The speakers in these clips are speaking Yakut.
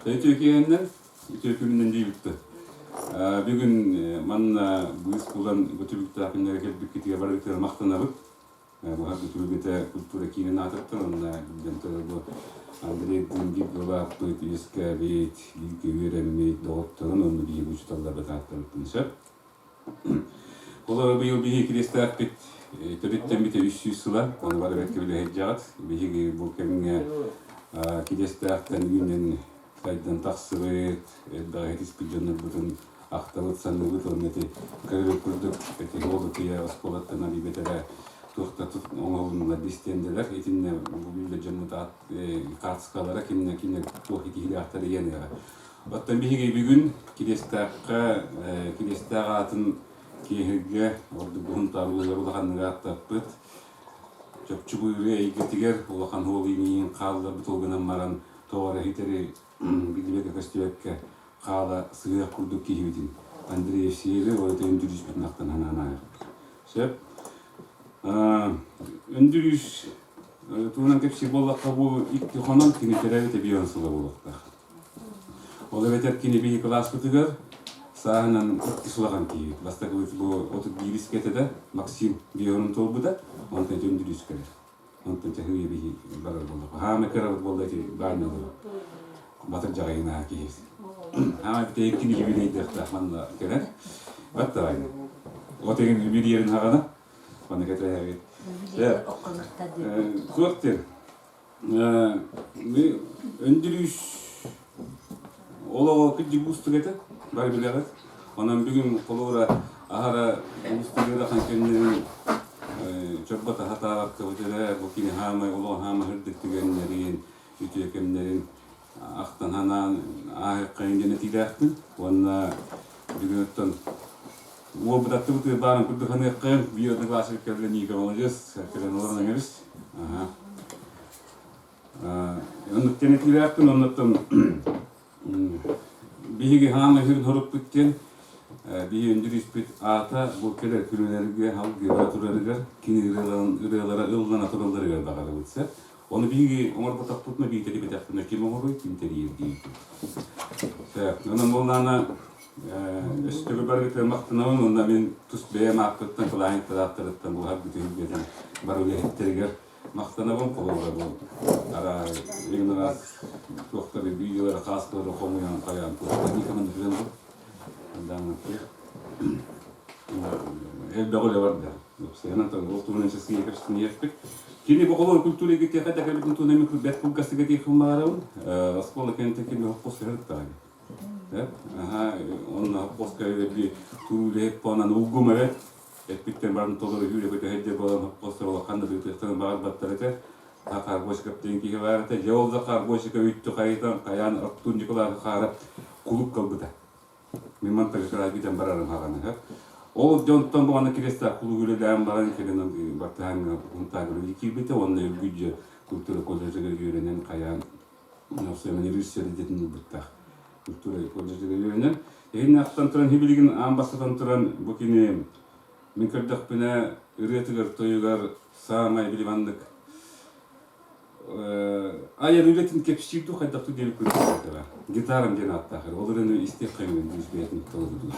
Үтүө киэһэннэн, үтүө күнүнэн диэбиттэр. Бүгүн манна быыс булан бу түбүктээх күннэргэ кэлбиккитигэр барыгытыгар махтанабыт. Бу түбүгүтэ культура киинин аатыттан уонна биллэн турар бу Андрей бииргэ улааппыт, үөскээбит, бииргэ үөрэммит доҕотторун уонна биһиги учууталларбыт ааттарыттан сөп. Олору быйыл биһиги Кириэстээхпит төрүттэммитэ 300 сыла, ону бары бэркэ билэ сылдьаҕыт. Биһиги бу кэмҥэ Кириэстээхтэн үүнэн сайдан тахсыбыт, элбэҕи ситиспит дьоннорбутун ахтабыт, саныыбыт уонна ити көрөр курдук ити Олукуйа оскуолаттан арыйбыт эрэ туох да оҥоһулуннулар истиэндэлэр. Итиннэ бу биллэр дьоммут аат хаартыскалара кимнэ кимнэ туох итиһиилээхтэр иэниэҕэ. Оттон биһиги бүгүн Кириэстээххэ Кириэстээх аатын киэһиргэ ордук Уһунтаар улууһугар улаханнык ааттаппыт чопчу бу ырыа эйгэтигэр улахан уол иҥиин хаалларбыт ол гынан баран тоҕо эрэ ситэри биллибэккэ-көстүбэккэ хаала сыһыах курдук киһибитин Андрей Евсееви ол этэ Үндүрүүспүтүн ахтан санаан ааһыахпыт. Сөп. Үндүрүүс туһунан кэпсиир буоллахха бу икки хонон кини төрөөбүт эбион сыла буолуохтаах. Ол эбэтэр кини биһи кылааспытыгар сааһынан иккис улахан киһи. Бастакыбыт бу 31 этэ да Максим биэһин туолбута, онтон Үндүрүүс кэлэр. Онтон чаһыы биһи барар буолла. Хаама кырабыт буолла ити баанньалара. Батыр дьаҕайына киһи. Хаама бите кини юбилейдыахтаах манна кэлэр. Баттаайна. От эгин юбилейерин хаҕана. Манна кэтэһэбит. Суох диэн. Өндүрүүс олоҕо кырдьык уустук этэ, бары билэҕит. Онон бүгүн холобура аһара уустук ыарахан кэмнэрин чорбото сатаабаккабыт эрэ бу кини хаамай олоҕо хаама сырдык түгэннэрин, үтүө кэмнэрин ахтан санаан ааһыаххайын диэн этиилээхпин. Уонна бүгүн оттон уолбут аттыбытыгар баарын курдук саныаххайын, биир одноклассник кэллэ Ника молодец, кэлэн олорон эҥэбис. Оннук диэн этиилээхпин, оннуттан биһиги хаама үһүн хоруппут диэн биһи Өндүрүүспүт аата бу кэлэр күнүлэргэ халгыра турарыгар, кини ырыалара ыллана туралларыгар баҕарабыт сөп. Ону биһиги оҥорботохпутуна биитэрибэтэхпинэ ким оҥоруй, ким тэрийэр диибит. Так, онон буоллаана өстөбү барыгытыгар махтанабын уонна мин тус бэйэм ааппыттан кылааһын ааттарыттан булаһар бүтүн бары үлэһиттэригэр махтанабын холобура бу араа игнорас туохтары видеолары хааскалары хомуйан хайаан туохтар никаман билэн бу элбэх үлэ барда Уопсайынан ол туһунан сасыйа кэпсэтиниэхпит. Кини бу холуор культура эйгэтиэхэ да кэлбитин туһунан мин бэрт кылгастык этиэхпин баҕарабын. Оскуола кэнниттэн кини хоппуоска сырыттаҕа. Аха, онно хоппуоска би туулэһит понан улгум эбэт. Эппиттэн баран толору үүрэ көтөһөйдө буолан хоппуостар улахан да тыытыахтарын баҕарбаттар этэ. Захар Босиков диэн киһи баар этэ. Дьэ ол Захар Босиков үттү хайытан хайаан Артур Николаев хаара кулук кылбыта. Мин мантан кыра бүтэн барарым хаҕаныһа. Ол дьонтон баҕана Кириэстээх кулуук үлэлээн баран кэлин бартыһааҥҥа Хунтаагыры киирбитэ уонна Үргүдьэ культура колледжыгар үөрэнэн хайаан режиссер идэтин ылбыттаах. Культура колледжыгар үөрэнэн. Иһин ахтан туран билигин аан бастатан туран бу кини мин көрдөхпүнэ ырыатыгар-тойугар саамай били маннык Айар үлэтин кэпсиир дуу хайдах дуу диэбит курдук Гитарам диэн ааттаах ол ырыаны истиэххэҥин дьүүс бэйэтин толордуу.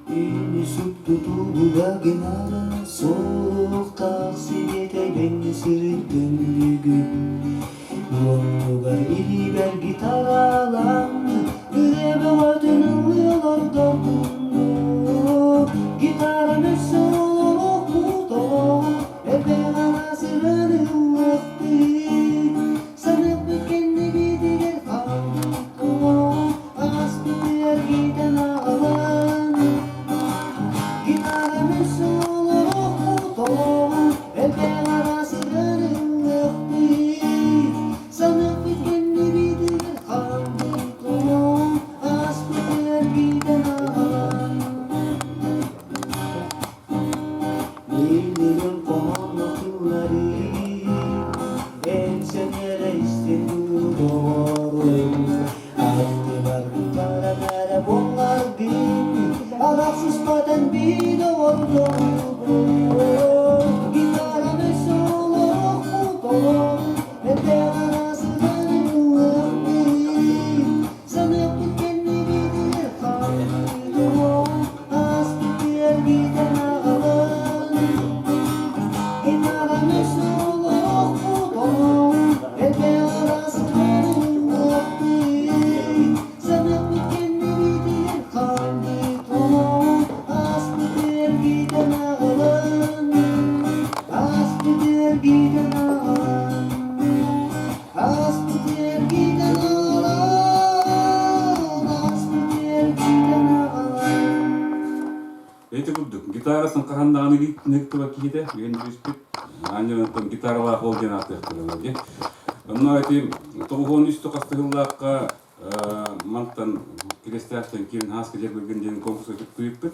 Ини суптутууга гинара суохтаах сиэтэйбэҥҥэ сырыттын бүгүн Муннугар илиибэр гитаралаан, ырыа бөҕөтүн ыллыы олордорбун Гитарам өссө олоруохпут олоҕу, элбэх араас ырыаны ыллыахпыт. Саныахпыт кэннибитигэр хаалбыт олоҕу, аҕаспытыгар гитан аҕалан. Гитарам өссө олоруохпут олоҕу, элбэх араас ырыаны ыллыахпыт. Саныахпыт кэннибитигэр хаалбыт. Гитаратын хаһан даҕаны илиитин киһитэ, үөн түспүт. Аанньалантан гитаралаах ол диэн ааттыахтара дии. Онно ити 93 хастыһыллаахха мантан Кирэстээхтэн киирэн Хааска Дьэрбэргэн диэн конкурска кыттыыппыт.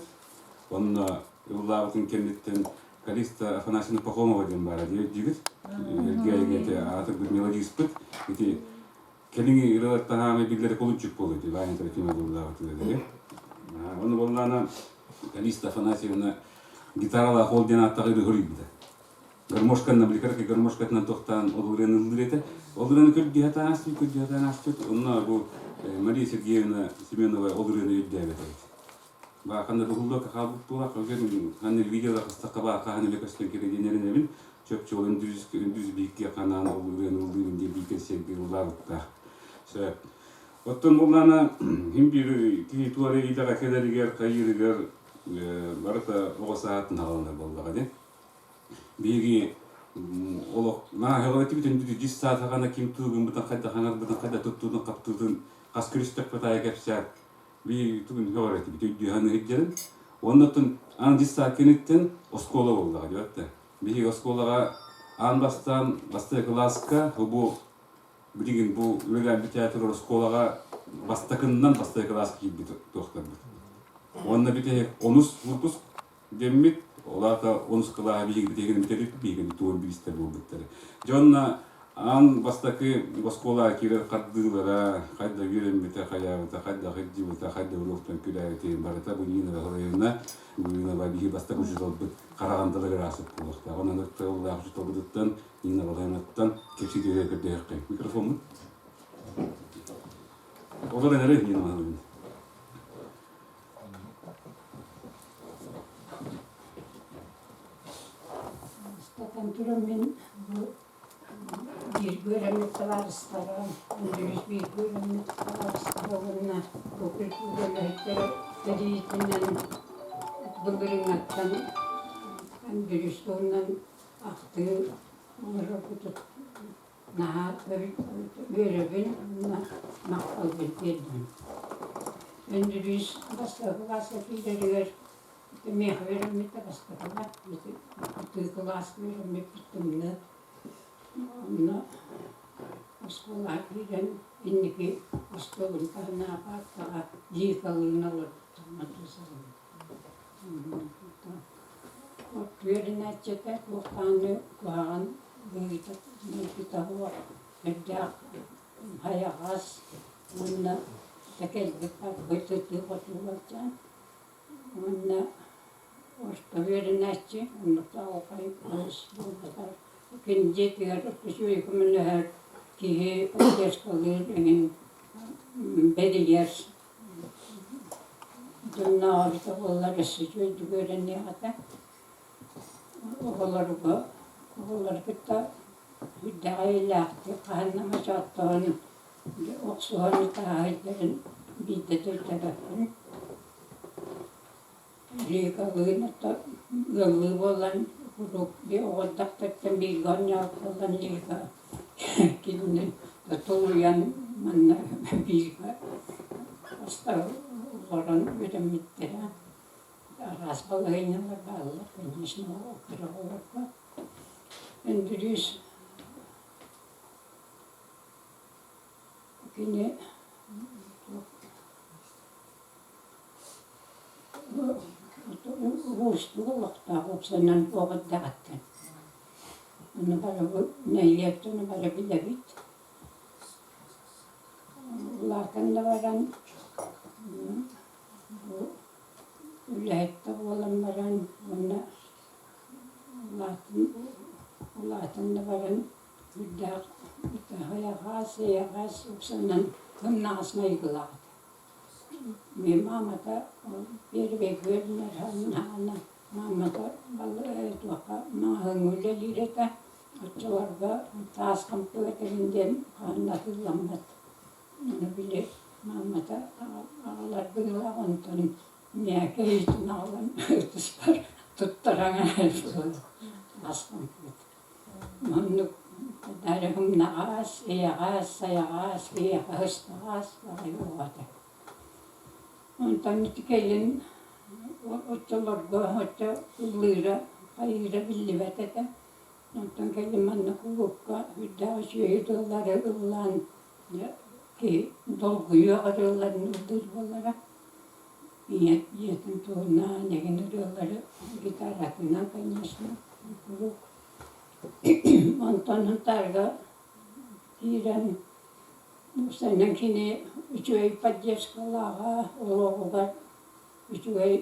Онно ыллаабытын кэнниттэн Калиста Афанасьевна Пахомова диэн баара диэбит. Эргэ аатырбыт мелодиспыт. Ити кэлиҥи ырыалартан аамай биллэрэ кулунчук буолуо ити Ваня Трофимов ыллаабыт ырыалары. Ону буоллаана Калиста Афанасьевна гитаралаах ол диэн ааттаах ырыа суруйбута. Гармошканан били гармошкатынан тохтоон ол ырыаны ыллыыр этэ. Ол ырыаны көрдүү сатаан ааспыт, көрдүү сатаан ааспыт. Онно бу Мария Сергеевна Семенова ол ырыаны өйдөөбөт эбит. Бааханна быһыллыакка хаалбыт буолар, ханна видеода хастахха баахаһан илэ көстөн кириэнэрин эбин, чөпчө ол үндүс үндүс биикке ханаан ол ырыаны ыллыырын диэн бииккен сиэргэ ыллаабыттаах. Сөп. Оттон буоллаана хим биир киһи туора идэҕэ кэлэригэр, хайыырыгар барыта оҕо саатын хааланар буоллаҕа дии. Биһиги олох нааһыҕа этибит үндү дьис саатаҕана ким тугун бытын хайда хаҥарбытын хайда туттуутун хаптыытын хас көрүстэхпит аайы кэпсээн биһиги тугун сөҕөр этибит өйдүү саныыр Уонна оттон аан дьыссаат кэнниттэн оскуола буоллаҕа диэбэт да. Биһиги оскуолаҕа аан бастаан бастакы кылааска бу билигин бу үлэлээбит театр оскуолаҕа бастакыннан бастакы кылааска киирбит туохтарбыт. Уонна бүтэһик онус выпуск дэммит, ол аата онус кылааһы биһиги бүтэгин бүтэрбит, биһигини туон биристэр буолбуттара. Дьэ онно аан бастакы оскуолаҕа киирэр хардыылара, хайда үөрэммитэ, хайаабыта, хайда сылдьыбыта, хайда уруоктан күрээбитин барыта бу Нина Валерьевна Гуринова биһиги бастакы учууталбыт Хараҕандалыгар аасыт буолуохтаах. Онон тыллаах учууталбытыттан Нина Валерьевнаттан кэпсии түһэ көрдөһүөххэ. Микрофоммут. Олорон эрэ Нина Валерьевна. Бастатан туран мин бу бииргэ үөрэммит табаарыстарым, Үндүрүс бииргэ үөрэммит табаарыстара уонна бу культура үлэһиттэрэ тэрийиитинэн былырыыҥҥаттан Үндүрүс туһунан ахтыы оҥорорбутут Наһаа үөрэбин уонна махталбын тиэрдэбин. Өндүрүүс бастакы кылааска киирэригэр миэхэ үөрэммитэ бастакыга ити кылааска үөрэммиппит тымныы. Онно оскуолаҕа киирэн инники остуолун таһынааҕы паартаҕа Ликалыын олорбуттар Матусовым. Үөрэнээччитэ туох даҕаны куһаҕан быһыыта майгыта суох, сүрдээх хайаҕас уонна тэкэлбит барбыт сытыы-хотуу уолчаан уонна орто үөрэнээччи оннуктаах улахан олус буолбатар кини дьиэтигэр үчүгэй көмөлөһөр киһи поддержкалыыр эҥин бэрийэр Дьоннооҕо эбитэ буоллар өссө үчүгэйдик үөрэниэх этэ. Оҕолорго оҕолору кытта сүрдээх эйэлээхтик хаһан да мочооттоһон, охсуһан ытааһыйдарын биирдэ да өйдөөбөппүн. Ликалыын ыаллыы буолан куруук оҕо эрдэхтэриттэн бииргэ оонньообут буолан Лика кинини тулуйан манна бииргэ олорон үөрэммиттэрэ. Араас балаһыанньалар бааллар, конечно, кыра оҕолорго. Өндүрүүс кини Уустук олохтоох уопсайынан оҕо эрдэҕиттэн. Ону бары нэһилиэк дьоно бары билэбит. Улаатан да баран бу үлэһит да буолан баран уонна улаатан улаатан да баран үрдээх эйэҕэс эйэҕэс уопсайынан сымнаҕас майгылаах этэ. Мин маамата первый үөрэнэр маамата туохха маҕаһыыҥҥа үлэлиир этэ. Оччолорго таас хампыга этэрин диэн хаһан да атыыламмат. Ону били маамата аҕалар быһыылаах онтон мээкэ иһитин аҕалан ытыспар туттаран таас хампыга. Маннык дарыһымнаҕас, эйэҕэс, сайаҕас, киһиэхэ сыстаҕас баҕайы оҕо этэ. Онтон ити кэлин Оччолорго оччо ыллыыра, хайыыра биллибэт этэ. Онтон кэлин манна кулуупка үрдээх үчүгэй ырыалары ыллаан дьэ киһи долгуйуох ырыаларын ыллыыр буолара. Ийэ ийэтин туһунан эҥин ырыалары гитаратынан, конечно, куруук. Онтон Сунтаарга киирэн Уопсайынан кини үчүгэй поддержкалааҕа, олоҕугар үчүгэй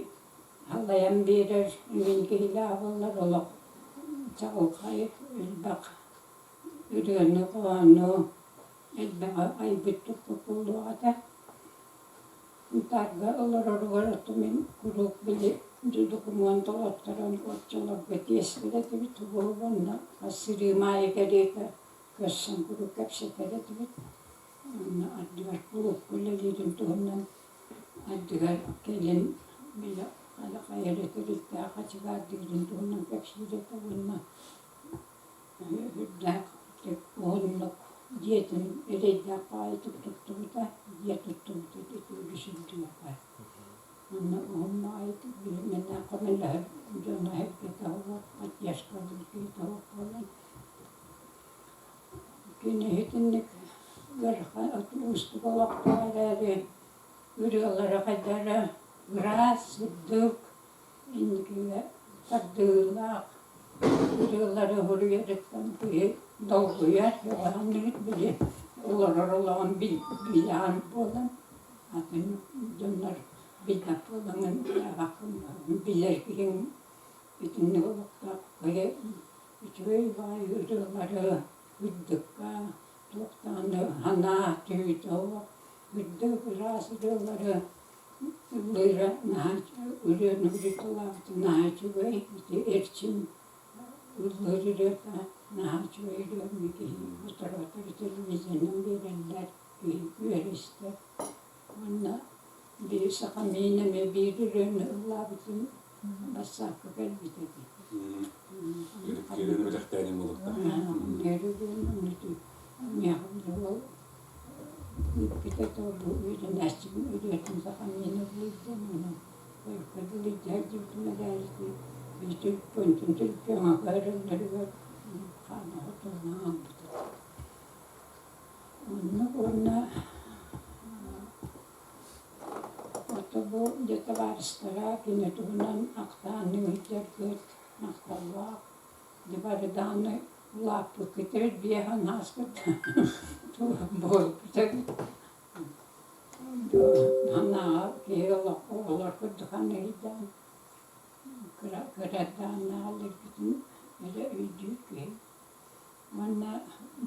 салайан биэрэр эҥин киһилээх буоллар олох чаҕылхай элбэх ырыаны-хоһоону элбэҕи айбыт туппут буолуох этэ. Сунтаарга олороругар оттон мин куруук били докумуон толотторон оччолорго тиэстэр этибит уонна хас сырыым аайы кэриэтэ көрсөн куруук кэпсэтэр этибит. Уонна ардыгар кулуупка үлэлиирин туһунан ардыгар кэлин били хайа эрэ тэрилтээх хачыгаардыырын туһунан кэпсиир этэ уонна үрдээх уһуннук дьиэтин эрэйдээх баҕайытык туттубута, дьиэ туттубута ити үгүс үрдүгэр. Онно уһун баҕайытык билиммэннээх көмөлөһөр дьоно эһэргэтэ суох, поддержкалыыр киһитэ суох буолан Кини итинник ыарахан уустук олохтоох эрээри ырыалара хайдара ыраас, сырдык, инникигэ тардыылаах ырыалары суруйарыттан киһи долгуйар, өҕөһөннүгүт били олорор олоҕун билэҕин буолан атын дьоннор билбэт буолаҥҥын билэр киһиҥ итинник олохтоох киһи Үчүгэй баҕайы ырыалары үрдүккэ туох даҕаны санаа түһүүтэ суох үрдүк ыраас ырыалары ыллыыра наһаа ырыаны ырыталаабыта наһаа үчүгэй ити Эрчим ыллыыр ырыата наһаа үчүгэй ырыа киһи сотору-сотору телевизорынан биэрэллэр киһи үөрэ истэр уонна биир саха миин эмиэ биир ырыаны ыллаабытын бассаапка кэлбит этэ. Киирэн бэлэхтээнин булуттар. Ыыппыта бу үөрэнээччибин ырыатын сахаммын ыллыырдан онон хойукка дылы дьиһэрдибитим эрээри төлпүөнтүн төлпүөҥэ көһөрөллөрүгэр хаана хотугунан аҕалбыта. Оннук уонна Ото бу дьэ табаарыстара кини туһунан ахтааны ыытаргыт махталлаах. Дьэ бары даҕаны улааппыккытыгар биэһэн ааспыт буолбут эбит. Санааҕа киһи олоххо олор курдук аныйдаан кыра кырадааннаах эрэ өйдүүр киһи. Уонна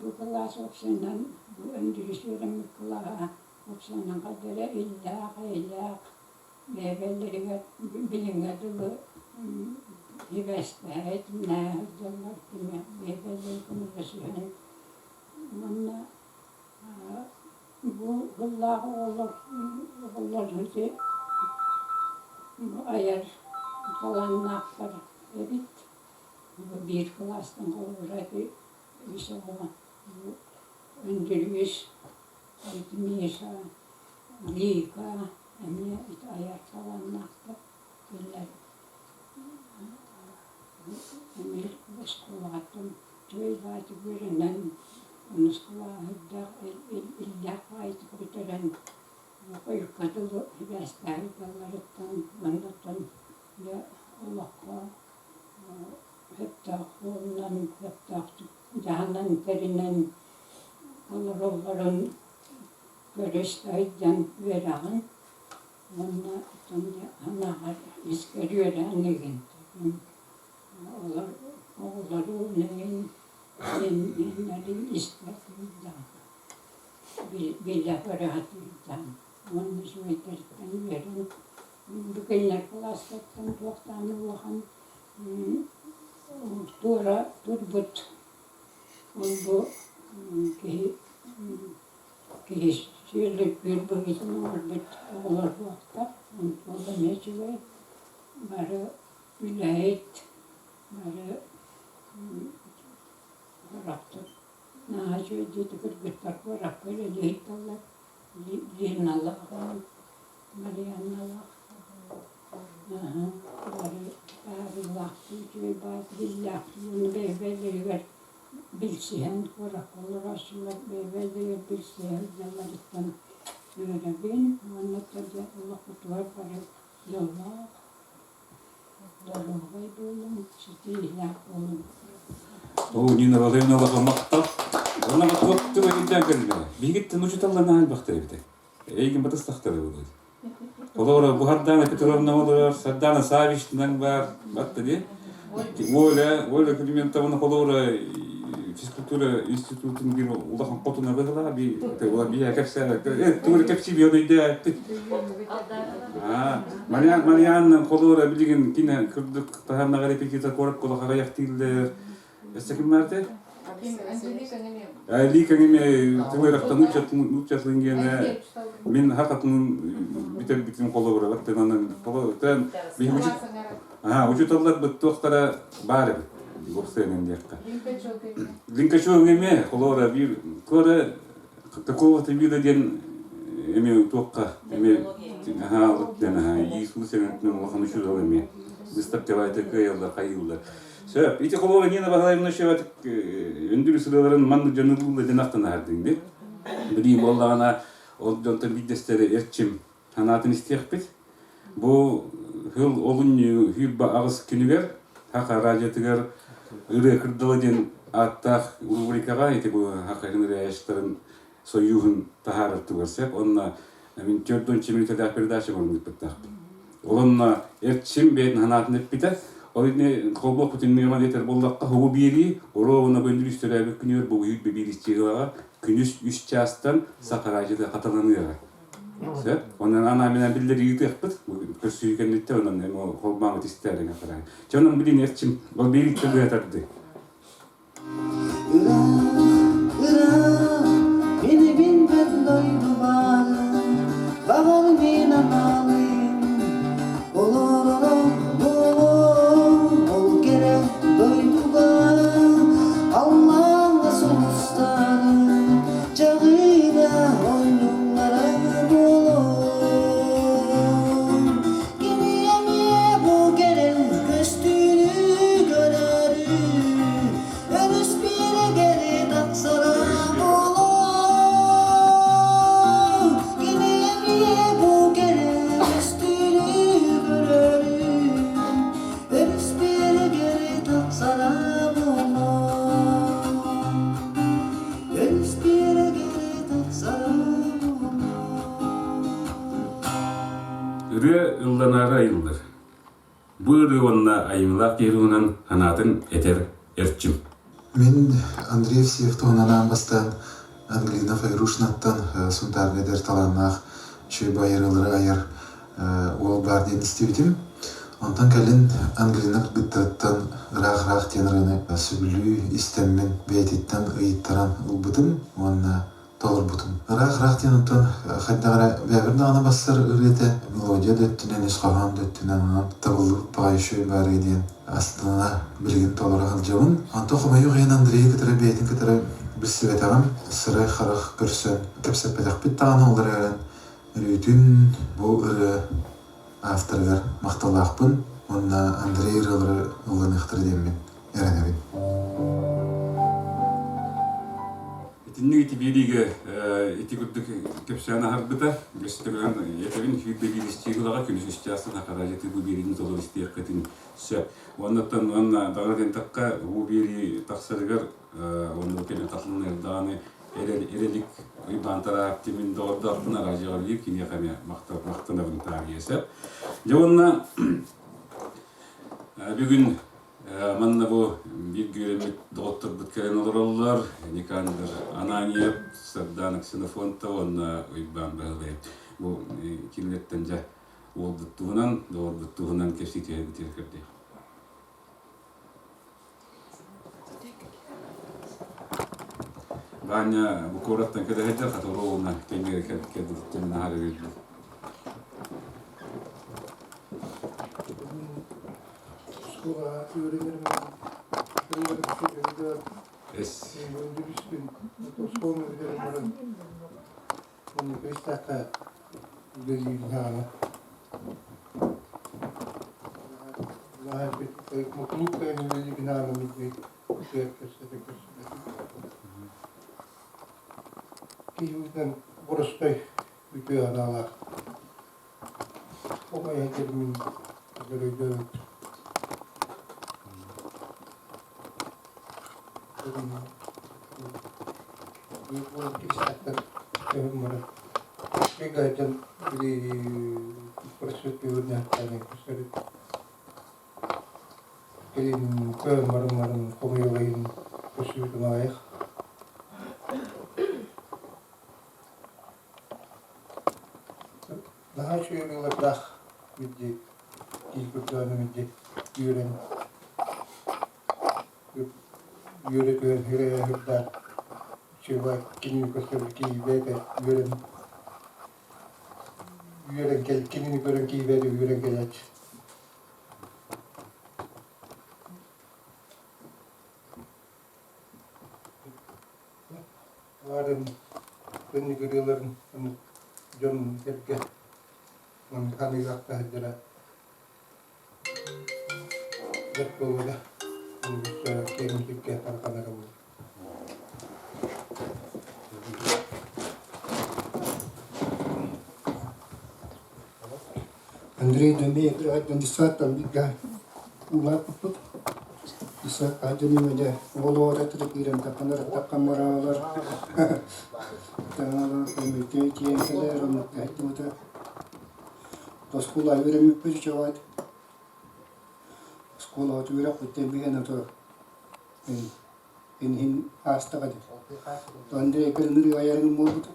бу кылаас уопсайынан бу Өндүрүс үөрэммит кылааһа уопсайынан хайда эрэ иллээх, эйэлээх бэйэ-бэйэлэригэр билиҥҥэ дылы сибээстэһэ, итиннэһэ сылдьаллар, бэйэ-бэйэлэрин көмөлөсүһэн уонна бу сыллаах оҕолор оҕолор ити айар талааннаахтар эбит. Биир кылаастан холобура ити үс оҕо Өндүрүс, Миша, Лика эмиэ ити айар талааннаахтар. Кинилэр эмиэ оскуолаҕыттан үчүгэй баҕайытык үөрэнэн, онус кылааһы иллээх баҕайытык бүтэрэн, хойукка дылы сибээстээх ыыталларыттан уонна дьэ олоххо сөптөөх суолунан, сөптөөхтүк дьаһанан, тэринэн олороллорун көрө-истэ сылдьан үөрэҕин уонна оттон дьэ санааҕар искэр үөрээн игин олор оҕолору эҥин сиэннэрин истэ сылдьан билэ-көрө сылдьан уонна үчүгэйдэриттэн үөрэн Бу кинилэр кылаастартан туох даҕаны улахан туора турбут ол-бу киһи киһи сүөлүргүүр быһыытын оҥорбут оҕолор буолтар. Ол эмиэ үчүгэй. Бары үлэһит, бары куораттар наһаа үчүгэй диэтэ кыргыттар куоракка үлэлии сылдьаллар. Леналаах, Марианналаах. баай биллээхтик уонна бэйэ-бэйэлэригэр билсиһэн куоракка олорооччулар бэйэ-бэйэлэригэр билсиһэ сылдьалларыттан үөрэбин уонна дьэ олохпутугар бары дьоллоох, доруобай буолуҥ, ситиһиилээх буолуҥ. Оо, Нина Владимировна улахан махтал. Уонна туох тугу өйдөөн кэллэ. Биһигиттэн учууталлар элбэхтэр эбитэ. Эйигин батыстахтара буолуо. Олоро Буһардаана Петровна олорор, Сардана Савичнан баар, батта дии. Оля, Оля Климентовна холобура физкультура институтун биир улахан хотуна быһылаа би би кэпсээ тугу кэпсии би өйдөөппүт. Марианна холобура билигин кине курдук таһаннаҕа репетитор куорат кулахаҕа яхтииллэр. Өссө ким баартай? Лика эми тылырахтан нууччатын гиэнэ мин хахатын бүтэрбитин холобура баттанан холобура биһи учууталлар туохтара баар эбит уопсайынан диэххэ. Линкачев эми холобура биир туора такого-то вида диэн эми туохха эми Иисус улахан учуутал эми выставкалайта кыайаллар хайыыллар. Сөп. Ити холобура Нина Баһылаевна Шеватик өндүр сырыаларын маннык дьону диэн ахтан аһардыҥ дии. Билии буоллаҕына ол дьонтон биирдэстэрэ Эрчим санаатын истиэхпит. Бу сыл олунньу 28 күнүгэр Саха радиотыгар Ырыа кырдала диэн ааттаах рубрикаҕа ити бу Саха ырыаһыттарын сойууһун таһаарар тугар сөп. Онно мин 40 мүнүүтэлээх передача оҥорбуттаахпын. Ол онно Эрчим бэйэтин санаатын эппитэ. Ол ини холбуохпут иннигэр этэр буоллахха, хобу биэрии, оруобуна бөндүрүс төрөөбүт күнүгэр бу уйут биир истиилаҕа күнүс үс чаастан Саха радиота хатыланыаҕа. Сөп. Онон анаан биллэр ыытыахпыт. Көрсүһүү кэнниттэн онон холбоомут истээриҥ аппараан. Чэ онон билин Эрчим ол биэрииттэн быһатарды. Ыраах, ыраах, мин билбэт дойду баарын, баҕар мин аналым, олорором буолуом ол кэрэ дойдуга, аллааҥҥа сулустарын, чаҕыйда ойнууллара буолуом. Кини эмиэ бу кэлэн көстүүнү көрөрү, өрүс биэрэгэр тахсара буолуо. Кини эмиэ бу кэлэн көстүүнү көрөрү, өрүс биэрэгэр тахсара буолуо. Өрүс биэрэгэр тахсара буолуо. Ырыа ылланаары айыллар. Бу ырыа уонна айымньылаах киһи туһунан санаатын этэр Эрчим. Мин Андрей Евсеев туһунан аан бастаан Ангелина Файрушнаттан Сунтаарга эдэр талааннаах үчүгэй байырыылары айар уол баар диэн истибитим. Онтон кэлин Ангелина кыргыттарыттан ыраах-ыраах диэн ырыаны сөбүлүү истэммин бэйэтиттэн ыйыттаран ылбытым уонна толорбутум. Ыраах-ыраах диэн онтон хайдах эрэ бэйэбэр даҕаны бассар ырыа мелодия да өттүнэн, ис хоһоон да өттүнэн онон табыллыбыт баҕайы үчүгэй баарый диэн астына билигин толоро сылдьабын. Онтон хомойуох иһин Андрейы кытары бэйэтин кытары билсибэтэҕим, сырай-харах көрсөн кэпсэппэтэхпит даҕаны ол эрэн өрүүтүн бу ырыа авторыгар махталлаахпын уонна Андрей ырыалары ылланыахтара диэммин эрэнэбин. Итинник ити биэриигэ ити курдук кэпсээн аһарбыта. Өстөрүөн этэбин сүүрбэ биир истиилаҕа күнүс үсчаастан Хахараадьаты бу биэриини толору истиэххитин сөп. Уоннаттан уонна даҕаны тентахха бу биэрии тахсарыгар уонна кэлин хатыланар даҕаны эрэлик Уйбаан Тараапти мин доҕордоохпун араадьыйаҕа биир киниэхэ эмиэ махтанабын таарыйа сөп. Дьэ уонна бүгүн Манна бу бииргэ үөрэммит доҕотторбут кэлэн олороллор. Никандр Ананьев, Сардаана Ксенофонтова уонна Уйбаан Баһылай. Бу кинилэртэн дьэ уолбут туһунан, доҕорбут туһунан кэпсии түһэрбитигэр көрдөөх. Ваня бу куораттан кэлэ сылдьар, хата уолуна кэмигэр кэлбититтэн наһаа үөрдүм. Эс. Кулуупка Киһибитинэн боростой үтүө санаалаах. Оҕо эһэтэрмин өйдөөбүт. Кэлин көөн барыммарын хомуйалайын көссүүтүн аҕыйах. Наһаа үчүгэй ырыалардаах мидди киһи көрдөөнү мидди үөрэн үөрэ түһэн үрэйэ үрдээн үчүгэй кинини көрсөбүт киһи бэйэтэ үөрэн үөрэн кэл кинини көрөн киһи бэйэтэ үөрэн кэлээччи. Баарын түннүк ырыаларын дьон-сэргэ ханыылаах таһырдьара бэрт буолуо киэҥ сиргэ тарҕанара буолуо. Андрей Дмитриевич десантан бииргэ улааппыппыт. Десантка дьону дьэ уол оҕото киирэн тахханар таххаммараалар таҥалар көмүтү тиийэн кэлэр оннук кэһэттибитэ. Оскуола үөрэммиппит үчүгэй. Оскуолаҕа үөрэхпиттэн биһэн ото иһин аастаҕа дии. Андрей кэлин айарыҥ буолбута.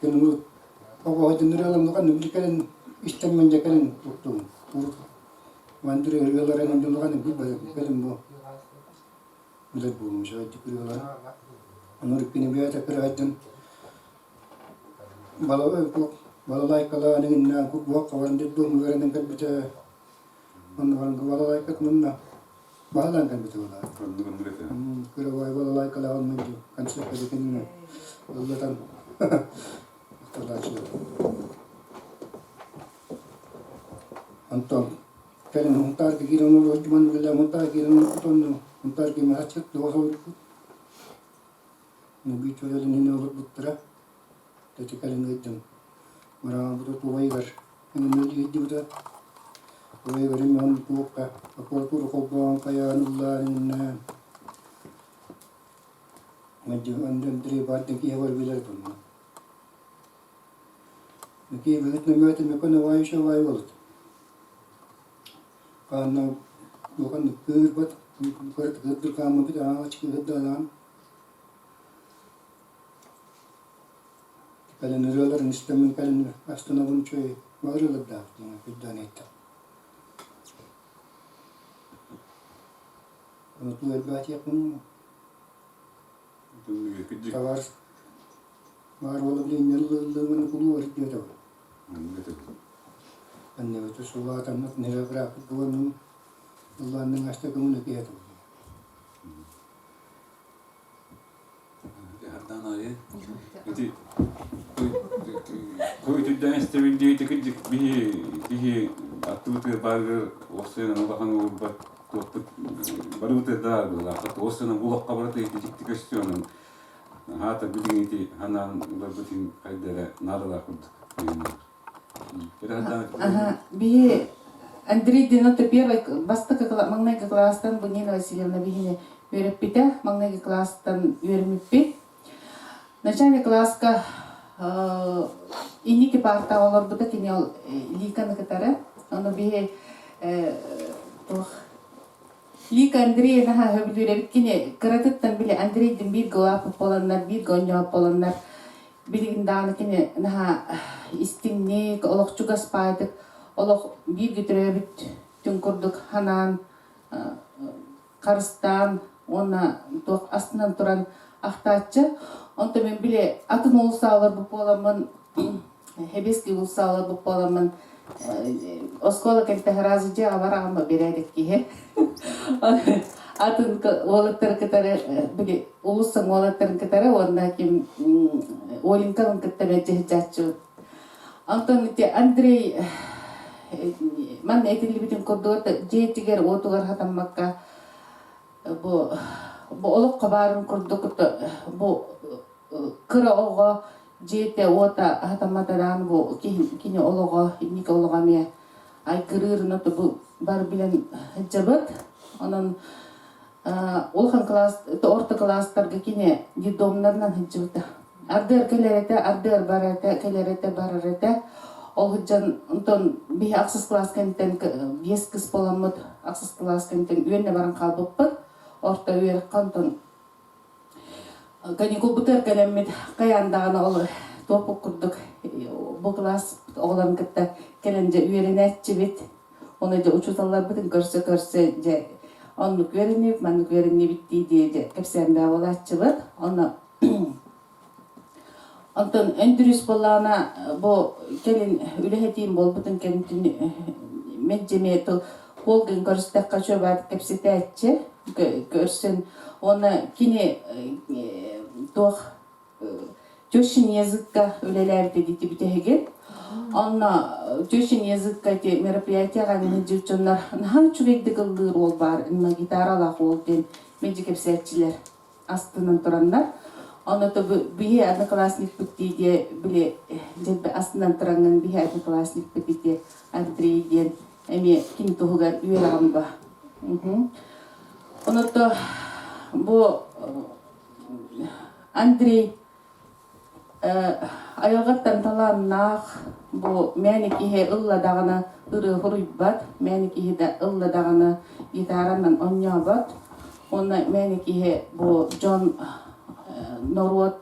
Кэлин оҕо дьоннор кэлин истэн мындьа кэлин туттум. Андрей ырыаларын дьонуган билбэтим бу. Билэр буолум үчүгэйдик ырыалары. Онор кини бэйэтэ кыраайдын балалайкалаан иҥиннээн курбуһах хабарын дьон үөрэнэн кэлбитэ. Онно баран балалайкатын баһылаан кэлбитэ буолаа. Кырабай балалайкалаах онно концертка декенин ыллатан Онтон кэлин Һунтаарга киирэн олордуман үлэлээн Һунтаарга киирэн олорбут Һунтаарга махаччыт тоҕо олорбут. Биир иһинэ олорбуттара. Ити кэлин ыйдым. Мыраабыта туойгар иҥнэлиирдибитэ. Туойгар имэҕин туохха аппаратура холбоон хайаан ыллаан иҥнээн. Андрей баардын киһи бар билэр bunна. Киһи нөмөтө мөкөн авай шавай болот. Хаанна улахан кыырбат, кырдыр хааммыт аҕач кыырдаалаан. Кэлин ырыаларын истэммин кэлин астынабын үчүгэй баҕарыылардаах диэн өйдөөн иһиттим. Ону туу элбээтиэхпин Товар баар буола билиннэр ыллыыбын кулуу диэтэ. Аннебыты сулаатаммыт нереграфик буоланным ыллаанныҥ аста көҥүлэ киһи Ити көйтүддэн истэбин диэти кырдьык биһи киһи аттыбытыгар баарыгар уопсайынан улахан уурбат туохпут барыбытыгар да быһыылаах уопсайынан булахха барыта ити дьикти көстүөнүн хаата билигин ити ханаан ыларбытын хайда эрэ наадалаах курдук Биһи Андрей Динота первый бастакы маҥнайгы кылаастан бу Нина Васильевна биһини үөрэппитэ. Маҥнайгы кылаастан үөрэммиппит. Начальный класска инники партаҕа олорбута кини ол Ликаны кытары. Ону биһи туох Лика Андрея наһаа сөбүлүүр эбит. Кини кыратыттан били Андрейдин бииргэ улааппыт буоланнар, бииргэ оонньообут буоланнар билигин даҕаны кини наһаа истиҥник, олох чугас баайдык, олох бииргэ төрөөбүт түҥ курдук ханаан, харыстаан уонна туох астынан туран ахтааччы. Онтон мин били атын уулуссааларбыт буоламмын, Хэбиэски уулуссааларбыт буоламмын оскуола кэлтэ сразу дьиэҕэ бараҕын бэрээдэк киһи. Атын уолаттары кытары били уулуссан уолаттарын кытары уонна ким Оленькабын кытта мэлдьи сылдьааччыбыт. Онтон ити Андрей Манна этиллибитин курдук дьиэтигэр уотугар хатаммакка бу бу олоххо баарын курдук бу кыра оҕо дьиэтэ-уота хатамматараан бу кини олоҕо инники олоҕо эмиэ айгырыырын бу бар билэн сылдьабыт. Онон улахан кылаас орто кылаастарга кини детдомнарынан сылдьыбыта. Ардыар кэлэр этэ, ардыар барар этэ, кэлэр этэ, барар этэ. Ол сылдьан онтон биһи ахсыс кылаас кэнниттэн биэс кыс буоламмыт ахсыс кылаас кэнниттэн үөннэ баран хаалбыппыт. Орто үөрэххэ онтон каникулбутугар кэлэммит хайаан даҕаны ол туох курдук бу кылаас оҕолорун кытта кэлэн дьэ үөрэнээччибит. Ону дьэ учууталларбытын көрсө-көрсө дьэ оннук үөрэннибит, маннык үөрэннибит дии-дии дьэ кэпсээн баа буолааччыбыт. Онно Онтон Өндүрүс буоллаҕына бу кэлин үлэһитиим буолбутун кэнниттэн мэлдьи тыл Полгин көрүстэххэ үчүгэй кэпсэтээччи көрсөн уонна кини туох тещин языкка үлэлээбитэ диэтибит эһиги. Онно тещин языкка ити мероприятияҕа дьоннор наһаа үчүгэйдик ыллыыр уол баар гитаралаах уол диэн мэлдьи кэпсээччилэр. астынан тураннар Ону биһи одноклассникпыт дии били дьэлбэ астынан тураҥҥын биһи одноклассникпыт ити Андрей диэн эмиэ ким туһугар үөрэҕим ба. Ону бу Андрей Айылҕаттан талааннаах бу мээнэ киһи ылла даҕаны ырыа хоруйбат, мээнэ киһи да ылла даҕаны гитаранан оонньообот. Уонна мээнэ киһи бу дьон норуот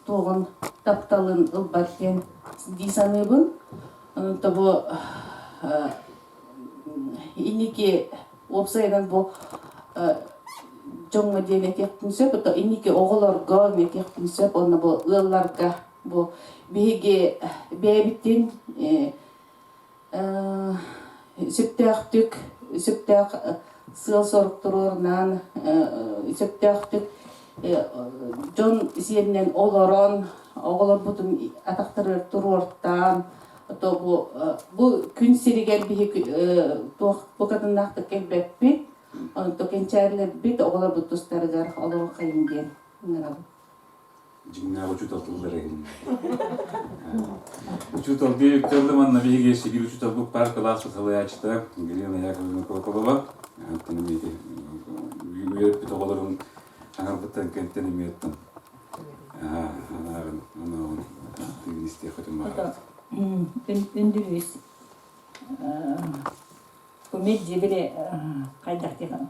туоҕун тапталын ылбат диэн дии саныыбын. Онон бу инники уопсайынан бу дьоҥҥо диэн этиэхпин сөп, ото инники оҕолорго этиэхпин сөп, уонна бу ыалларга бу биһиги бэйэбитин сөптөөхтүк сөптөөх сыал-сорук туруорунан сөптөөхтүк дьон сиэринэн олорон оҕолорбутун атахтарыгар туруортаан то бу бу күн сиригэр биһи туох букатыннаахтык кэлбэппит онто кэнчээрилэрбит оҕолорбут тустарыгар олоруоххайын диэн ыҥырабыт. Дьиҥнээх учуутал тыллара иһин. Учуутал диэбит тыллы манна биһиги сибиир учууталбыт паар кылаас салайааччыта Галина Яковлевна Колоколова. Антон үөрпүт оҕолорун аҥарбыттан кэнтэн эмиэттэн анаарын анаабын тыын истиэххитин баҕарабыт. Үндүрүүс Мэлдьи били хайдах диэн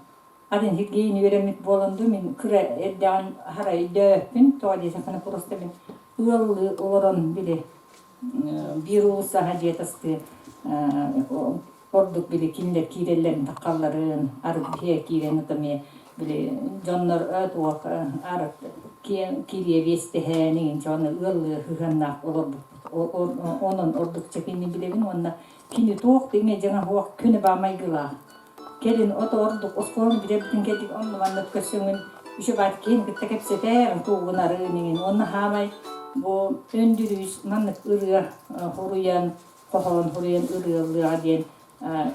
атын сиргейин үөрэммит буолан дуу мин кыра эрдэҕин аһара өйдөөбөппүн тоҕо диэтэххинэ просто мин ыаллыы олорон били биир уулуссаҕа дьиэ тастыы ордук били кинилэр киирэллэрин таххалларын арыт биһиэ киирэн эмиэ били дьоннор туох арыт кириэ биэстэһэн иҥин дьону ыаллыы сыһыаннаах олорбуппут онон ордук чэкини билэбин уонна Кини туох да иҥэ-дьаҥа суох күнү баа майгылаах. Кэлин ото ордук оскуоланы бүтэрбитин кэлдик онно-манна көрсөҥүн үчүгэй киһини кытта кэпсэтээр тугунарын иҥин уонна хаамай бу Өндүрүүс маннык ырыа хоруйан хоһоон хоруйан ырыалыаҕа диэн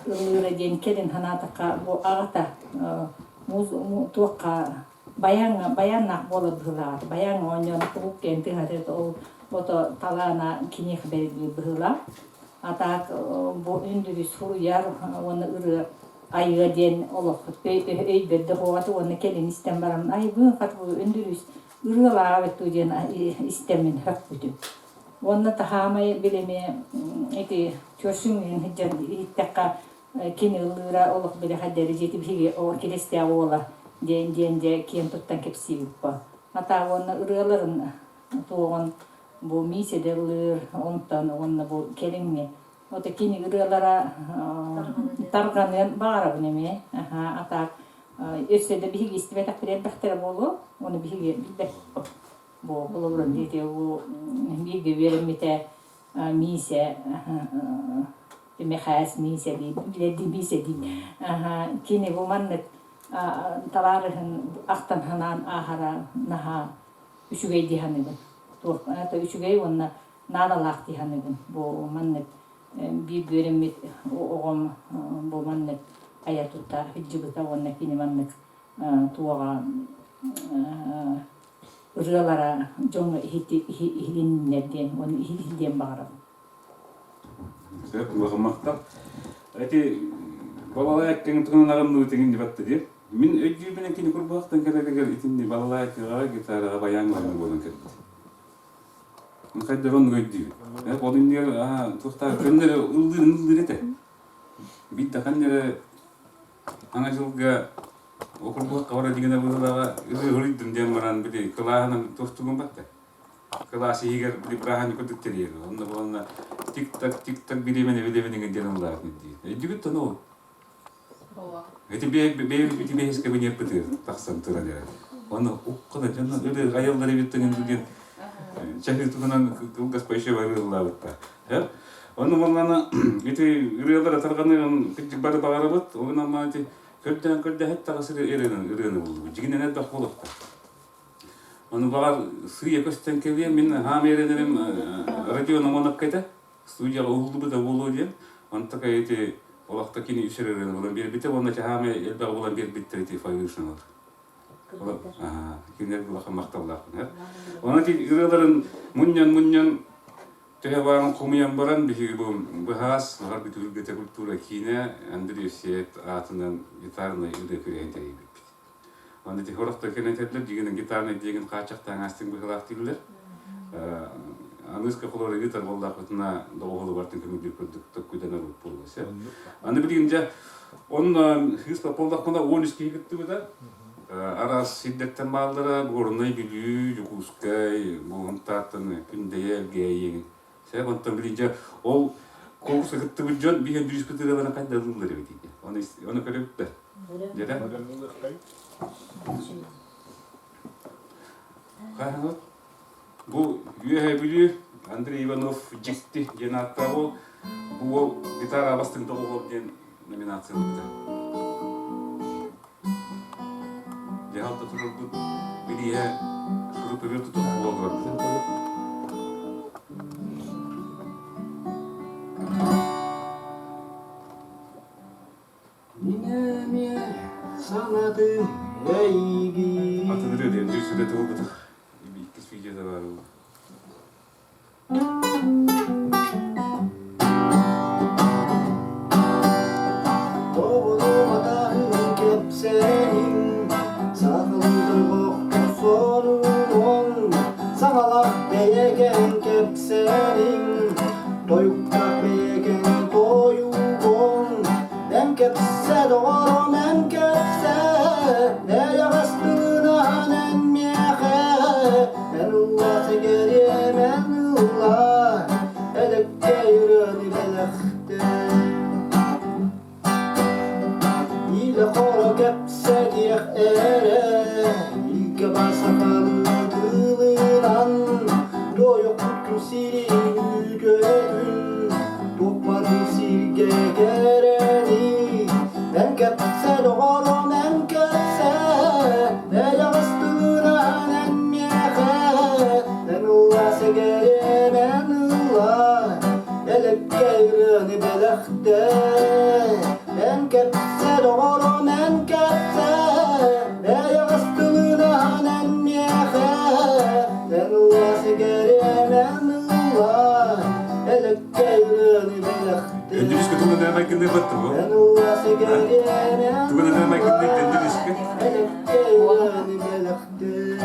ыллыыра диэн кэлин санаатахха бу аҕата туохха баяҥҥа баяннаах буолар быһыылаах баяҥҥа оонньоон кулууп диэн тыаһатыт ол ото талаана киниэхэ бэриллибит быһыылаах А так бу үндүрүс суруйар уонна ырыа айыа диэн олох өйбөр да суоҕа уонна кэлин истэн баран айбыын хат бу үндүрүс ырыалааҕа эбит дуу диэн истэммин сөхпүтүм. Уонна таһаамай билими ити чуорсуҥҥун сылдьан иһиттэххэ кини ыллыыра олох били хайдары дьиэти биһиги оҕо кирэстээх уола диэн диэн дьэ киэн туттан кэпсиибит по. Ата уонна ырыаларын туоҕун бу миисэдэ ыллыыр, онтон уонна бу кэлиҥҥи ото кини ырыалара тарҕаныан баҕарабын эмиэ. Аха, а так өссө да биһиги истибэтэхпит элбэхтэрэ буолуо, ону биһиги билбэппит. Бу холобура диэти бу бииргэ үөрэммитэ Миисэ Михаас Миисэ дии, билэрдии Миисэ дии. Аха, кини бу маннык табаарыһын ахтан санаан ааһара наһаа үчүгэй дии саныыбын. Туох аата үчүгэй уонна наадалаах дии саныыбын. Бу маннык биир үөрэммит оҕом бу маннык айа тута сылдьыбыта уонна кини маннык туоҕа ырыалара дьоҥҥо иһилиннэр диэн уонна иһиллиэн баҕарабын. Сөп, улахан махтал. Эти балалайкаҥ туһунан аҕынныбытыгын дибатта дии. Мин өйдүүбүнэн кини курбуһахтан кэлэригэр итинни балалайкаҕа, гитараҕа баян оонньуу буолан кэлбит. Хайдах оннук өйдүүбүн. Ол иннигэр туохтаах көннөрү ыллыырын ыллыыр этэ. Биир да ханна эрэ Аҥа дьылга окурбуһахха барар дигэнэ быһыылааҕа ырыа диэн баран били кылааһынан туохтугун батта. Кылаас иһигэр били бырааһынньык курдук тэрийэр. Онно буоланна тик-так тик-так бириэмэни билэбин диэн ыллаабыт дии. Өйдүгүт тону ол? Ити бэйэ ити бэйэс кабинеппытыгар тахсан туран эрэ. Оны уккана дьонно ыры айаллар эбиттэн диэн чаһыы туһунан кылгас поэзия ыллаабытта. Ону буоллаана ити ырыалар атарҕаны кырдьык бары баҕарабыт. Онон ама ити көрдөөн көрдөһөт таҕыс ырыаны ырыаны буллубут. Дьигинэн элбэх буолуохтаах. Ону баҕар сыыйа көстөн кэлиэ. Мин хаам эрэнэрим Родион Омонокка этэ. Студияҕа уһуллубута буолуо диэн. Онтука ити олохто кини үс ырыаны булан биэрбитэ уонна чаһаамай элбэҕи булан биэрбиттэр ити Файрушиналар. Кинилэр улахан махталлаахпын. Онон ити ырыаларын мунньан-мунньан төһө баарын хомуйан баран биһиги бу быһаас Лаҕар Бүтүргэтэ культура киинэ Андрей Евсеев аатынан гитарнай ырыа күрэһин тэрийбиппит. Аны ити сорохтор кэлэн этэллэр, дьигинэн гитарнай диэгин хааччахтаан аастыҥ быһыылаах дииллэр. Аныыска холоро ыытар буоллахпытына доҕуһулубартын көҥүлдүүр курдук токкуйданар буолуо сөп. Аны билигин дьэ онно хыыс буоллахпына 13 киһи кыттыбыта. Араас сирдэртэн бааллара Горнай, Бүлүү, Дьокуускай, Булунтааттан, Күндэйэ, Элгээйи. Сөп, онтон билигин дьэ ол конкурска кыттыбыт дьон биһиэн бүрүүскэ тыыраларын хайда ылыллар эбит Оны, оны көрөбүт да. Дьэ Хаһан Бу Үөһээ Бүлүү Андрей Иванов Дьикти диэн ааттаах уол бу уол гитара бастыҥ доҕуһуол диэн номинация ылбыта. Дьаһалта турарбыт билииһэ шуруповерт тутуох буола олорбута. Мин эмиэ санатым эйигин. Атын ырыа диэн дьүр сүрэ туолбутах. Иккис видеода баар ол. Тоҕолоҕотаһын кэпсэниҥ, сахалыы дойҕохтор сонунуҥ, саҥалаах бэйэкэҥ кэпсэниҥ, тойуктаах бэйэкэҥ тойугуҥ, Эн кэпсэ, доҕорум, эн кэпсэ, эйэҕэс тылынан эн миэхэ, эн ылла сэгэриэм, эн ылла, элэккэй ырыаны бэлэхтээ. Илэ-хоро кэпсэтиэх эрэ, илгэ бар сахалыы тылынан, туойукпут күн сирин үтүөтүн, Туппатын сиргэ кэрэни, эн кэпсэ, доҕорум, эн кэпсэ, эйэҕэс тылынан эн миэхэ, эн ылла сэгэриэм, эн ылла, элэккэй ырыаны бэлэхтээ. Эн кэпсэ, доҕорум, эн кэпсэ, эйэҕэс тылынан эн миэхэ, эн ылла сэгэриэм, эн ылла, элэккэй ырыаны бэлэхтээ. Өндүрүскэ тугун эрэ майгынныырбат тугу? Эн ылла сэгэриэм, эн Тугун эрэ ылла, майгынныыр өндүрүскэ? элэккэй ырыаны бэлэхтээ.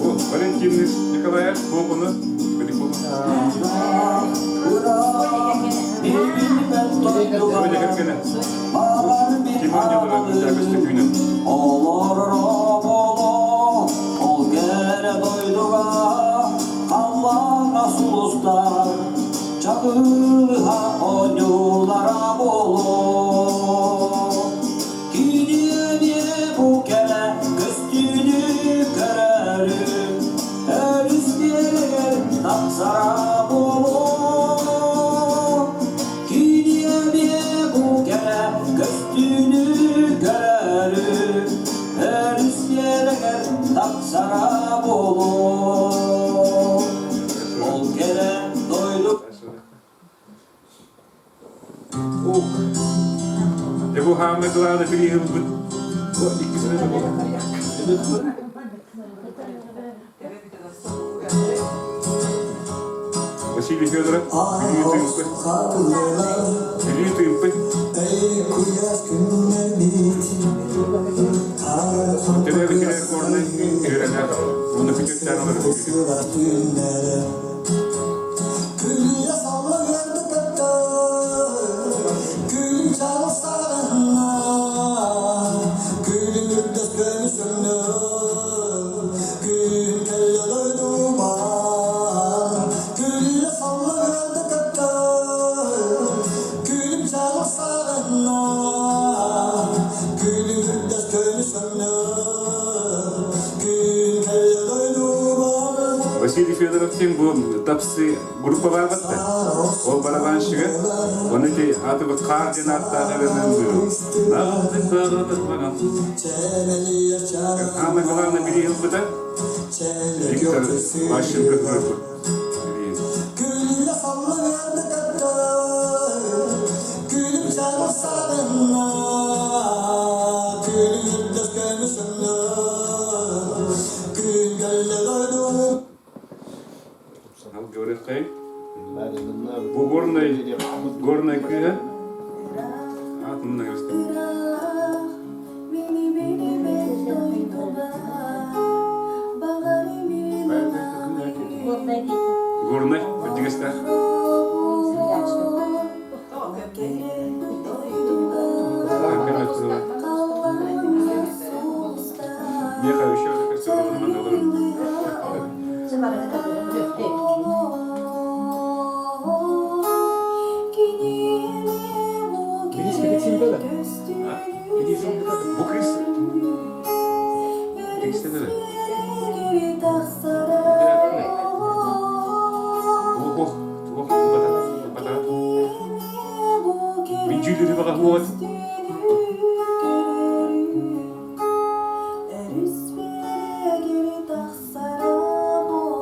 О, Валентин Николаев, Богуну, Ол кэрэ дойдуга халлааҥҥа сулустар чаҕылыһа оонньуулара буолуо. Кириэбиэ бу кэрэ көстүүнү көрөрү, өрүс биэрэгэр тахсара буолуо. Кириэбиэ бу кэрэ көстүүнү көрөрү, хаамай главный приехал Василий Федоров, Бүлүү Тыымпы. Бүлүү Тыымпы. Төрөөбүт Горнай үөрэнэр. Уонна күтүттээн олорор. Василий Федоров диэн бу тапсы группа бар батта. Ол барабанщига, оны ити атыбыт хаар диэн ааттаах эрэнэн Самое главное били ылбыта Виктор Ващенко группа. Говорит, Бу горный, горный кыыһа атынна Горный, Кырдьыгастаах. Меха еще Бу кыыс киристенere. Туох туох бата бата. Мен жүйдері баға хуат.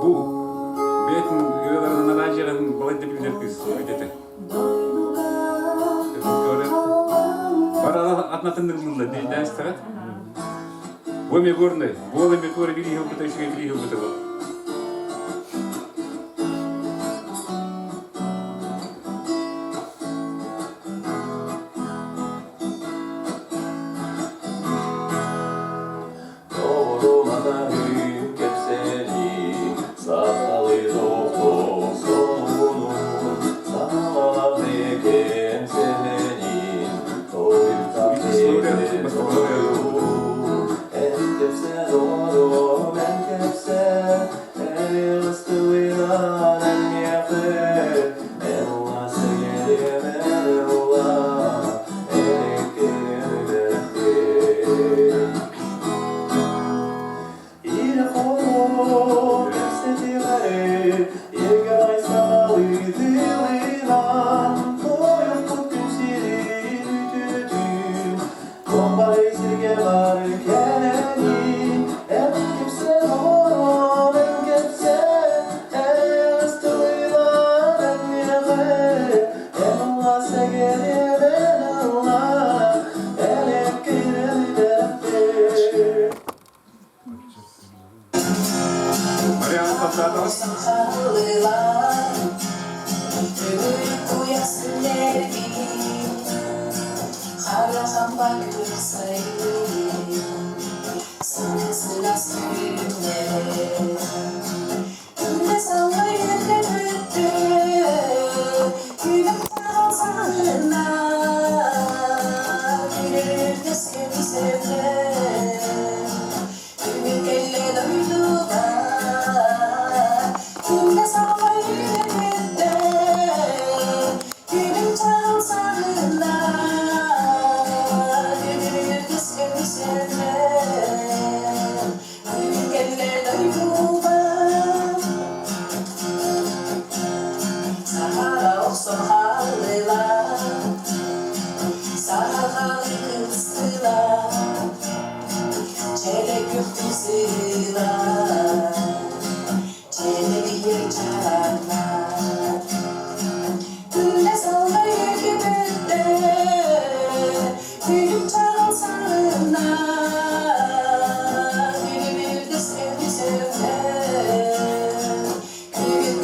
Бу бэйэтин ырыаларынан араадьыйаҕын балайда биллэр кыыс эбит этэ. Бара атнатын ыллылла дээстэҕит. Бу эмиэ горнай. Буол эмиэ туора биир иһилбитэ үчүгэй биир иһилбитэ бу. Марианна Солдатова.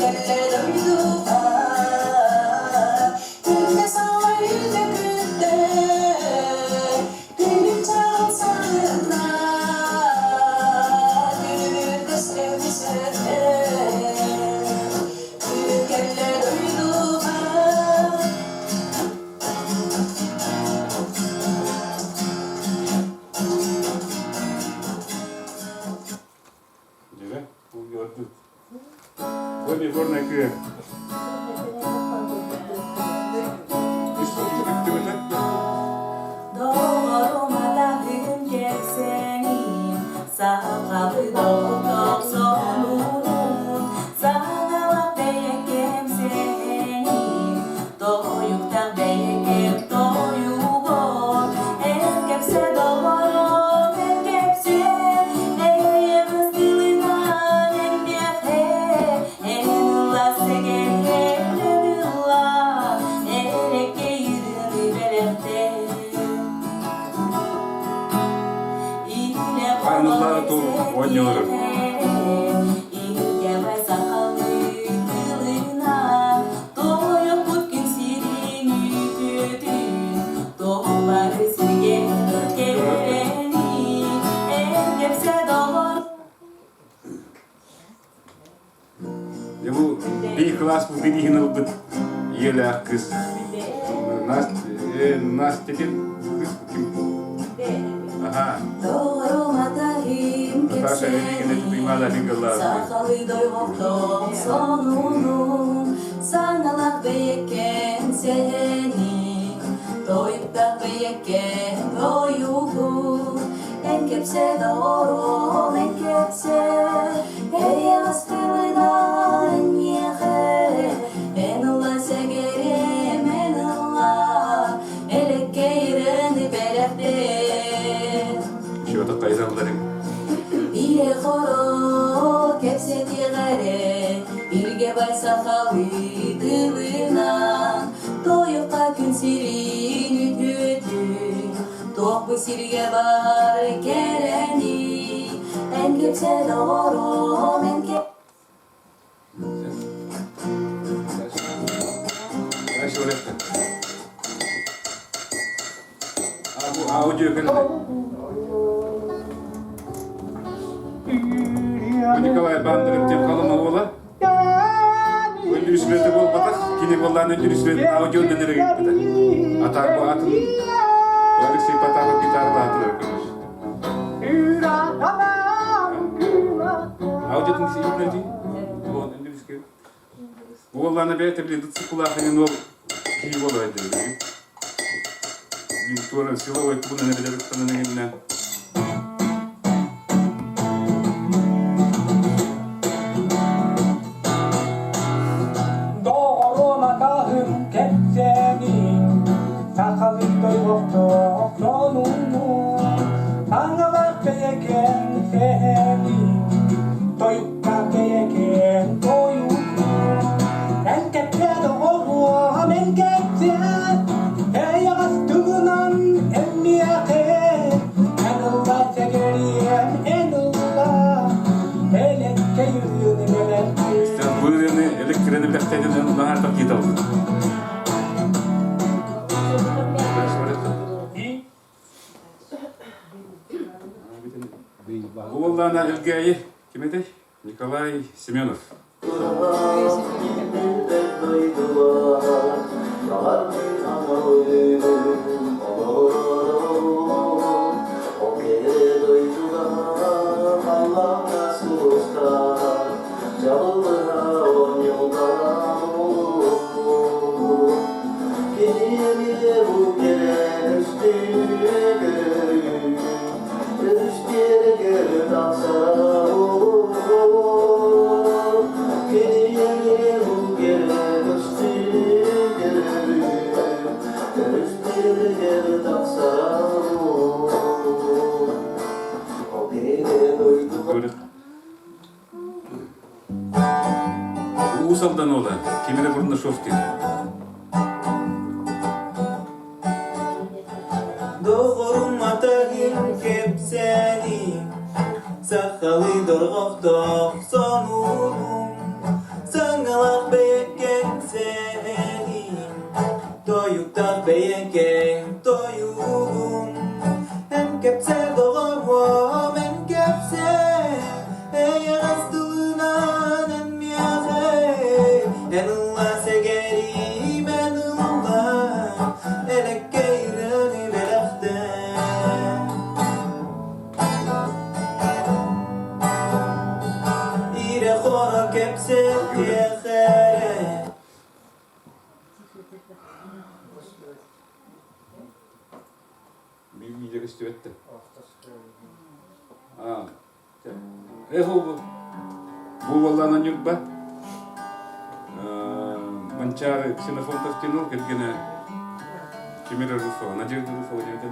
кэллэ дойдуга Күндэ саҕайда күндэ Күнүн чаҕыл сарына Күнүн көстө сэргэ Күн кэллэ дойдуга Дьэ, бу gördük. Böyle горная күйе. Доҕорум атаһым кэпсэниим, сахалыы доҕотох сонунун, саҥалах бэйэкэм сэһэниим, тойуктан бэйэкэм тойугун, эн кэпсэ доҕорум, эн кэпсэ, эйэҕэс тылынан эн миэхэ, эн ылла сэгэриэм, эн ылла, эрэкэй ырыаны бэлэхтээ. Аныллары тул оонньуулар. Дьэ бу биир кылаас бу бирииһин ылбыт ийэлээх кыыс. Настя ким? Кыыс ким? Аха. Наташа Ильина Туймаада Хингаллаах. Сахалыы дойҕохтоох сонунун, саҥалах бэйэккэн сэһэниҥ, тойуктах бэйэккэн тойугун, эн кэпсэ доҕорум, эн кэпсэ, эйэҕэс тылынан эн миэхэ, эн ылла сэгэриэм, эн ылла, элэккэй ырыаны бэлэхтээ. Чего-то тайзалларым. Ийэ хоро кэпсэтиэҕэрэ, Илгэ бай сахалыы тылынан, Тойукка күн сирин үтүөтүн, Туох бу сиргэ бар кэрэний, Эн кэпсэ доҕорум, эн Дальше вариант. Аудио кэллэ. Николай Бандеров диэн халыма уола. Өндүрүс буолбатах, кини буоллаан өндүрүс аудио дэнэрэ ыыппыта. А так бу атын Алексей Потапов гитаралаатылар короче. Аудиотын сиһитинэ дии. Уоллаана бэйэтэ били дыцикулааханын уол киһи буолар диэн. Туора силовой тугунан эбэлэриттэн эҥиннэ. Доҕоруом атаһым кэпсээнин, сахалыы дойҕохтоох сонунун, таҥалах бэйэкэм сэһэнин, тойукка бэйэкэм тойугун. Эн кэпсээ доҕоруом, эн кэпсээ, эйэҕэс тылынан эн миэхэ, эн ылла сэгэриэм, эн ылла, элэккэй ырыаны бэлэхтээ. Бу ырыаны электрени бэлэхтээтин наһаа таккиталбыт. Уоллаана Элгээйи ким этэй? Николай Семенов. Уус Алдан уола Кимирэ Бурнашов диэн. Доҕорум атаһым кэпсээним, сахалыы дорҕохтоох сонунум, саҥалаах Бэйэкэҥ тойугун Эн кэпсээ доҕоруом, эн кэпсээ Эйэҕэс тылынан эн миэхэ Эн ылла сэгэриим, эн ылла Элэккэй ырыаны бэлэхтээ Ирэ-хоро кэпсэтиэхэ Видео көстүбэт да. Аа. Эх бу бу буоллаана Ньурба. Манчаары Ксенофонтов тинул кэргэнэ Кимира Руфова, Надежда Руфова диэн этэ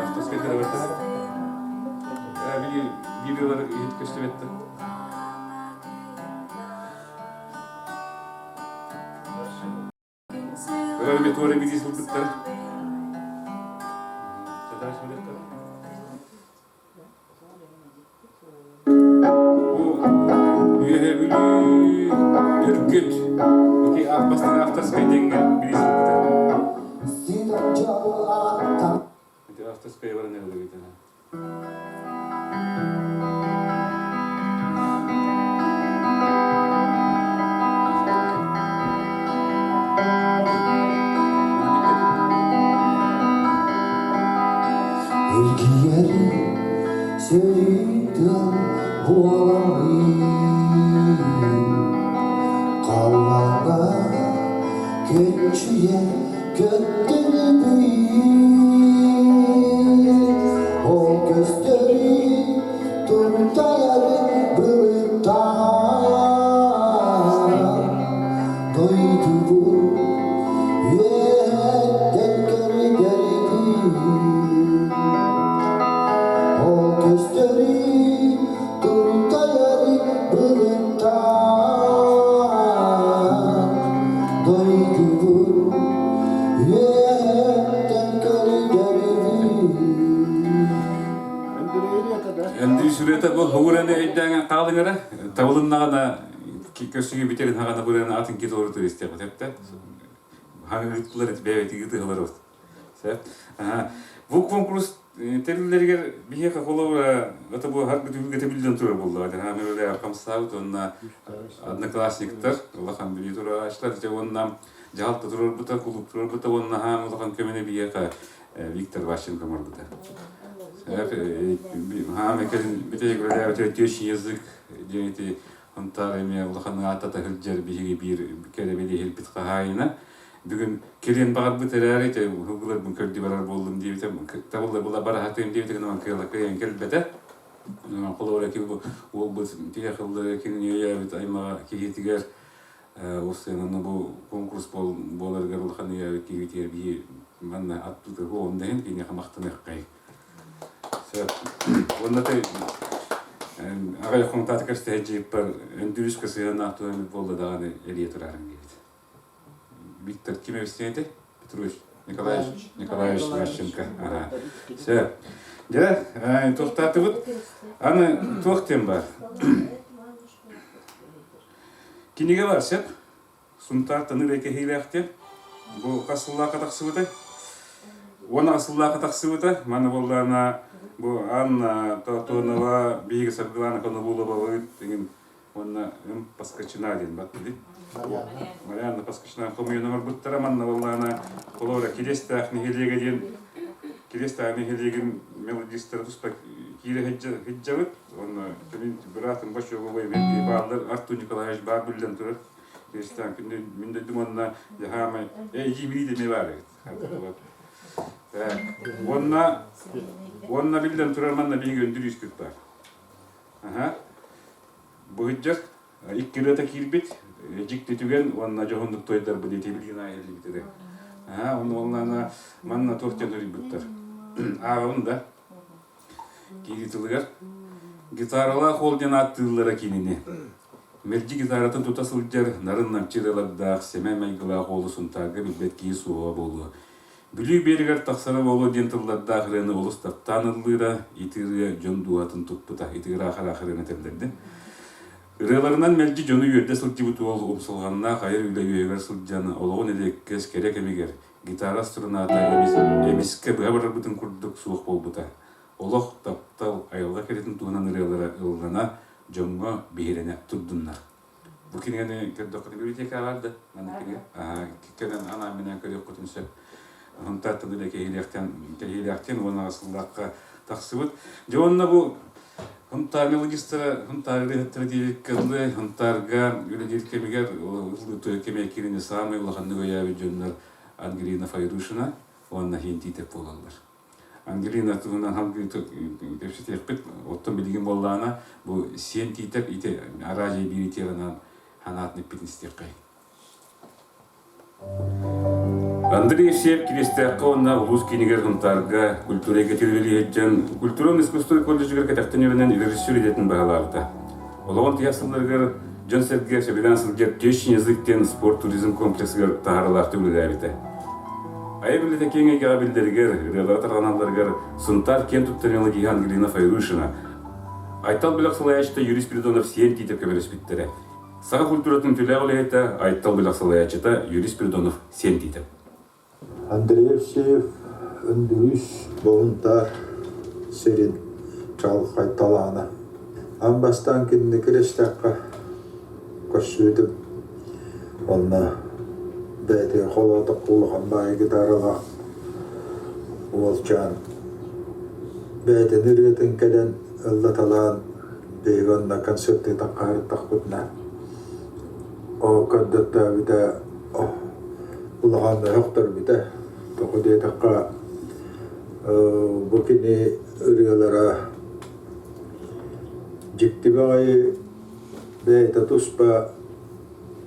Авторскай кыра Били видеолары иһит көстүбэттэр. Өр метуора биди сылдыттар. Бу Үөһээ Бүлүү Өргүт ити бастыҥ авторскай диэҥҥэ бириис ылбыта. Ити авторскай баран эрэлэбит Эргийэр сөрүүн тыал буоламмын Халлааҥҥа көччүйэ көттөрбүн Ол көстөрүн туртайар былыттаах Дойдубун үөһэттэн көрдөрбүн Ол көстөрүн туртайар былыттаах Дойдубун үөһэттэн көрдөрбүн Андрей сүрэтэ бу хогураны өйдөөн хаалыҥара табылыннаҕына көрсүгү бүтерин хаҕана бураны атын китолору туристиэх эптэ хаҥыгыттылар бэйэтиги тыһылар Сөп. Бу конкурс тэриллэригэр биһиэхэ холобура это бу хар бүтүгү биллэн турар буоллаҕа дьаһаан үлэ хамсаабыт уонна одноклассниктар улахан билии турааччылар дьэ уонна дьаһалта турарбыта кулууп турарбыта уонна хаан улахан көмөнү биһиэхэ Виктор Ващенко оҥорбута. Хаан кэлин бүтэһик үлэлээбит тещий язык диэн ити Антаар эмиэ улахан ааттата сылдьар биһиги биир кэрэбили иһирбит хаһаайына. Бүгүн кэлиэн баҕарбыт эрээри, ити уһугуларбын көрдүү барар буоллум диэбитэ, табылла була бараһатыым диэбитэ гынан кыала кыайан кэлбэтэ. Холобура ким бу уолбут тиһэх ыллыга кинини өйөөбүт аймаҕа киһитигэр Уссыананы бу конкурс буоларыгар улахан өйөөбүт киһитигэр биһи манна аттыытыгар онно иһин киниэхэ махтаныаххай. Сөп. Уонна ты аҕай хонтааты көрсө дьииппэр өндүрүскэ сыһыаннаах туһаммыт буолла даҕаны эрийэ турарым диэбит. Виктор ким эбистиэтэй? Петрович Николаевич Николаевич Ващенко. Ага. Сөп. Дьэ, туохтаатыбыт? Аны туох диэн бар? Кинигэ бар, сөп. Сунтаар тыныыр кэһиилээхтэр. Бу хас сыллаахха тахсыбытай? 18 сыллаахха тахсыбыта. Маны буоллаана бу Анна Тотонова биһиги Саргылана Конобуловабыт деген уонна М Паскачина диэн бат дии. Марианна Паскачина хомуйан оҥорбуттара. Манна буоллаана холобура Кириэстээх нэһилиэгэ диэн Кириэстээх нэһилиэгин мелодистара туспа киирэ сылдьабыт. Уонна мин быраатым Бочуогубай бааллар Артур Николаевич баар биллэн турар. Киристан күндү мин дойдум уонна дьаһаамай эйии эмиэ баар эбит. Так. Уонна уонна биллэн турар манна биһиги өндүр үүспүт баар. Аха. Быһыдьар икки ырыата киирбит дьикти түгэн уонна дьоһуннук тойдарбыт ити билигин аайыллыбыт этэ. Аха, онно уонна манна туох диэн ыйбыттар. Ааҕабын да. Киирии тылыгар «Гитаралаах уол» диэн ааттыыллара кинини. Мэлдьи гитаратын тута сылдьар, нарын-намчы ырыалардаах, сэмэй майгылаах уолу Сунтаарга билбэт киһи суоҕа буолуо. Бүлүү биэрэгэр тахсара буолуо диэн тыллардаах ырыаны олус таптаан ыллыыра, ити ырыа дьон дууһатын туппута, ити ыраах-ыраах ырыаны этэллэрдин. Ырыаларынан мэлдьи дьону үөрдэ сылдьыбыт уол умсулҕаннаах айар үлэ үөһүгэр сылдьан олоҕун эриэккэс кэрэ кэмигэр гитара струната эмискэ быһа барарбытын курдук суох буолбута. Олох, таптал, айылҕа кэрэтин туһунан ырыалара ыллана, дьоҥҥо биһирэнэ турдуннар. Бу кинигэни көрдөххүтүнэ библиотекаҕа бар да маннык кинигэ кэлэн анаан-минээн көрүөххүтүн сөп. Һунтаартан үлэ кэһиилээхтэн кэһиилээхтин уонна сыллаахха тахсыбыт. Дьэ уонна бу Һунтаар мелодистара, Һунтаар ырыаһыттара диэбиккэ дылы, Һунтаарга үлэлиир кэмигэр ыллыы кэмэ киирини саамай улаханнык өйөөбүт дьоннор Ангелина Файрушина уонна Хинтитеп буолаллар. Ангелина туһунан салгыы кэпсэтиэхпит. Оттон билигин буоллаҕына, бу Сиэн Тиитэп ити араадьыйа биир итиэҕинэн ханаатын эппитин истиэххэй. Андрей Евсеев Кириэстээххэ уонна улуус киинигэр Сунтаарга культура эйгэтигэр үлэлии сылдьан культура искусство колледжыгар кэтэхтэн үөрэнэн режиссер идэтин баһылаабыта. Олоҕун тиһэх сылларыгар дьон-сэргэ сөбүлээн сылдьар Тещин язык диэн спорт-туризм комплексыгар таһаарыылаахтык үлэлээбитэ. Айар үлэтэ киэҥ эйгэҕэ биллэригэр, ырыалара тарҕаналларыгар Сунтаар киэн туттар мелодиһа Ангелина Файрушина, Айтал бөлөх салайааччыта Юрий Спиридонов Сиэн Тиитэп көмөлөспүттэрэ. Саха культуратын үтүөлээх үлэһитэ, Айтал бөлөх салайааччыта Юрий Спиридонов Сиэн Тиитэп. Андрей Евсеев Өндүрүүс Боһунтаар сирин чаҕылхай талаана. Аан бастаан кинини кирэстэххэ көрсүбүтүм. Онно бэйэтигэр холоотоххо улахан баайы гитаралаах уолчаан бэйэтин ырыатын кэлэн ыллаталаан биһиги онно концертыы таххаһыртахпытына Ол көрдөттөөбүтэ улахан өһөхтөрбүтэ. Тоҕо диэтэххэ, бу кини ырыалара дьикти баҕайы бэйэтэ туспа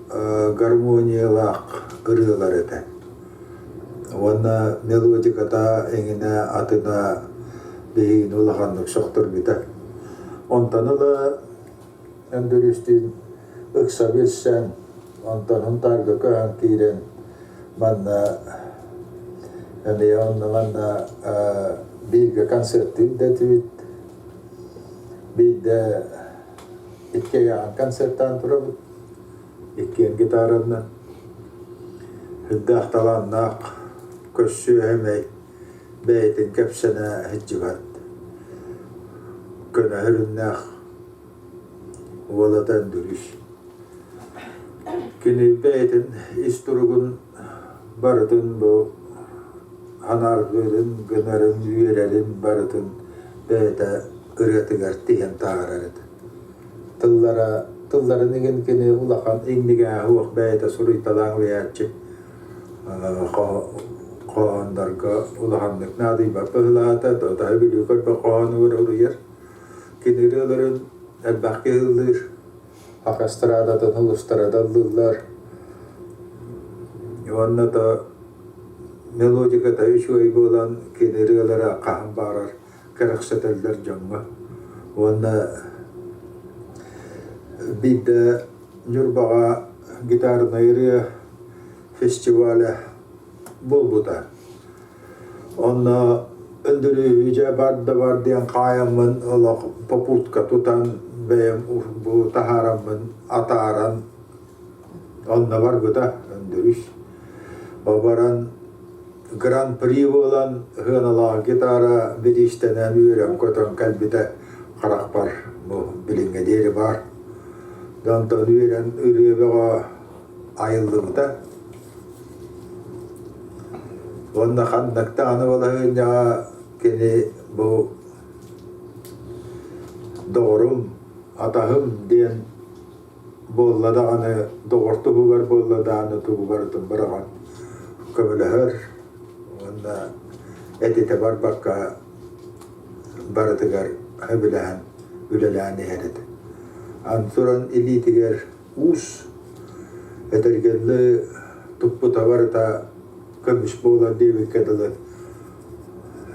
гармониялаах ырыалар этэ. Уонна мелодиката эҥинэ атына биһигини улаханнык сөхтөрбүтэ. Онтон ыла Өндөрүүстүүн ыкса билсэн, онтон Һунтаарга көһөн киирэн манна эмиэ онно манна бииргэ концерттыыр да этибит. Биирдэ иккиэйэҕин концертаан турабыт. Иккиэн гитараннан. Үрдээх талааннаах, көрсүө-сэмэй, бэйэтин кэпсэнэ сылдьыбат. Көнө сүрүннээх уолата Өндөрүүс. Кини бэйэтин ис туругун барытын бу анааргыырын, гынарын, үөрэрин барытын бэйэтэ ырыатыгар тиһэн таһаарар этэ. Тыллара, тылларын игин кини улахан иҥнигээһэ суох бэйэтэ суруйталаан улуйааччы хоһооннорго улаханнык наадыйбат быһыылаата, таһы Бүлүү көрбөх хоһоонугар уруйар. Кини ырыаларын элбэх киһи ыллыыр, ах эстрадатын улустара да ыллыыллар. Уонна да мелодиката үчүгэй буолан кини ырыалара хаһан баҕарар кэрэхсэтэллэр дьоҥҥо. Уонна биирдэ Ньурбаҕа гитарнай ырыа фестиваля буолбута. Онно Өндөрүүһү дьэ бар да бар диэн хаайаммын олох попутка тутан бэйэм бу таһаараммын атааран онно барбыта Өндөрүүс. Баран Гран-при буолан сыаналаах гитара бириистэнэн үөрэн-көтөн кэлбитэ харахпар бу билиҥҥэ диэри баар. Онтон үөрэн ырыа бөҕө айыллыбыта. Уонна ханнык даҕаны балаһыанньаҕа кини бу доҕорум, атаһым диэн буолла даҕаны доҕор туһугар буолла даҕаны тугу барытын быраҕан көмөлөһөр уонна этитэ барбакка барытыгар сөбүлэһэн үлэлээн иһэр этэ. Аны туран илиитигэр уус этэргэлли туппута барыта көмүс буолар диэбиккэ дылы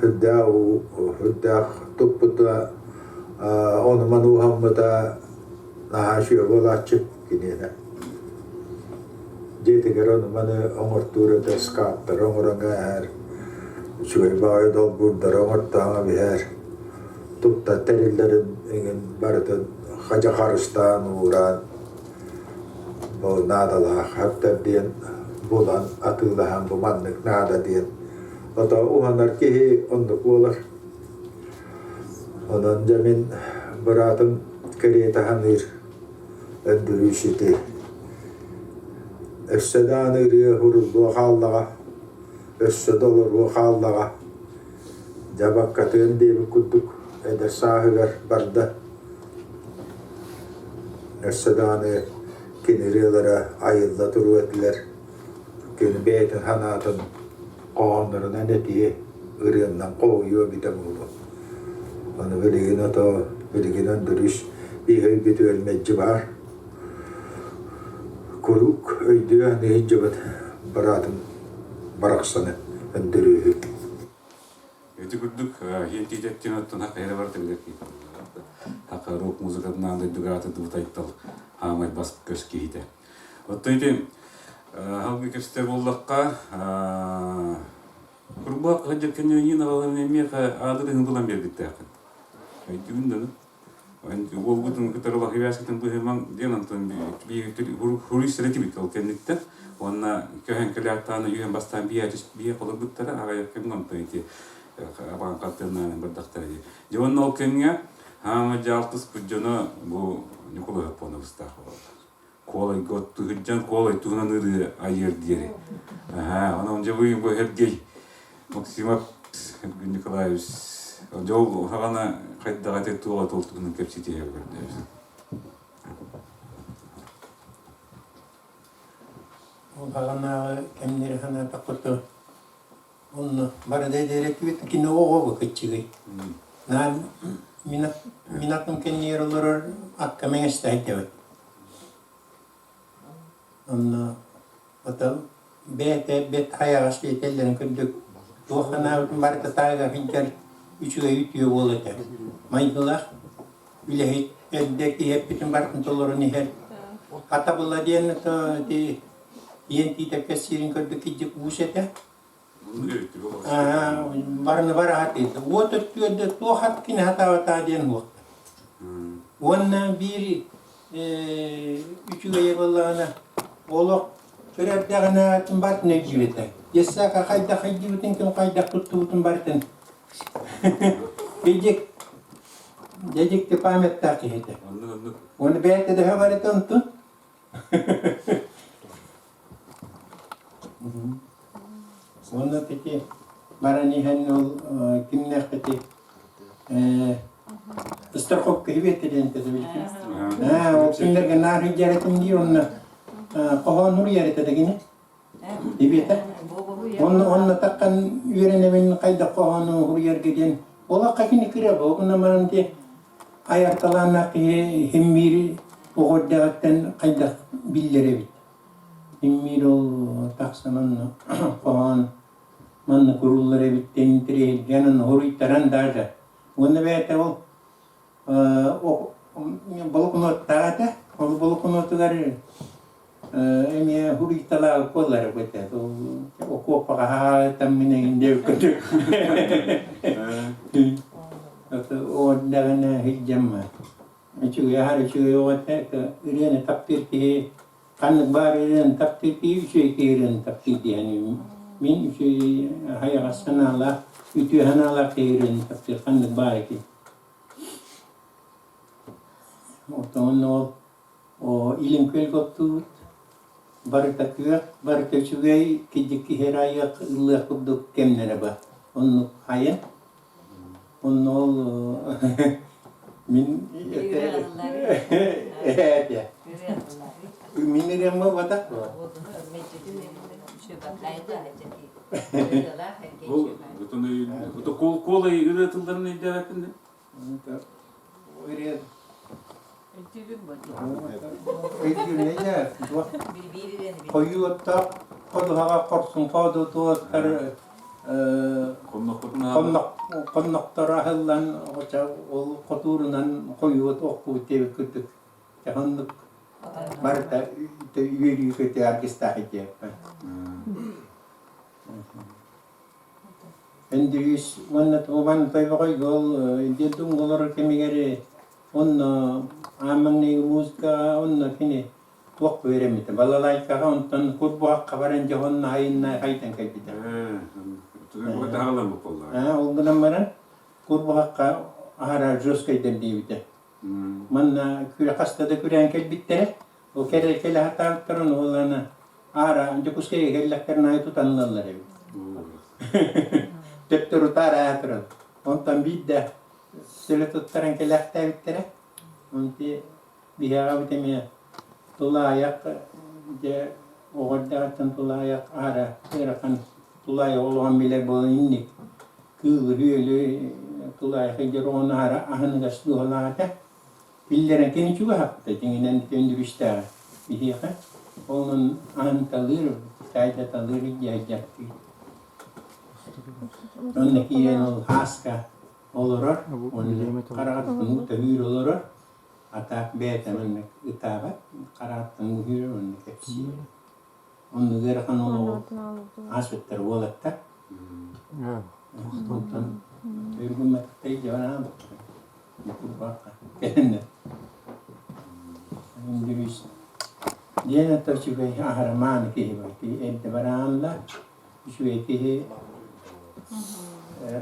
үрдээх уу үрдээх туппута ону-маны уһаммыта наһаа үчүгэй буолааччы киниэнэ. Дьиэтигэр ону-маны оҥортуур этэ, скаптары оҥорон ааһар. Үчүгэй баҕайы долбуурдары оҥортооҥо биһээр туттар тэриллэрин эҥин барытын хадьа харыстаан уураан бу наадалаах хаптар диэн булан атыылаһан бу маннык наада диэн ото уһанар киһи оннук буолар. Онон дьэ мин быраатым кэриэтэ саныыр Өндөрүүс ити өссө даҕаны ырыа уһуруллуо хааллаҕа, өссө да олоруо хааллаҕа. Дьабаккатыан диэбит курдук эдэр сааһыгар барда. Өссө даҕаны кини ырыалара айылла туруо этилэр. Кини бэйэтин санаатын хоһооннорунан этиэ, ырыаннан хоһуйуо эбитэ буолуо. Аны билигин ото билигин Өндөрүүс бииһэйбитигэр мэлдьи баар. Куруук өйдүө аныһыйдьыбыт быраатым барахсаны Өндөрүүһү. Ити курдук иһин тиитэттин оттон хакайра барыта билэр киһи. Хака рок музыкатынан дойдуга аатырдыбыт айтал хаамай бас көс киһитэ. Оттон ити халгы кэпсэтэр буоллахха, Курбаах сылдьар кэннинин аҕалан эмиэхэ аадырыһын булан биэрбиттээххин. Өйдүүгүн да Уолгутун кытары лахивяскытын быһымаҥ диэн онтон хуруйсара этибит ол кэнниттэн. Уонна көһөн кэлээттааны үһэн бастаан биэ холорбуттара аҕыйах кэмҥэ онтон ити абаан хаттыырнаан бардахтара дии. Дьэ уонна ол кэмҥэ хаама дьаалтыспыт дьоно бу Ньукулай Хоппуонабыстаах буолаллар. Куолайга оттуһурдьан куолай туһунан ырыа айыар диэри. Аһаа, онон дьэ бу Сергей Максимов Эргин Николаевич дьэ ол хаҕана хайдаҕа ити туоҕа туол туһунан кэпсэтиһэ көрдөөбүт. Ол хаҕанааҕы кэмнэри санаатахпыт онно барыда диэрэккибит кини оҕо кыччыгый. Наар мин атым кэннигэр олорор акка мэҥэстэһэйдэбит. Онно потом бэйэтэ бэт хайаҕас диэтэллэрин курдук туох санаабытын барыта таайга сылдьар үчүгэй үтүө уол этэ. Майгылаах үлэһит эрдэ киһи эппитин барытын толорон иһэр. Хатабыла диэн ото ити иэн тиитэккэ сиирин көрдүк киддик уус этэ. Барыны бары хатыыта. Уот өттүгэр туох ат кини хатаабатаа диэн уох. Уонна биир үчүгэйэ буоллаҕына олох көрөрдөҕүнэ барытын өйдүүр этэ. Дьэссака хайдах өйдүүбүтүн ким хайдах туттубутун барытын. Дьик дьикти памяттаах киһи этэ. Уонна бэйэтэ да барыта онтун. Уонна ити баран иһэн ол кимнээхпитий страховка иһибиэттэ диэн этэ Ээ, ол кинилэргэ наар сылдьар дии онно хоһоон суруйар этэ да кини Ибиэтэ. Онно онно таххан үөрэнэбин хайдах хоһоону суруйарга диэн олоххо кини кыра буолуна баран дии айар талааннаах киһи химмиир оҕо эрдэҕиттэн хайдах биллэр эбит. Химмиир ол тахсан онно хоһоон манна куруллар эбит диэн интэриэһиргээн онно суруйтаран даже. Уонна бэйэтэ ол болокунуоттаах этэ. Ол болокунуотугар эмиэ суруйталаабыт буоллар этэ. Окуоппаҕа хаһаатам мин эҥин диэбит Уордаҕына сылдьаммат. Үчүгэй аһар үчүгэй оҕо этэ. Ырыаны таптыыр киһи ханнык баар ырыаны таптыыр киһи үчүгэй киһи ырыаны таптыыр диэни мин үчүгэй хайаҕас санаалаах үтүө санаалаах киһи ырыаны таптыыр ханнык баар киһи. Оттон ол Илин күөлгэ оттуубут. Барыта күөх, барыта үчүгэй, кидьик киһи эрэ айыах, ыллыах курдук кэмнэрэ бар. Оннук хайа. Онно ол мин этэ. Мин ырыам буолбатах дуо? Ол куолай ырыа тылларын өйдөөбөппүн да? Ырыа Хойуу оттоох ходуһаҕа хорсун хоодутуоттар хоннохторо аһыллан ол хотуурунан хойуу от охпут диэбит курдук оннук барыта үөрүү көтүү аргыстаах этиэхпэ. Өндүрүүс уонна Туобан Тойбохой ол детдом олорор кэмигэр онно аан маҥнайгы музыкаҕа онно кини туох үөрэммитэ балалайкаҕа онтон курбуһахха баран дьоһун айынна хайдан кэлбитэ. Ээ ол гынан баран курбуһахха аһара жесткайдар диэбитэ. Манна хаста да күрээн кэлбиттэрэ. Ол кэлэ кэлэ сатаабыттарын ол аны аара Дьокуускайга кэллэхтэрин аайы тутан ылаллар эбит. Төптөрү утаара аатыран. Онтон биирдэ сөлө туттаран кэлээхтээбиттэрэ. Онти биһиэҕэбит эмиэ тулаайах дьэ оҕо эрдэҕиттэн тулаайах аара ыарахан тулаайах олоҕун билэр буолан инник кыылы-үөлү тулаайах илдьэр оҕону аһара аһыныгас дууһалаах этэ. Биллэрэн кини чугаһаппыта дьиҥинэн өндүрүстээҕэ биһиэхэ. Онон аһынталыыр, таайдаталыыр дьаһайдьахтыы. Онно киирэн ол һааска олорор, уонна хараҕыттан уу төһүүр олорор, а так бэйэтэ маннык ытаабат, хараҕыттан уу үүрэр уонна кэпсиир. Онно ыарахан олоҕу ааспыттар уолаттар. Онтон өргүммэтэхтэй дьон аабыттар. Кэлэннэ. Үндүрүүс. Диэн это үчүгэй аһарамаан киһи бар. Эрдэ бараанла үчүгэй киһи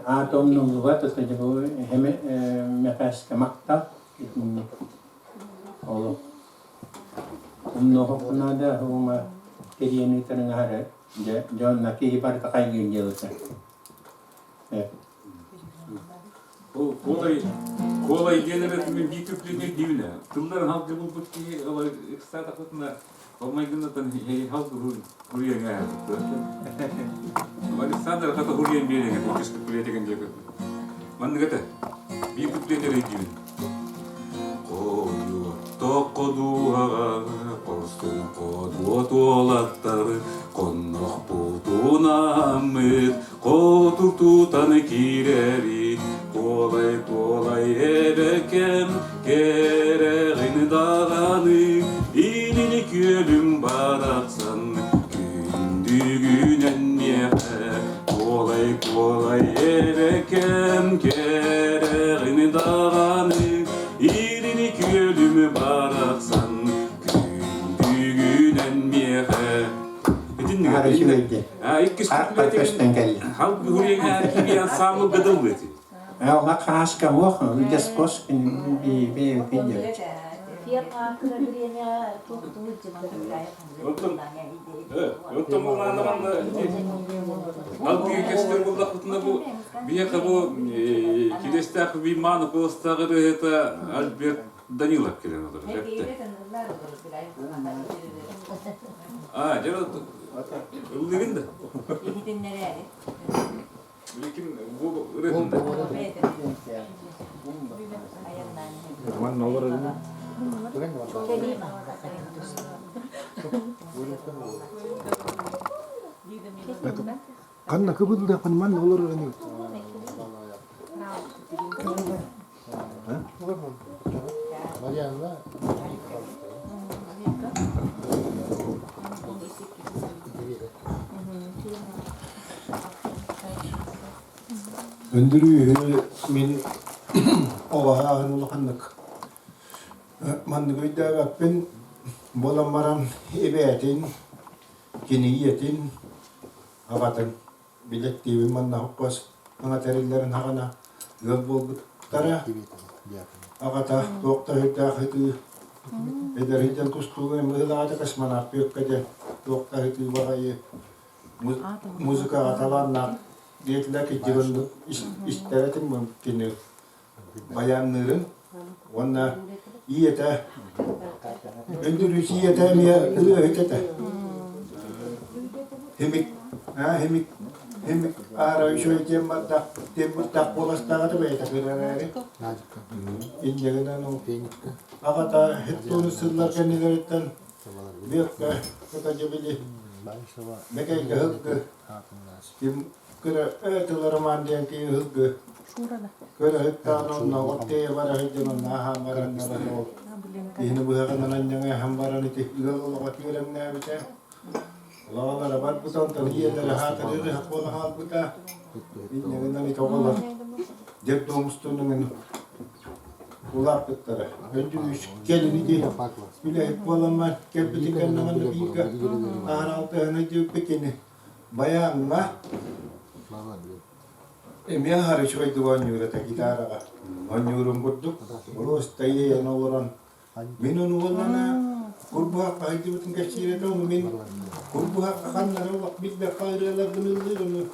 аат умнуллубат, это бу эһэме Мэхээскэ махтал итинник олох Умнуохха наада ума тэрийэн ыытарын аһары дьэ дьонно киһи барыта хайгыыр дьыалата. Ол куолай куолай диэн эрэ түмэн биир күплүнү диибинэ. Тылларын халгы булбут киһи ол ыксаатахпытына ол майгыннатан халгы хуруйаҥа Александр хата хуруйан биэриҥэ иккис күплү диэки. Маннык этэ. Биир күплү диибин. Хойуоттоххо дууһаҕа хорсун ходуот уолаттар хоннохпутунаммыт хотур тутан киирэбит куолай-куолай эбэкэм кэрэҕин даҕаны илини күөлүм барахсан күндүгүнэн миэхэ Куолай-куолай эбэкэм кэрэҕин даҕаны илини күөлүм барахсан күндүгүнэн миэхэ Итинник Аһара үчүгэйди. иккис Харахпар көстөн кэллэ. Хал бүгүрүҥэ киһи ансаамыл гыдыллы ити. Оҕа хааска уох, дескос бэйэбитин дьэ. Оттон Оттон буллааннаҕына алтыга кэстэр буллахпытына бу биһиэхэ бу кириэстээх Виман куоластаах ырыаһыта Альберт Данилов кэлэн олорор эптэ. А, дьэ ыллыгын да. Биликин бу ырыатын да. Манна олорор Ханна кыбылдахпын манна олорор ини. Марианна Өндүрүүһү мин оҕоһааһын улаханнык маннык өйдөөбөппүн буолан баран эбээтин, кини ийэтин, аҕатын билэттиибин манна хоппуос аҥа тэриллэрин хаҕана ыал буолбуттара. Аҕата туох да өйдөөх ытыы эдэр сылдьан тустууга быһыылаҕа космонавт Бүөккэ диэн туох да ытыы баҕайы музыкаҕа талааннаах диэтилэр кырдьык оннук истэр этим кини байаанныырын уонна ийэтэ Өндүрүүс ийэтэ эмиэ ырыаһыт этэ Химик химик химик аара үчүгэй диэн бардах диэн бардах буоластаах этэ бэйэтэ кыра эрээри инньэ гынан ол аҕата хеттуун сыллар кэннилэриттэн Бүөккэ кыта дьэ били Мэкэйгэ һылгы ким кыра тыл роман диэн киһи һылгы көрөһүттаан онно от тиэйэ бара сылдьан онно аһаан баран баран ол киһини быһаҕынан анньаҥа аһан баран ити ыал олоҕо түөрэҥнээбитэ. Улаҕалара барбыта, онтон ийэлэрэ хаатырыыр ыһах буола хаалбыта. Инньэ ити оҕолор детдом устунуҥун улааппыттара. Өндүгүс кэлин ити үлэһит буоламмар кэлбитин кэннэ манна бииргэ аһара алтыһан диэбиппит кини байааҥҥа эмиэ аһары үчүгэйдик оонньуур этэ гитараҕа. Оонньуурун курдук просто иэйэн олорон Мин ону уонна курбуһахха сылдьыбытын кэпсиир этэ, ону мин курбуһахха ханнары олох билбэккэ ырыаларбын ыллыыр, ону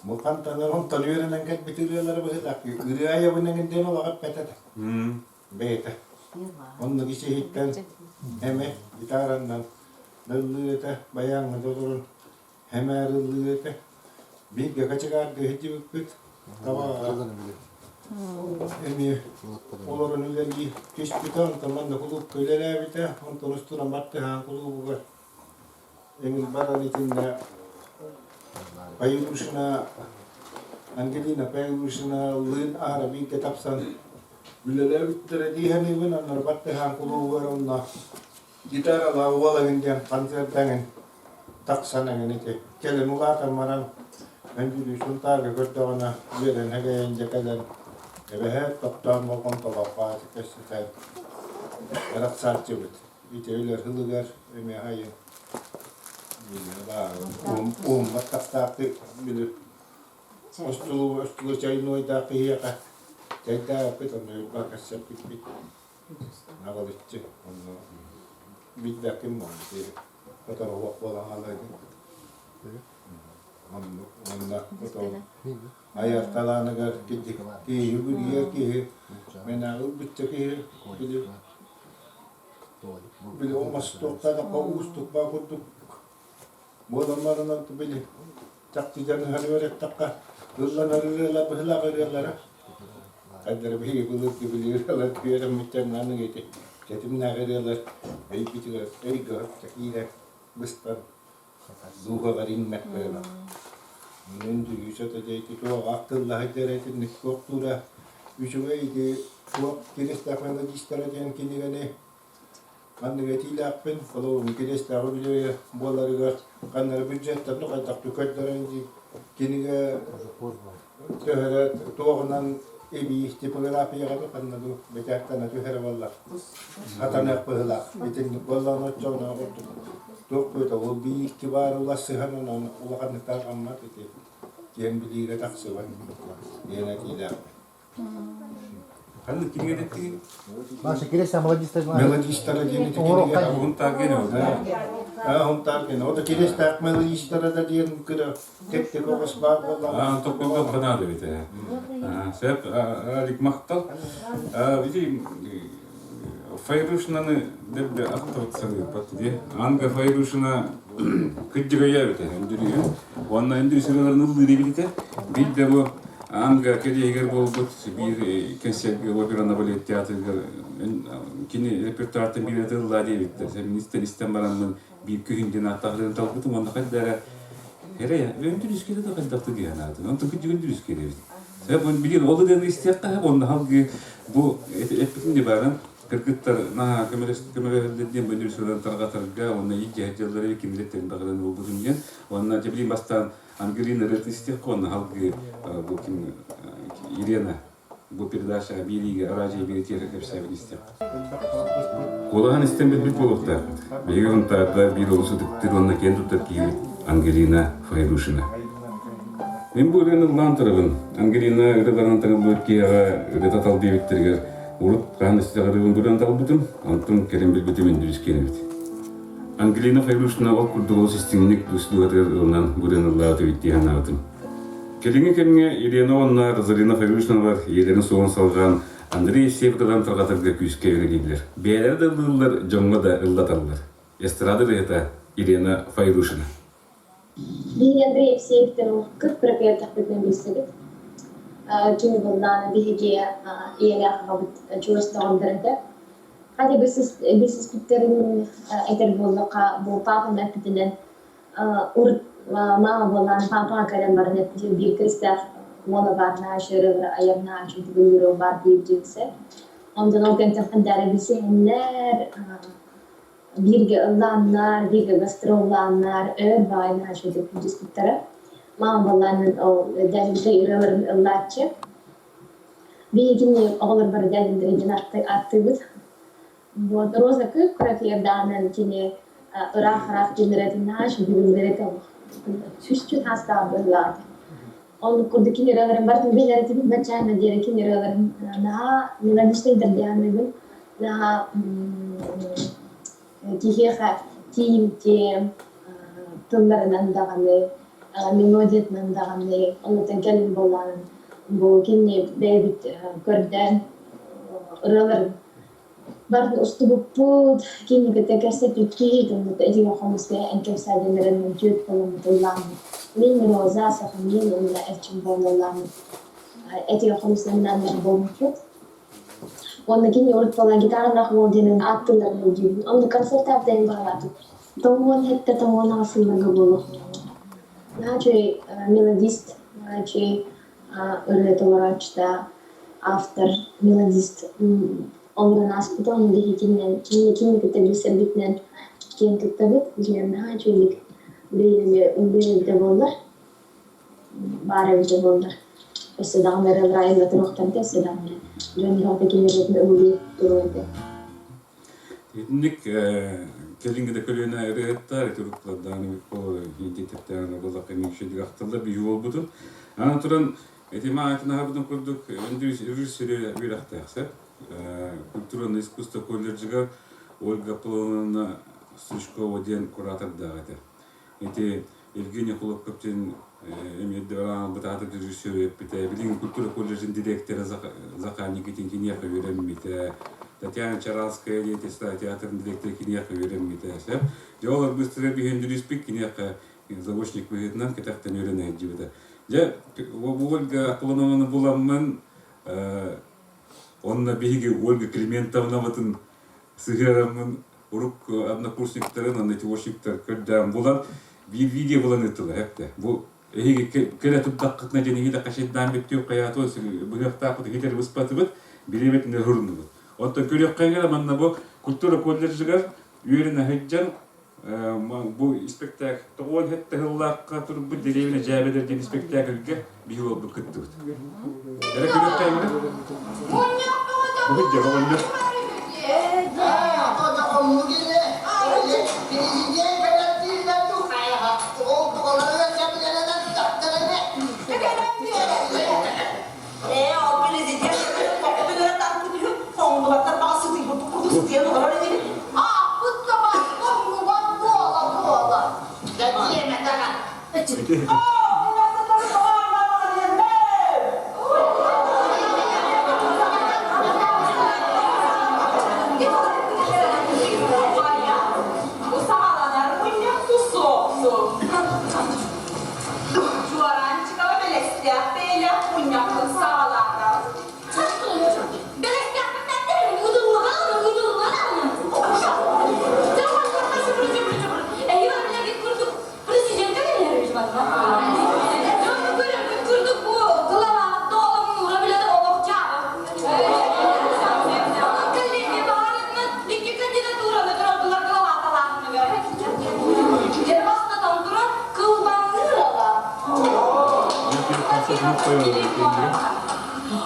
бу хантан онтон үөрэнэн кэлбит ырыалары быһыылаах ырыа айабын эҥин диэн олох эппэт этэ. Бэйэтэ. Оннук ис-иһиттэн эмэ гитараннан ыллыыр этэ, байааҥҥа да олорон Эмээр ыллыыр этэ. Бииргэ качыгаарга сылдьыбыппыт. Табаҕа эмиэ олорон үлэлии түспүтэ, онтон манна кулуупка үлэлээбитэ, онтон устунан бартыһаан кулуубугар эҥин баран итиннэ Паюрушина Ангелина Паюрушиналыын аара бииргэ тапсан үлэлээбиттэрэ дии саныыбын, онно бартыһаан кулуубугар онно гитаралаах уол эҥин диэн концертаҥын тахсан эҥин ити кэлин улаатан баран Өндүрүү Сунтаарга көрдөҕүнэ үөрэнэ кэйэн дьэ кэлэн эбэһээт тохтоон болҕомтолоох кэпсэтэн арахсааччыбыт ити өлөр сылыгар эмиэ айы ууммат тахсаахтык били остулу остулу чайнойдаах киһиэхэ чайдаабыппыт онно юрба кэссэппиппит Наҕылыччы онно билбэккин буолла которуһуох буолан хаалар Онно айар талааныгар киһи бүрүйэр киһи мэнээҕи ылбычча киһи били били оҥостуохха да уустук баа курдук буолан баран били Чахчы дьаныһан үөрэттэххэ, ылланар ырыалар быһылаах ырыалара. Хайдары биһиги былыргы били ырыалар үөрэммиттэрин аныгы ити тэтимнээх ырыалар өйбүтүгэр өйгө киирэр быстан дууһаҕар иҥмэт быһылаах. Үндүрүүс ото дьэ ити туох тыллаһыдьар итинник туохтуура үчүгэй ити туох Киристээх мелодистара диэн кинигэни Маннык этиилээхпин, холобур, Кириэстээҕи үбүлүөйэ буоларыгар ханна эрэ бюджеттарын хайдахтык көрдөрөн дии кинигэ төһөрө туоҕунан эбии типографияҕа да ханна дуу бэчээттэнэ түһэрэ буоллар хатаныах быһыылаах. Итинник буоллаҕына оччоҕуна курдук туох буолта ол биир баар уларсыһан онон улаханнык тарҕаммат ити киэҥ билиигэ тахсыбат диэн этиилээхпин. Ханнык кинигэ дэттигин? Маша Киреста мелодистар Мелодистара диэн ити кинигэ. Хунтаар Аа, хунтаар гене. Ото Киристаах мелодистара да диэн кыра тэптик оҕус баар буоллаҕа. Аа, токколго ханаада бит. Аа, сөп, Алик махтал. Аа, види Файрушинаны дэлби ахтыбыт саныырбат дии. Анга Файрушина кырдьыгайа эбитэ Өндүрүйүн. Уонна Өндүрү сыраларын ыллыыр эбитэ. Биир бу Анга кэлиэһигэр буолбут биир кэнсиэргэ операны балет театрыгар кини репертуартан биир ыллаа диэбиттэр. Мин истэн истэн бараммын биир күһүн диэн ааттаахтарын талбытым уонна хайда эрэ эрэ Өндүрүскэ да хайдахты диэн аатын. Онтон кырдьык Өндүрүскэ эбит. Билин ол ырыаны истиэххэ уонна халгыы бу эппитим де бааран кыргыттар наһаа көмөлөһөллөр диэн бу сүрэн тарҕатарга уонна илдьэ дьаллары кинилэртэн баҕаран буолбутум диэн уонна дьэ билин бастаан Ангелина ырыатын истиэххэ уонна халгыы бу ким Елена бу передачаҕа биэриигэ араадьыйа биэритиэхэ кэпсээбит истиэххэ. Куолаһын истэн билбит буолуохтаахпыт. Биһиги Сунтаарда биир олус ытыктыыр уонна киэн туттар киһибит Ангелина Файрушина. Мин бу ырыаны ыллаан турабын. Ангелина ырыаларынан таҥыллыбыт киһиэхэ ырыата тал диэбиттэригэр урут хаһан истэх ырыабын бу ырыаны талбытым, онтон кэлин билбитим Үндүрүс киэн эбит. Ангелина Файрушина ол курдук олус истиҥник дууһатыгар ылынан бу ырыаны ыллаабыт эбит дии санаабытым. Кэлиҥҥи кэмҥэ Елена уонна Розалина Файрушиналар ийэлэрин суолун салҕаан Андрей Евсеев ырыаларын тарҕатарга күүскэ үлэлииллэр. Бэйэлэрэ да ыллыыллар, дьоҥҥо да ыллаталлар. Эстрада ырыаһыта Елена Файрушина. Биһиги Андрей Евсеевтэн кып-кыра кэлтэхпитинэ билсэбит. Кини былаана биһиги ийэлээх аҕабыт чугас доҕордор этэ. Хата билсиспиттэрин этэр буоллахха, бу папам эппитинэн урут мама буоллаан папаҕа кэлэн баран эппитин биир кыыстаах уола баар наша ырыалары айар наша тыгыллыыры баар диэбитин Онтон ол кэнтэн хандаары билсиһэннэр. Бииргэ ыллааннар, бииргэ гастроллааннар, өр баҕайы наһаа үчүгэйдик күүтүспүттэрэ. Мама баллаанын ол дядя ырыаларын ыллааччы. Биһигини оҕолор бары дядя диэн ааттыыбыт. Вот Роза кып-кыра кини ыраах-ыраах дьиэлэрэтин наһаа үчүгэй этэ сүүсчүн аастаах быһыылаах. Оннук курдук кини ырыаларын барытын билэр этибит, баччаанна диэри кини ырыаларын наһаа мелодичнай дэрдэһэныыбын, наһаа киһиэхэ тиийимтиэ тылларынан даҕаны, мелодиятынан даҕаны, оннуттан кэлин буоллаҕын бу кини бэйэбит көрдөөн ырыаларын Барытын устубуппут, кинигэтэ кэпсэппиппит, оннута итигэ хомуска эн кэпсээдиннэринэн түөрт буоламмыт ыллааммыт. Мин Роза, Сахамин уонна Эрчим буолан ыллааммыт. Этигэ хомустаннаннар буолбуппут. Уонна кини урут буолан гитаранаах уол диэнин ааттыылларын өйдүүбүн. Онно концертаабытайын баҕалаатым. Тоҥуон хэттэ тоҥуон аҕыс сылларга буолуохтааҕа. Наһаа үчүгэй мелодист, наһаа үчүгэй ырыа толорооччута, автор, мелодист олорон ааспыта, ону биһиги кининэн кинини кытта билсэрбитинэн киэн туттабыт. Дьиҥэр наһаа үчүгэйдик үлэлиир эбитэ буоллар, баар эбитэ буоллар, өссө даҕаны ырыалара айылла туруохтара этэ, өссө даҕаны дьон бөҕөтө кини ырыатын ыллыы туруо этэ. Итинник кэлиҥҥи да көлүөнэ ырыаһыттар, ити уруккулардаан идиэтэптээн буоллахха үчүгэйдик ахтыллар биһи буолбутун. Аны туран, ити маатын аһабытын курдук режиссер үөрэхтээх сөп. Культурное искусство колледжыгар Ольга Аполлоновна Стручкова диэн куратордаах этэ. Ити Евгений Хлопков диэн эмиэ бытаата режиссер үөппүтэ, билигин культура колледжын директора Захар Никитин киниэхэ үөрэммитэ, Татьяна Чаралская диэн театрын директора киниэхэ үөрэммитэ. Сөп. Дьэ ол аргыстара биһиэндүрүспүт киниэхэ заочник быһыытынан кэтэхтэн үөрэнэ сылдьыбыта. Дьэ, Ольга Аполлонованы буламмын, онно биһиги Ольга Климентовнабытын сыһыараммын урукку однокурсниктарын уонна тимошниктар көрдөөн булан биир видео булан ыыттылар эптэ. Бу эһиги кэлэ турдаххытына диэн эһиги да хачайдаан бүттүөх хайаатыа быһыахтаахпыт иһитэр быспатыбыт бириэмэтин уһуруннубут. Оттон көрүөххэ манна бу культура колледжыгар үөрэнэ сылдьан бу испэктээк 97 сыллаахха турбут дэриэбинэ дьээбэлэр диэн испэктээкилгэ биһи уолбут кыттыбыт. Эрэ көрүөххэ Бу дьэ оҕонньор. Чуораанчыкова бэлэстээх бэйэлээх мунньахпын саҕалаата.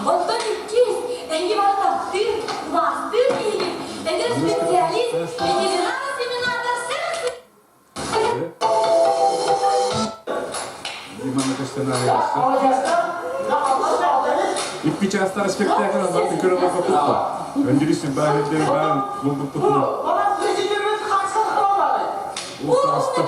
Онтон иккис, эһиги бары таптыыр, убаастыыр киһигит, эдэр специалист, ветеринар-осеменатор Икки чаастаах спектакль барды көрө барбаппыт. Өндүрүс баахырдыр баан булбуппутуна. Устаҕаста.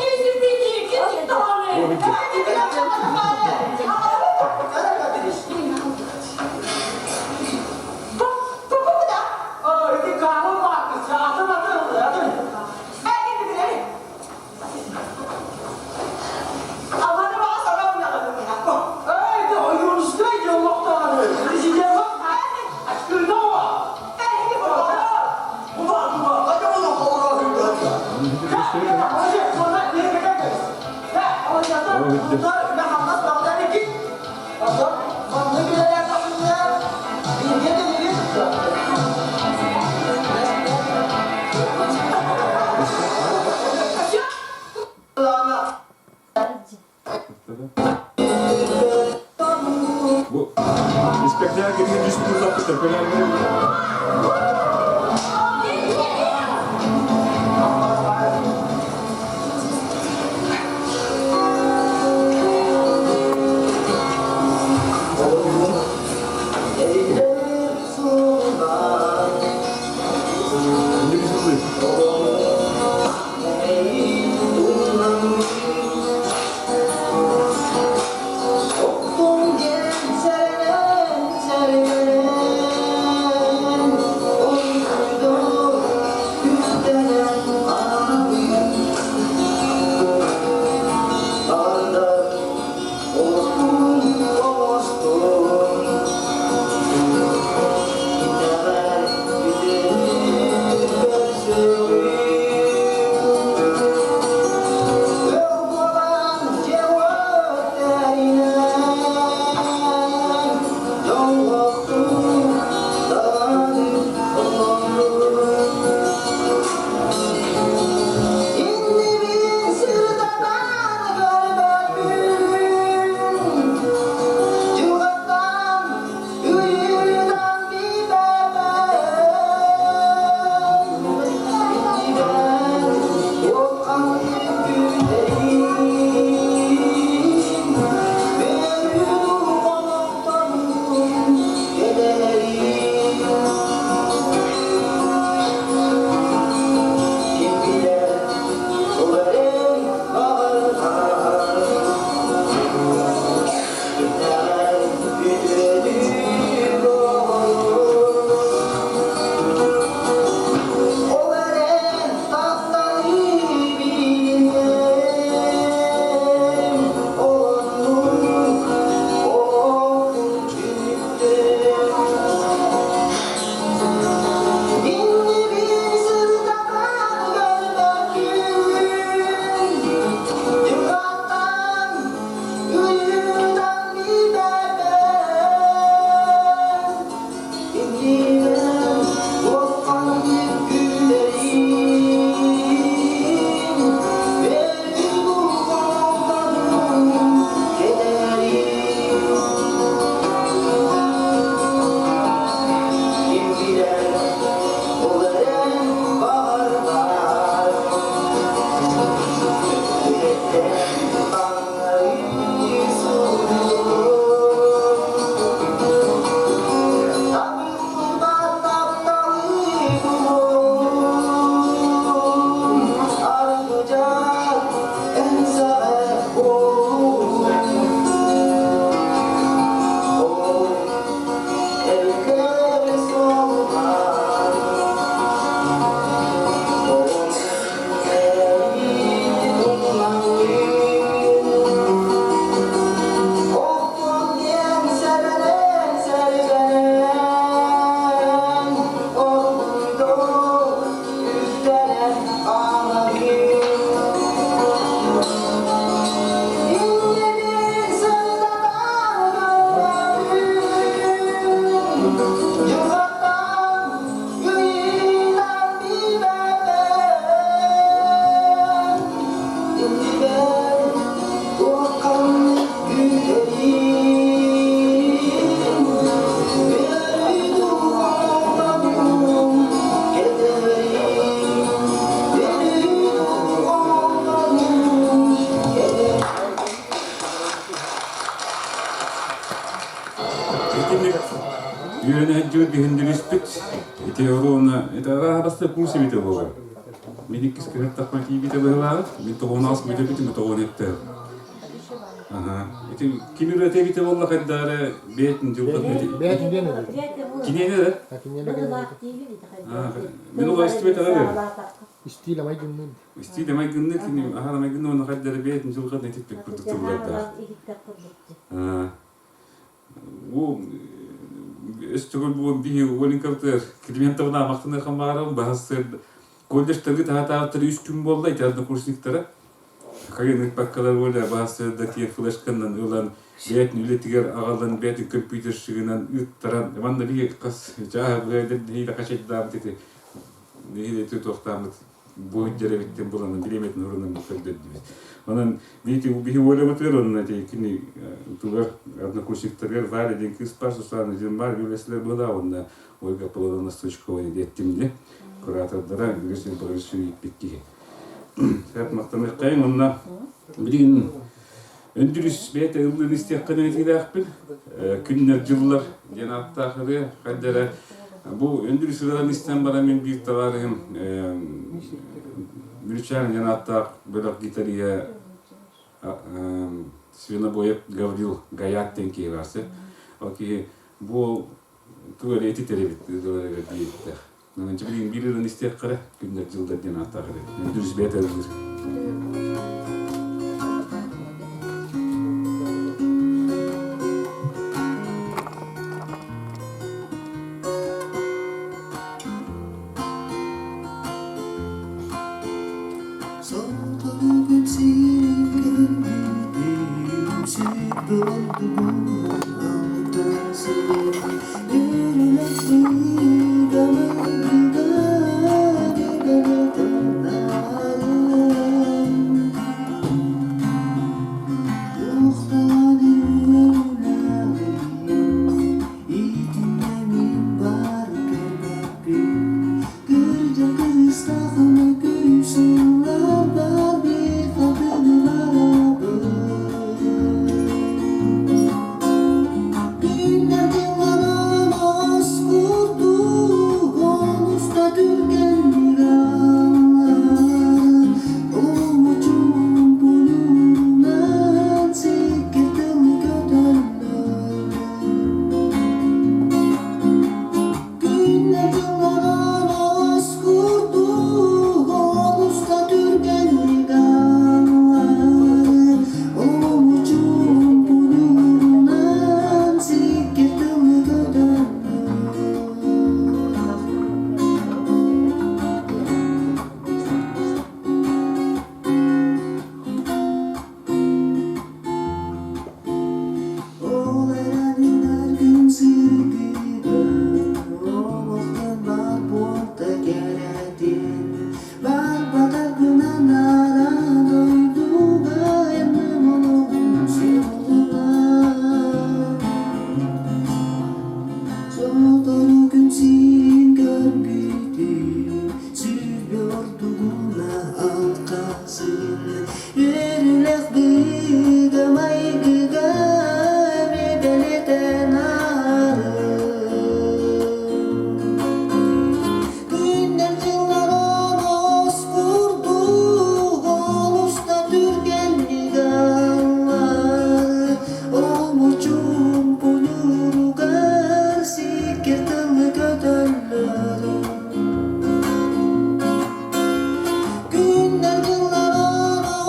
Испэктээк кэмигэр түспүт ыллаппыттар Итинник үөрэнээччибит биһиндириспит ити оруона это арааһабаста курс эбитэ буолар. Мин иккис кыһыттахпына тиийбитэ быһылааҕы. Мин тоҕуонаҕас бүтэ бүтүм тоҕуон этте. Аха. Ити ким ырыата эбитэ буолла хайдаары бэйэтин дьылҕатын Бэйэтин диэн эбит. Киниэнэ да? Мин ол истибэтэҕэ Истиил амай гыннын. Истиил амай гыннын кини аһар амай гыннын уонна хайдары бэйэтин дьылҕатын итиппит курдук тыллардаах. Бу өстөгөл буон биһи Оленьковтар Климентовна махтаныахам баарым баһассыр колледжтаргы таһатаабыттар үс күн буолла ити однокурсниктара хайын ыппаккалар буола баһассырда тиэ флешканан ылан бэйэтин үлэтигэр аҕалан бэйэтин компьютерщигынан ыыттаран манна биһи хас чааһы быһа нэһиилэ хачайдаабыт ити нэһиилэ туохтааммыт. бу дьэрэбиттэн булан бириэмэтин урунан көрдөрдүбүт. Онон биити биһи уолабытыгар онно кини тугар однокурсниктарыгар Варя диэн кыыс бар, Сусанна диэн бар, үлэсилэр буолаа онно Ольга Аполлоновна Стручкова диэттим дии. Куратордара үгүс элбэҕи ииппит киһи. Сөп махтаныаххайыҥ онно билигин Өндүрүс бэйэтэ ыллыын истиэххэ этиилээхпин. Күннэр дьыллар диэн ааттаах ырыа хайда эрэ бу Өндүрүс ырыаларын истэн баран мин биир табаарыһым Мүрүчээн диэн ааттаах бөлөх гитариһа Свинобоев Гаврил Гаят диэн киһи баар сир. Ол киһи бу тугу эрэ этитэр эбит ырыаларыгар диэбиттээх. Нанчы билигин биир ырыаны истиэххэ эрэ, күннэр дьыллар диэн ааттаах эрэ. Өндүрүс бэйэтэ ыллыыр. Сотору күн сирин көрбүтүм, сүр ордугун алтан сирин, Күннэр-дьыллар олус курдук олус да түргэнник ааһар. Олочуун-пулуунан сикки тыл көтөллөр. Күннэр-дьыллар олус курдук олус да түргэнник ааһар. Олочуун-пулуунан сикки тыл көтөллөр. Ол эрэн үүнэр күн сырдыгар, олохтон бар буолта кэрэтин, барбатар гынан ара дойдуга эмнем олоҕум суолунан. Сотору күн сирин көрбүтүм, сүрбэ ордугуна алҕасын, Үөрүүлээх быыга-майгыга бэлиэтэн Күннэр-дьыллар олус курдук, олус да түргэнник ааһар. Олмучум пунуругар сиккир тылы көтөллөр. Күннэр-дьыллар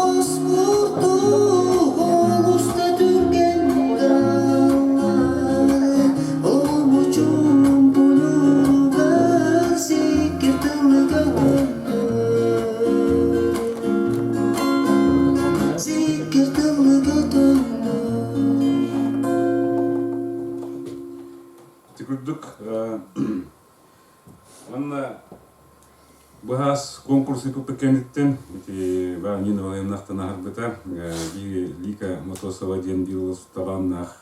олус курдук, олус да түргэнник ааһар. Олмучум пунуругар сиккир тылы көтөллөр. Сиккир тылы көтөллөр. Ити курдук Манна быһаас конкурс ыыппыппыт кэнниттэн ити Нина Валерьевнахтан аһарбыта биир Лика Мотосова диэн биир олус талааннаах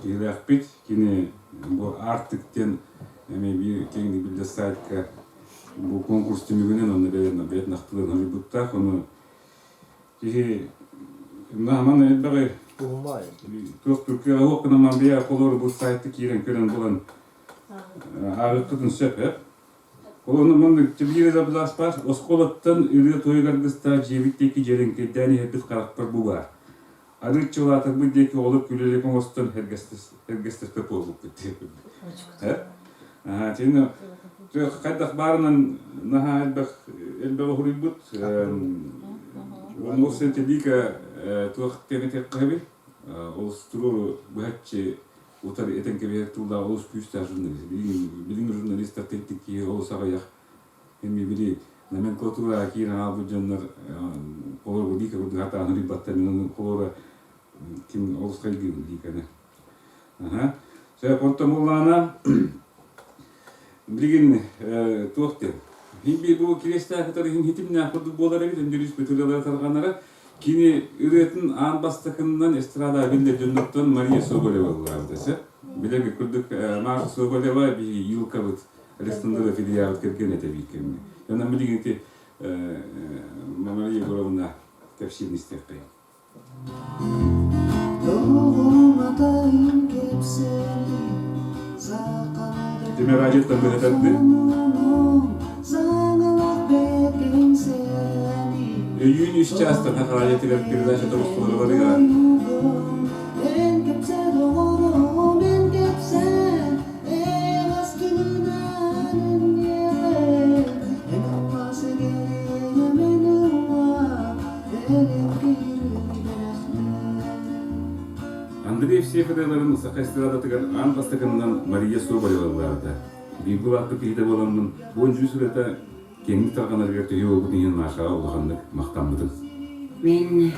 киһилээхпит. Кини бу Арктик диэн эмиэ биир киэҥник биллэр сайтка бу конкурс түмүгүнэн онно бэйэтин ахтылыан хоруйбуттаах. Ону киһи манна элбэҕи туох кыаҕа суох гынан бэйэ холуор бу сайтка киирэн көрөн булан Ааҕыаххытын сөп ээ. Ол онно маннык биир абзац баар. Оскуолаттан ырыа тойук аргыстаах дьиэбит диэки дьэрэҥкэйдээн иһэрбит харахпар бу баар. Арыычча улаатарбыт диэки оҕолор күлэлик оҥостон эргэстэспэт буолбуппут диэки курдук. Э? Итиннэ хайдах баарынан наһаа элбэх элбэҕи уһуруйбут. Ол сентэлиика туох диэн этиэххэ Ол туруору быһаччы утары этэн кэбиһэр тыллаах олус күүстээх журналист. Билиҥҥи журналистар тентик киһи олус аҕыйах. Эми били номенклатураҕа киирэн хаалбыт дьоннор холоругу Лика курдук хатаан ыйбаттар мин холоро ким олус хайгыыбын Ликаны. Аха. Сөп, онтон буллаҕына билигин туох диэн? Хин бу кириэстээх кытары хин хитимнээх курдук буолар эбит, өндөрүүс бөтүрүлара тарҕанара. Кини ырыатын аан бастакынынан эстрада биллэр дьонноттон Мария Соболева ыллаабыта сөп. Билэргит курдук Марта Соболева биһиги Юлкабыт Александра Филиябыт кэргэн этэ биир кэмҥэ. Онон билигин ити Мария Егоровна кэпсиирин истиэххэйин. Тимир радиоттан быһатарды. Өйүүн үс чаастан Саха радиотыгар передача тобустулары барыга. Андрей Евсеев ырыаларын саха эстрадатыгар аан бастакыннан Мария Соболева ыллаабыта. Бииргэ улааппыт киһитэ буоламмын, бу үндүс ырыата киэҥник тарҕанарыгар төһүү буолбут иһин Машаҕа улаханнык махтаммытым. Мин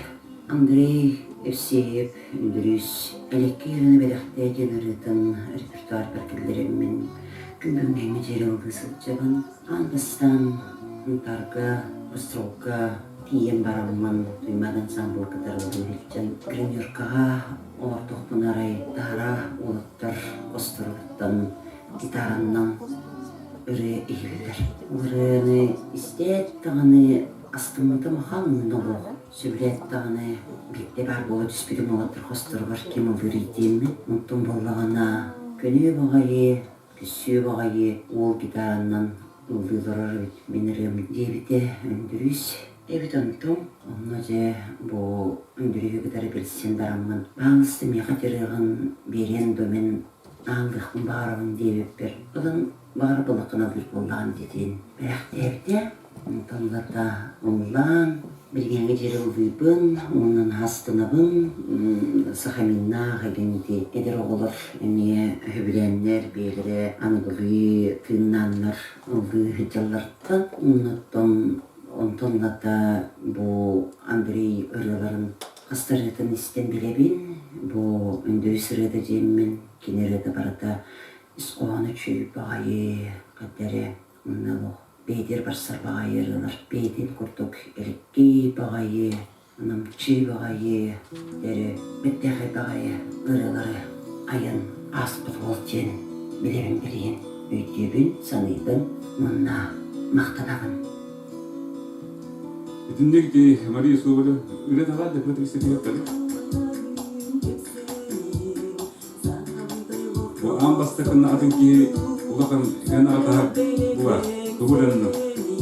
Андрей Евсеев Үндүрүүс Элеккий ырыаны бэлэхтээ диэн ырыатын репертуарбар киллэрэммин күн бүгүҥҥэ диэри ыллыы сылдьабын. Аан бастаан Сунтаарга, Островка тиийэн бараммын Туймаада ансаамбыл кытары ыллыы сылдьан гримеркаҕа олордохпуна арай таһара уолаттар хосторуттан гитараннан ырыа иһиллэр. Ол ырыаны истээт даҕаны астыммытым ахан нолуок. Сөбүлээт даҕаны биирдэ баар буола түспүтүм уолаттар хосторугар ким ыллыырый диэммин. Онтон буоллаҕына көнүү баҕайы Күссүө баҕайы уол гитаранан ыллыы олорор эбит мин ырыам диэбитэ Өндүрүүс эбит онтум онно дьэ бу Өндүрүүһү кытары билсэн бараммын баалыста миэхэ ырыаҕын биэриэн дуо мин ааллыахпын баҕарабын диэбиппэр ылан баҕар былыкын алыыр буоллаҕын диэтин бэлэхтээбитэ Онтон ылата ыллаан, билиҥҥи диэри ыллыыбын уонна наһаа астынабын. Сахаминнаах игин ити эдэр оҕолор эмиэ сөбүлээннэр, бэйэлэрэ аныгылыы тыыннааннар ыллыы сылдьаллартан. Оннуттан онтон ылата бу Андрей ырыаларын хастарыытын истэн билэбин. Бу Өндөрүс ырыата диэммин, кини ырыата барыта ис хоһооно үчүгэй баҕайы, хайда эрэ Онно олох бэйэтигэр барсар баҕайы ырыалар бэйэтин курдук элэккэй баҕайы, намчы баҕайы, эрэ бэртээхэй баҕайы ырыалары айан ааспыт уол диэн билэбин билигин өйдүүбүн, саныыбын уонна махтанабын. Итинник ити Мария Соболева үлэ таҕа да көтүксэтиһэттэр. Бу аан бастакы атын киһи улахан эн аҕатаһар була тугу эрэннэр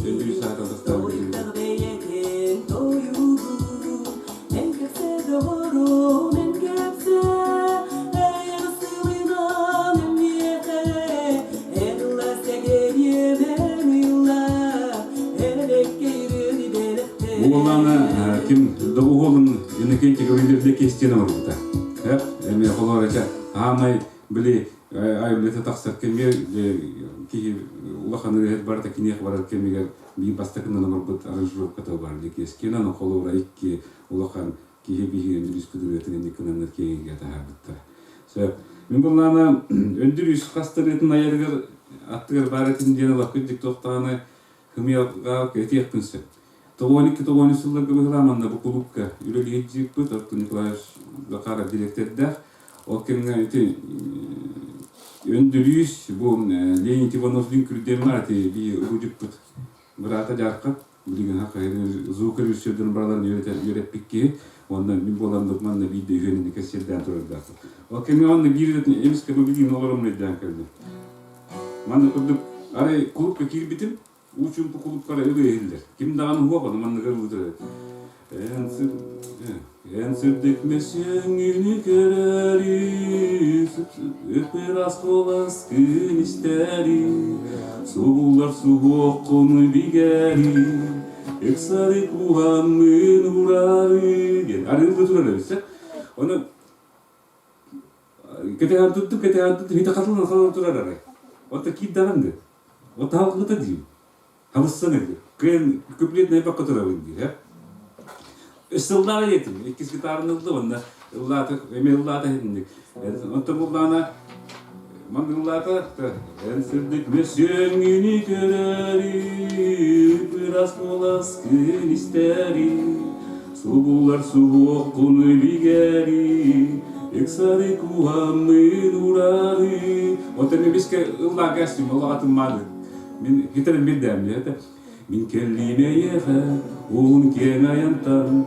өйдүү саата тастаабыт Уоллаана ким доҕуһуолун Иннокентий Гаврильевич Кестин оҥорбута. Эми холоор этэ аамай били айыллыта тахсар кэмигэр киһи улахан ырыаһыт барыта киниэх барар кэмигэр биир бастакынан оҥорбут аранжировката бар Ликескинан холобура икки улахан киһи биһиги өндүрүспүт ырыатын инникинаннар киэҥигэ таһаарбыттар. Сөп. Мин буллаана өндүрүс хас ырыатын айарыгар аттыгар баар этин диэн ылаккыт дик туохтаҕына Хымыйалга этиэхпин сөп. 92 тоҕуонус сылларга быһылаан манна бу кулуупка үлэлиир дьиэппит Артур Николаевич Захаров дириэктэрдээх. Ол кэмҥэ ити Өндүрүүс бу Леонид Иванов Күрдэммэ ити биир урудьуппут быраата Дьаархан билигин звукорежиссердарын бараларын үөрэппит киһи уонна мин буолан манна биирдэ үһүөн инники сирдээн турардаахпыт. Ол кэмҥэ онно биир эмискэ бу билигин олорон өйдөөн кэллим. Манна курдук арай кулуупка киирбитим, уу чуумпу кулуупкара ырыа иһиллэр. Ким даҕаны уһуох ону манныгы ыллыыр Эн эн сырдык мөссүөҥҥүнү көрөрү, ыраас куоласкын истэри, субуллар суһуоххун бигэри, ыксары кууһаммын уурары диэн арыылыы турар эбит. Ону Кэтэһэн туттум, кэтэһэн туттум, ити хатылан хатылан турар арай. Оттон киирдэҕин дии. Вот хаалгыта диим. Хабыссан эрдэ. Кыайан куплет найбакка турабын диир, э? Сыллаах этим. Иккис гитараны ылды, онно ыллаата, эмиэ ыллаата иһинник. Онтон буллаана. Мандыллаата эн сырдык мөссүөҥҥүнү көрөрү, ыраас куоласкын истэри, субуллар суһуоххун бигэри, ыксары куһаммын урары. Оттон эмискэ ыллаан кээстим, олох атыммаады. Мин хитерин билдэм, это Мин кэллиим эйиэхэ, уһун киэҥ айантан,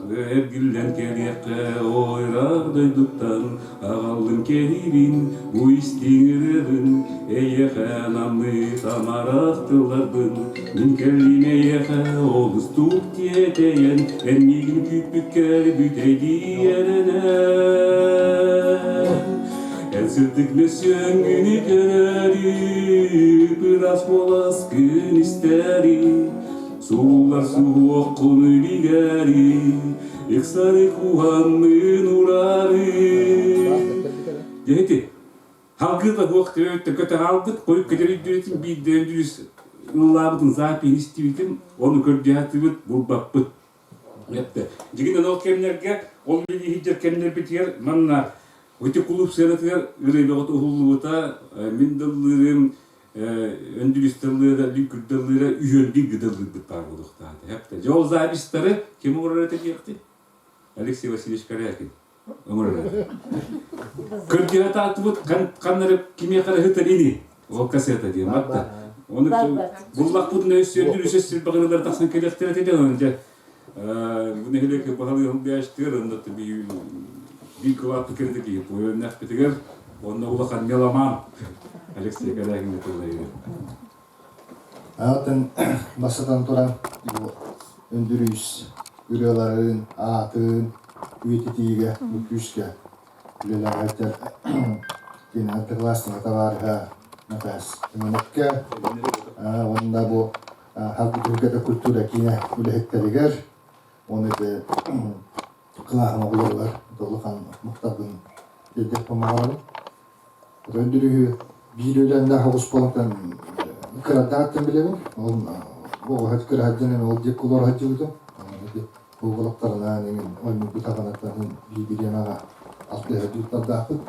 эргиллэн кэлиэххэ ыраах дойдуттан аҕаллым кэһиибин, бу истиҥ ырыабын, эйиэхэ анаммыт амарах тылларбын. Мин кэллиим эйиэхэ олустук тиэтэйэн, эн миигин күүппүккэр бүтэйдии эрэнэн. Эн сырдык мөссүөҥҥүнү көрөрү, ыраас куоласкын истэри, сууллар суһуоххун бигэри, ыксары куһаммын урары. Дьэ халгыта суох төрөттө көтө хаалбыт, хойут көтөрүйдүбүтүн биирдэ өндүрүс ыллаабытын запись истибитим, ону көрдөһөтүбүт, булбаппыт. Дьигинэн ол кэмнэргэ, ол үлэлии кэмнэрбитигэр манна ити кулууп сыанатыгар ырыа уһуллубута, мин да ыллыырым, Өндүрүс да ыллыыра, Лүҥкүр да ыллыыра, үһүөн бииргэ да ыллыырбыт баар буолуохтаах. Дьэ ол записьтары ким оҥорор этэ диэхтий? Алексей Васильевич Корякин оҥорор этэ. Көрдүһэ тааттыбыт ханнары кимиэхэ эрэ ыһытар ини. Ол кассета диэн батта. Оны буллахпытын өссө өссө силбэҕирилэр тахсан кэлиэхтэрэ этэ онон дьэ бу нэһилиэк баһылыгын бээштигэр онно биир кылааппыт кэлитэ киһи пуойаннахпытыгар онно улахан меломан Алексей Корякин тыллайыгар. Атын бастатан туран бу Өндүрүүс ырыаларын, аатын үйэтитиигэ бу күүскэ үлэлээбиттэр кини одноклассник табаарыһа Натаас Семеновка уонна бу Харгытыгата культура киинэ үлэһиттэригэр уонна ити кылааһын оҕолоругар улахан махталбын тиэрдиэхпин баҕарабын. Өндүрүһү биир үлэннээх оҕус буолан кырадааттан билэбин. Ол оҕо кыраһадьан эми ол диэки олоро сылдьыбытым. Уолаттарынаан эҥин оймурбут аҕанаттан биир бириэмэҕэ алтыһа туттардаахпыт.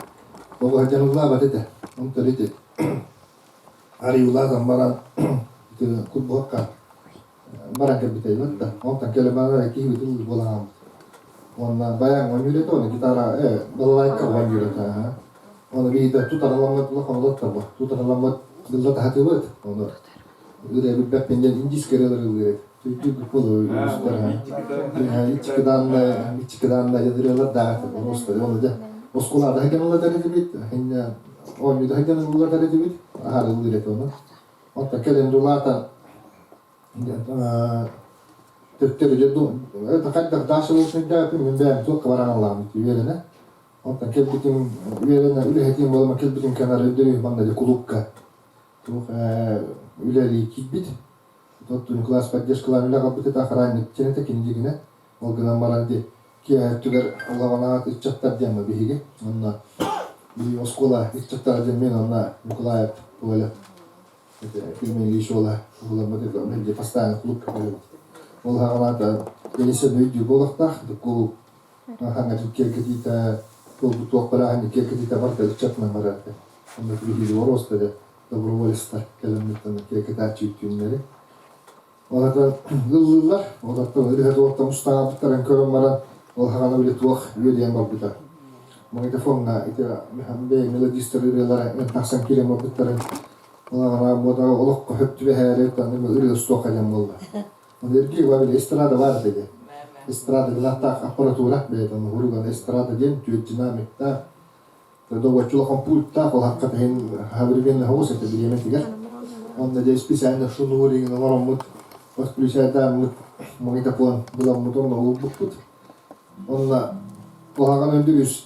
Оҕо сылдьан ыллаабат этэ. Онтон ити арыылаатан баран ити курбуһахха баран кэлбитэ да. Онтон кэлэн баран киһибит ыллыы буолан хаалбыт. Уонна баян оонньуур этэ, уонна гитара, балалайка оонньуур этэ. Оны биһиги тутараламмыт улахан олоттор тутараламмыт дылла таһатыбыт. Оны ырыа билбэппин диэн индийскэй ырыалары ыллыыр этэ. Өйдүүр буолуо иччикидаанна иччикидаанна ырыалар даҕаты оностор. Оны дьэ оскуолада хаган ыллатар этибит, хиння оонньууда хаган ыллатар этибит, аһар ыллыыр этэ оны. Онтон кэлэн дулаатан төттөрү дьэ хайдах даша болсуйдаатым мин бэйэм туохха баран ыллаабыт үөрэнэ оттон кэлбитим үөрэнэ үлэһитим буолама кэлбитим кэнэр өйдөрү манна дьэ кулуупка туох үлэлии киирбит оттон класс поддержкалаан үлэ аҕалбыт этэ охранник диэн этэ кини дигинэ ол гынан баран ди киэһэ өттүгэр улаҕанаат ыччаттар диэн биһиги онно биһиги оскуола ыччаттара диэн мин онно Николаев Толя Пельмени уола уһуламмыт мэлдьи постоянно кулуупка кэлэбит. Ол аҕалаата Денисов өйдүү буолуохтаах кулууп хаҥа киэргэтиитэ туолбут туох барааһын киэргэтиитэ барыта ыччатынан барар этэ. Онно биһиги оруоста дэ доброволецтар кэлэммит киэргэтээччи түүннэри. Олортон ыллыыллар, олортон ырыа туохтан устаабыттарын көрөн баран, ол хаҕана били туох үөдүйэн барбыта. Магнитофоҥҥа ити бэйэ мелодистар ырыалара эн тахсан киирэн барбыттарын ол аҕана буодаҕа олоххо хөп түбэһээри ырыа устуохха диэн буолла. Оны эргий били эстрада баар этэ диэн. Эстрада гынаттаах аппаратура бэйэтин уруган эстрада диэн түөрт динамиктаах Добоччулахан пульттаах ол хакка иһин современный хоҕус этэ бириэмэтигэр. Онно дьэ специально шнур иҥин оҥороммут, подключайдааммыт магнитофон буламмыт онно уурбуппут. Онно куһаҕан өндүрүс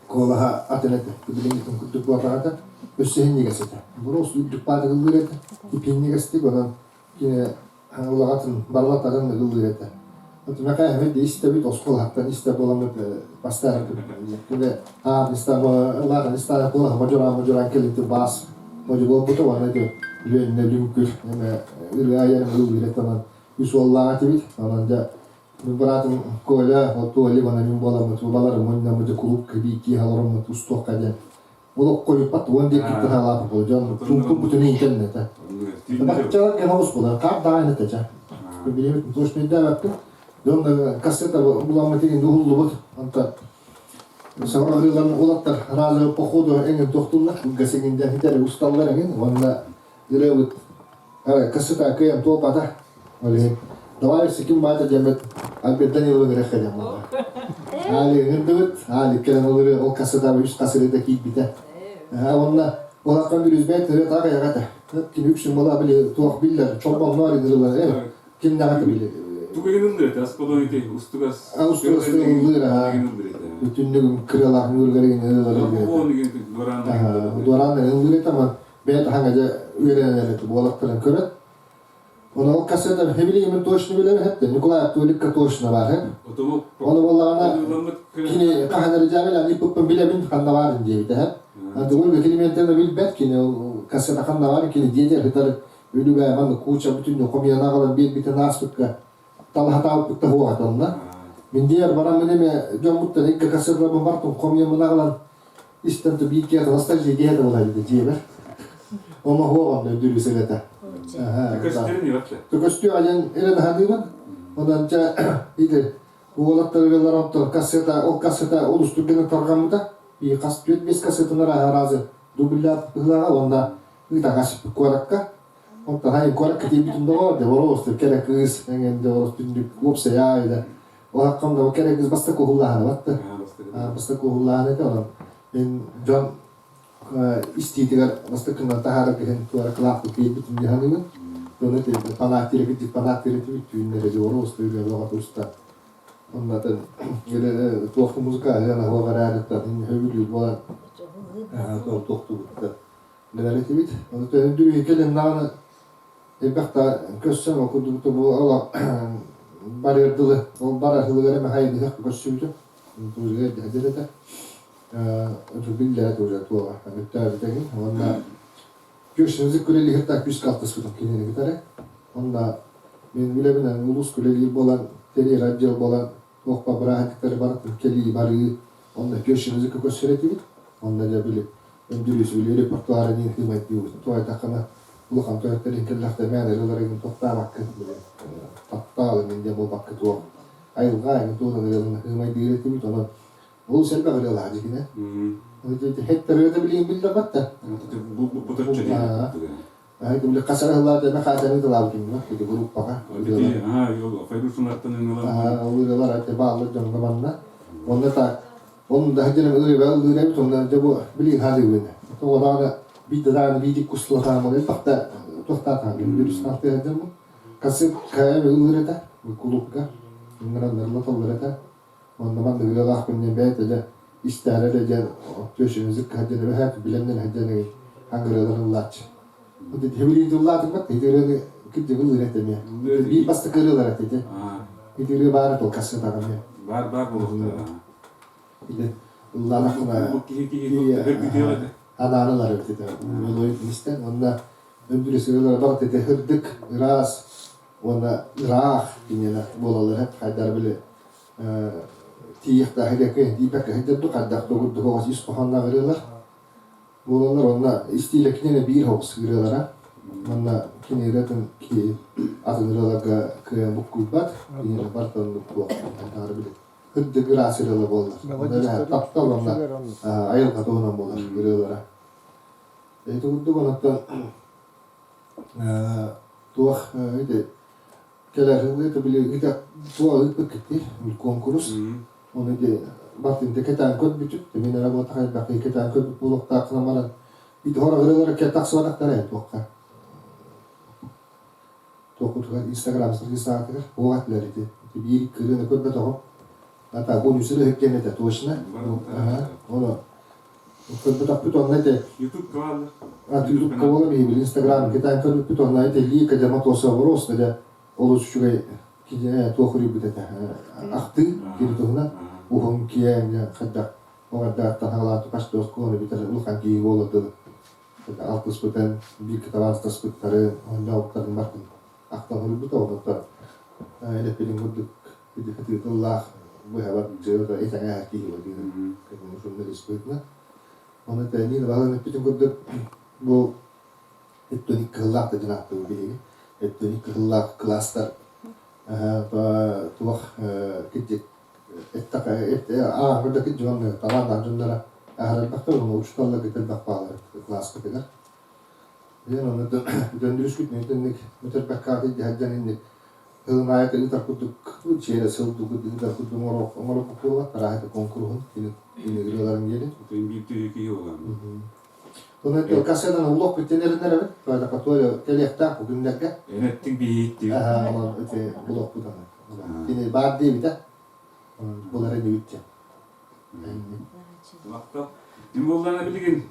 куолаһа атын этэ. Билиҥҥитин курдук буолбатах этэ. Өссө иһинньигэс этэ. Мороз үрдүк баатыгыллыыр этэ. Ипинньигэстик онон кини улаҕатын барылатарын ыллыыр этэ. Мэхэ эһэбит истэбит оскуолаһыттан истэ буоламмыт бастаан күнэ аан истэ истэ буола модьураан модьураан кэлити баас модьу буолбута уонна ити үөннэ лүҥкүр эме ырыа айар ыллыыр этэ онон үс уоллаах этибит онон дьэ быраатым Коля ол Толик уонна мин буоламмыт балары мунньаммыт кулуупка биир киэһэ олороммут устуохха диэн. Олох койуппат уон диэки таһаалаах буол дьон чуҥкур бүтүнү иитэн этэ. Баччалар гена ус булар хаар даҕаны этэ ча. Билебит точно өйдөөбөппүн. Дьон кассета буламмыт иһин уһуллубут. Онтон саҕалыыларын улаттар разовый походу эҥин тохтуллар. Гасиҥин дьэ усталлар эҥин уонна ырыабыт кассета кыайан туолбата. Ол иһин давай ким баата диэммит Альберт Даниловы ыҥырыахха диэн буолла. Аали ыҥырдыбыт, Аали кэлэн ол ырыа ол кассетаҕа үс хас ырыата киирбитэ. Уонна улахан бүрүзбэт ырыа таах айаҕа этэ. Кини үксүн буола били туох биллэр, чолбонноор ырыалар э ким даҕаты били Тугу ыллыр этэ, аспалон ити устугас устугас ыллыр аха. Бүтүннүгүм кыралаах ньуургарыгын ырыалар ыллыр. Дуораан ыллыр этэ, бэйэ таһаҥа дьэ үөрэнэн эрэ буолаттарын көрөн Оны ол кассета хебилигин точно билэр хэтте Николай Толикка точно бар хеп. Оны боллаҕына кини хаһан эрэ дьаабел ани пыппын билэбин ханна баарын диэбитэ хеп. Антыгыл кини ментен билбэт кини ол кассета ханна баарын кини диэтер хытар үлүбэ манна куча бүтүн хомуйан аҕалан биэрбитин ааспыкка талаһатаабыппыт хуоҕат онно. Мин диэр баран мин эме дьоммуттан икки кассеталарбын бартым хомуйаммын аҕалан истэн то биир киһи таласта дьиэ да буолар дьиэбэр. Ома хуоҕан өйдүүр сылата. Көстүү айан эрэ наһадыыбын. Онон дьэ ити уолаттар оттон кассета ол кассета олус түргэнник тарҕаммыта. И хас түөрт биэс кассетаны араазы дубльлаах ыһылаҕа уонна ыытаҕас куоракка Онтон хайын куоракка тиийбитим доҕоор, дьэ боруос кэрэ кыыс эҥин дьэ боруос түннүк уопсайа илэ улаххан да кэрэ кыыс бастакы уһуллааһына батта. Бастакы уһуллааһына этэ онон мин дьон истиитигэр бастакынан таһаарар киһин туора кылааппыт биэрбитим дии саныыбын. Дьону фанат кырдьык фанат этибит түүннэрэ дьэ боруос үлэ бөҕө туста. Оннатын туох музыка аһыан аһуох эрээриттэн сөбүлүүр буолан туохтуубут Билэр этибит. Ону төһүндү кэлин даҕаны элбэх да көрсөн ол курдук бу олох барыар дылы ол барар сылыгар эмэ хайдыһах көрсүбүтүм. Тузга дьадыр этэ. Биллэрэ тоже туоҕа өттөөбүтэгин. Уонна күөшүнүзүк күрэлиһир та күс калтыспытым кинини кытары. Онна мен үлэбинэн улус күрэлиир буолан, тэрийэр отдел буолан туохпа бырааһынньыктары барытын кэлии барыы онно күөшүнүзүк көссөр этибит. Онно дьэ били Үндүрүс били репертуара диэн сыымайдыыбыт. Туойдаххына улахан тойоттор иһин мээнэ ырыаларыгын тохтообаккын били таптаал эҥин диэн буолбакка туох айылҕа эҥин туһунан ырыаларын сыымайдыыр этибит. Онон олус элбэх ырыалаах дьикинэ. Хеттерыата билигин биллэрбэт да. Били хасара ыллаата эмэ хаатаны тылаабытым ити группаҕа. Ырыалар бааллар дьоҥҥо манна. Онно так Онно да сылдьан ырыа ыллыыр эбит, онно дьэ бу билигин хаалыыбын. Тоҕо биирдэ даҕаны биирдик кустулатаан элбэхтэ туохтаатаан бүрүс хаалтыы сылдьаммын. Кассет кайа ыллыыр этэ, кулуупка. Ыҥыраннар ыллар этэ. Онно маннык ырыалаахпын диэн бэйэтэ дьэ истээрэ эрэ диэн түөшүнүзүк кыһадьан эбэһээт билэннэн сылдьан аңгырыалар ыллааччы. Хебилиин тыллаатыҥ бат, ити ырыаны кырдьык ыллыыр этэ эмиэ. Биир бастакы ырыалар этэ ити. Ити ырыа баара тыл кассетаҕа эмиэ. Бар бар буолуохтара. Ити ыллаатаххына анаан ылар эбит этэ. Мелодия истэн уонна өндүрүс ырыалара барыта ити һырдык, ыраас уонна ыраах киниэнэ буолаллар эт хайдары били тиийиэхтээх идэкэ тиийбэккэ сылдьар хайдах да курдук ис хоһоонноох ырыалар буолаллар уонна истиилэ киниэнэ биир соҕус ырыалара уонна кини ырыатын киһи атын ырыаларга кыайан буккуйбат киниэнэ барыта оннук туох таары били кырдьык ыраас ырыалар буоллар таптал уонна айылҕа туһунан буолар ырыалара ити курдук онуттан туох ити кэлэр ырыата били ити туох ыыппыккыт куонкурус Оны ити бартын кэтээн көрбүтүм. Мин эрэ буолтах элбэх киһи кэтээн көрбүт буолуохтааххына баран ити хорогырылара кэ тахсыбатахтара ээ туохха. Туохкутугар Инстаграм саатыгар буолат этилэр ити. Ити биир кырыаны көрбөтөҕүм. Ата бонус ырыһык диэн этэ точно. Ону көрбөтөхпүт онно ити YouTube кабаллар. YouTube кабалар биһиги Инстаграм кэтээн көрбүппүт онно ити Лика Дьаматоса вопрос дэ олус үчүгэй кини туох уруйбут этэ ахтыы кини туһунан уһун киэҥ хайдах оҥордаахтан хаалааты пастуоскуону бүтэр улахан киһи буолар дылы алтыспытын биир табаарыстаспыттарын оонньообуттарын бартын ахтан уруйбута онуттан элэппитин курдук ити тыллаах быһабар дьыала итэҥээһэр киһи бадыын журналист быһыытынан. Оны тэнин балан эппитин курдук бу өттөник кыһыллаах да дьанааттыбы биһиги. Өттөник кыһыллаах класстар туох кирдик ааҕар да кирдик талааннаах дьонноро аһарарбахтар уонна учууталлар кытарбах баалар класспытыгар. Диэн оны дөндүрүскүт нэтинник мөтөрбэккааты дьаһадьан инник Сылын аайы ыытар курдук чиэрэ сыл дугут ыытар курдук оҥоро буолла тараһыта конкурһун ырыаларын диэри. Биир түһүү киһи буолан. Оны кассадан уллох бүттен эринер эбит. Толя Толя келиэхтээх бу күннэргэ. Энеттик биһииттик. Аха, онон ити булохпут аны. Кини баар диэбитэ. Булар инибитче. Махтал. Мин буоллаҕына билигин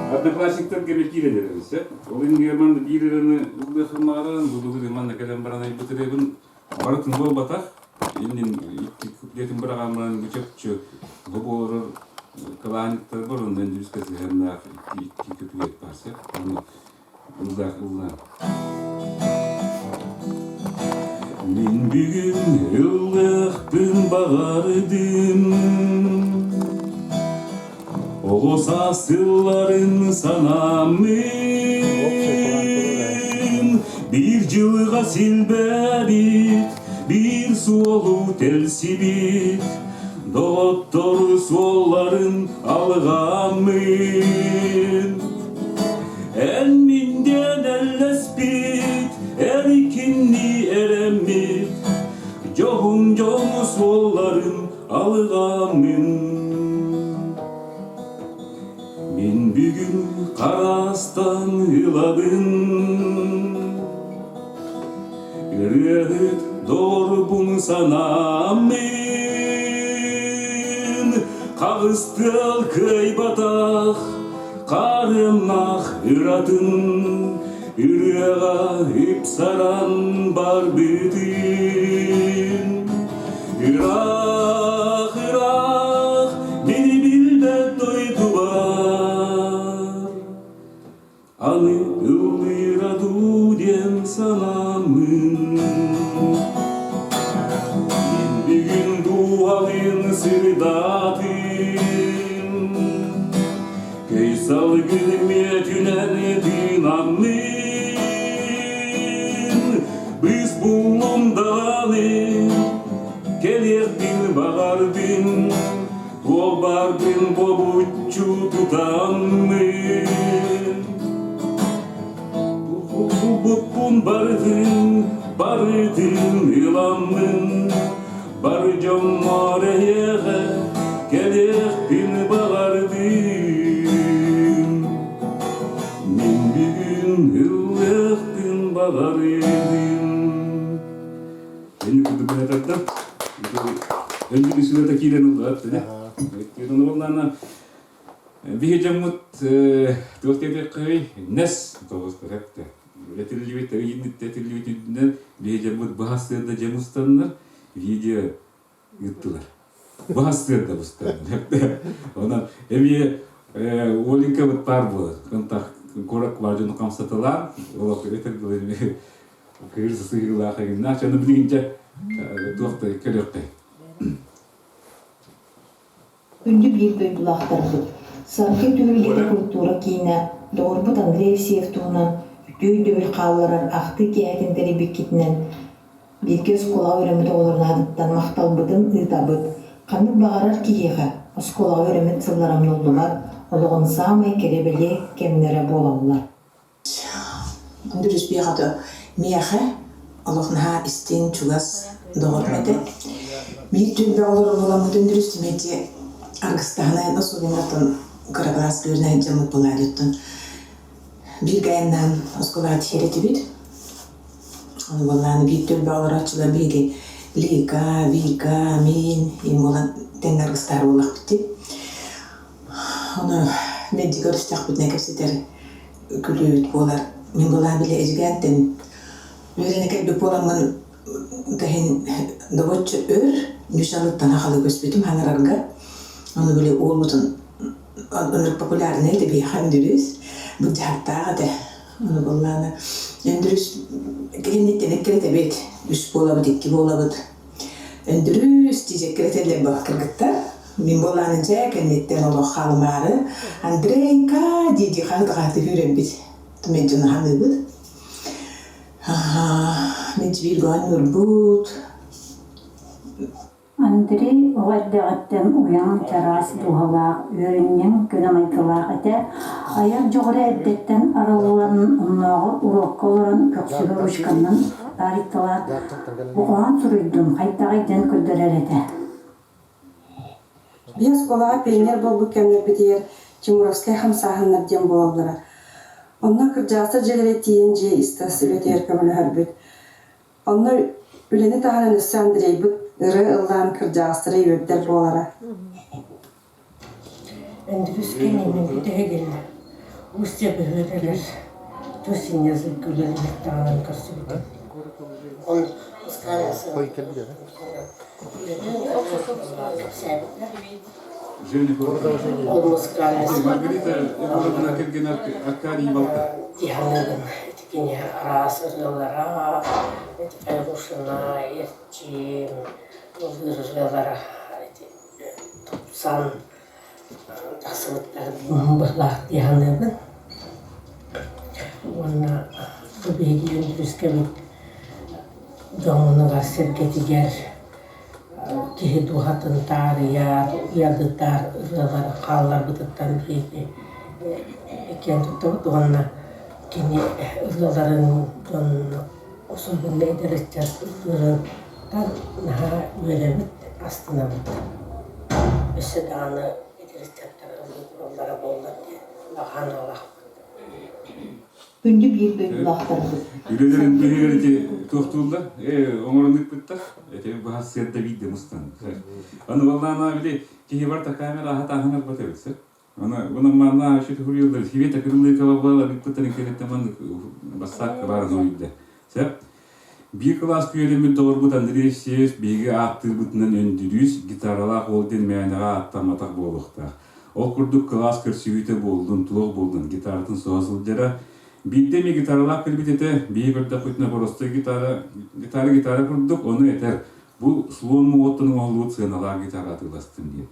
одноклассниктар кэмэ киирэлэр эбит. Ол иһин Герман биир ырыаны ыллыахым баҕаран, бу былыр манна кэлэн баран айбыт ырыабын барытын буолбатах. Иннин икки куплетын быраҕан баран бу чопчу бу буолар кылаанниктарбар онно үндүрүскэ сыһыаннаах икки икки куплет баар сөп. Ону Ыллаа, ыллаа. Мин бүгүн ыллыахпын баҕардым Оҕо саас сылларын санааммын Биир дьылҕа силбэбит, биир суолу тэлсибит Доҕоттору суолларын алҕааммын Эн мин диэн эллэспит, эркиннии эрэммит, Дьоһун дьону суолларын алҕааммын. Мин бүгүн хараастан ылабын, Ырыаһыт доҕорбун санааммын, Хаҕыс тыал кыайбатах Хаарыаннаах ыратын ырыаҕа ыпсаран барбытын. Ыраах, ыраах, мини билбэт дойдубар Аны ыллыыра дуу диэн санааммын. Мин бүгүн дууһалыын сырдаатым, Көй салгын мүөтүнэн тыынаммын, Быыс буллум даҕаны, кэлиэхпин баҕардым, Туох баарбын бобуччу тутаммын Булбуппун барытын, барытын ыламмын Бар дьоммор эһиэхэ кэлиэхпин баҕардым Мин бүгүн ыллыахпын баҕардым Мин курдук быһатарда. Өндү сүрөтө киирэн ыллаат дэнэ. Өйдүн буоллаана биһи дьоммут туох диэтэххэй нэс тоҕус көрөктө. Этиллибит ыйыннытта этиллибит үрдүнэн биһи дьоммут баһастыырда дьэ мустаннар видео ыыттылар. Баһастыырда мустаннар. Онон эмиэ Оленька баар буолар. Контакт куорат баар дьону хамсатылаан, олох этэр Кыыр сыһыылаах эгиннээх дьону билигин дьэ туох да көрүөхтэй. Күндү биир дойдулаахтарбыт, Саргы түһүлгэтэ культура киинэ доҕорбут Андрей Евсеев туһунан үтүө өйдөбүл хаалларар ахтыы киэһэтин тэрийбиккитинэн бииргэ оскуолаҕа үөрэммит оҕолорун аатыттан махталбытын ыытабыт. Ханнык баҕарар киһиэхэ оскуолаҕа үөрэммит сыллара умнуллубат, олоҕун саамай кэрэ-бэлиэ кэмнэрэ буолаллар. Үндүрүс биэхэ миэхэ олох наһаа истиҥ, чугас доҕорум этэ. Биир түөлбэ олорор буоламмыт Үндүрүс Дмитрий аргыстаһан особенно кыра кылаас үөрэнэ сылдьаммыт буолаадыттан бииргэ айаннаан оскуолаҕа тиийэр этибит. Ону буоллаҕына биир түөлбэ олорооччулар биһиги Лика, Вика, мин им буолан тэҥҥэ аргыстаһар буоллахпыт дии. Ону мэлдьи көрүстэхпитинэ кэпсэтэр күлүүбүт буолар. Мин былаан били Эдьигээнтэн үөрэнэ кэлбит буоламмын таһын добоччу өр Ньучалыттан хахалы көспүтүм хаҥарарга. Ону били уолбутун ынырык популярнай этэ биһиэхэ Өндүрүс былдьаһыктаах этэ. Ону буоллаҕына Өндүрүс кэлинниттэн эккирэтэбит. Үс буолабыт, икки буолабыт. Өндүрүс диэккирэтэллэр бу кыргыттар. Мин буолааны дьэ кэнниттэн олох хаалымаары Андрейка дии-дии хаһыт-хаһыты үүрэрбит. Мин дьону ханыыбыт. Мин биир оонньуурбут. Андрей оҕо эрдэҕиттэн уйаҥ, чараас дууһалаах, үөрүнньэҥ, көнө майгылаах этэ. Айар дьоҕура эрдэттэн арыллан, оннооҕор уруокка олорон көхсүгэ ручканан таарыйталаат, «Хоһоон суруйдум, хайдаҕый?» диэн көрдөрөр этэ. Биһи оскуолаҕа пионер буолбут кэмнэрбитигэр Тимуровскай хамсааһыннар диэн буолаллара. Онно кырдьаҕастар дьиэлэрэ тиийэн дьиэ ис-тас үлэтигэр көмөлөһөрбүт. Онно үлэни таһынан өссө Андрейбыт ырыа ыллаан кырдьаҕастары үөрдэр буолара. Өндүрүс кэннинэн бүтэһигин Устья бөһүөлэгэр тус язык үлэлиир таһынан көрсүбүтүм. Маргарита Егоровна кэргэнэ Аркадий Балта. Дьаһаныгын итикини араас ырыалара, Айгушина, Эрчим, ырыалара тупсан тахсыбыттар быһылаах дии саныыбын. Уонна бу биһиги Өндүрүскэбит дьоҥҥунугар-сэргэтигэр киһи дууһатын таарыйар, уйадытар ырыалар хаалларбытыттан биһиги киэн туттабыт уонна кини ырыаларын дьон особенно эдэр ыччат ыллыырыттан наһаа үөрэбит, астынабыт. Өссө даҕаны эдэр ыччаттар ыллыы тураллара буоллар диэн баҕа санаалаахпыт. Күндү биир дойдулаахтарбыт. Үлэлэрин быһыгар ити туохтууллар, оҥорон ыыппыттар. Эти баһа сыарда биирдэ мустан. Аны валлаана били киһи барта камера аһа тааһын арбата эбит Аны онон манна вообще хуруйуллар Света Кырылыкова буола ыыппыттарын кэнниттэн маннык бассаапка баар суруйда. Сөп. Биир кылааска үөрэммит доҕорбут Андрей Евсеев биһиги ааттыырбытынан Өндүрүүс гитаралаах уол диэн мээнэҕэ ааттамматах буолуохтаах. Ол курдук кылаас көрсүһүүтэ буоллун, туох буоллун, гитаратын соһо сылдьара. Биирдэ эмиэ гитаралаах кэлбит этэ, биһиги көрдөхпүтүнэ боростуой гитара, гитара гитара курдук, ону этэр, бу слон муоҕуттан оҥоһуллубут сыаналаах гитара атыыластым диэн.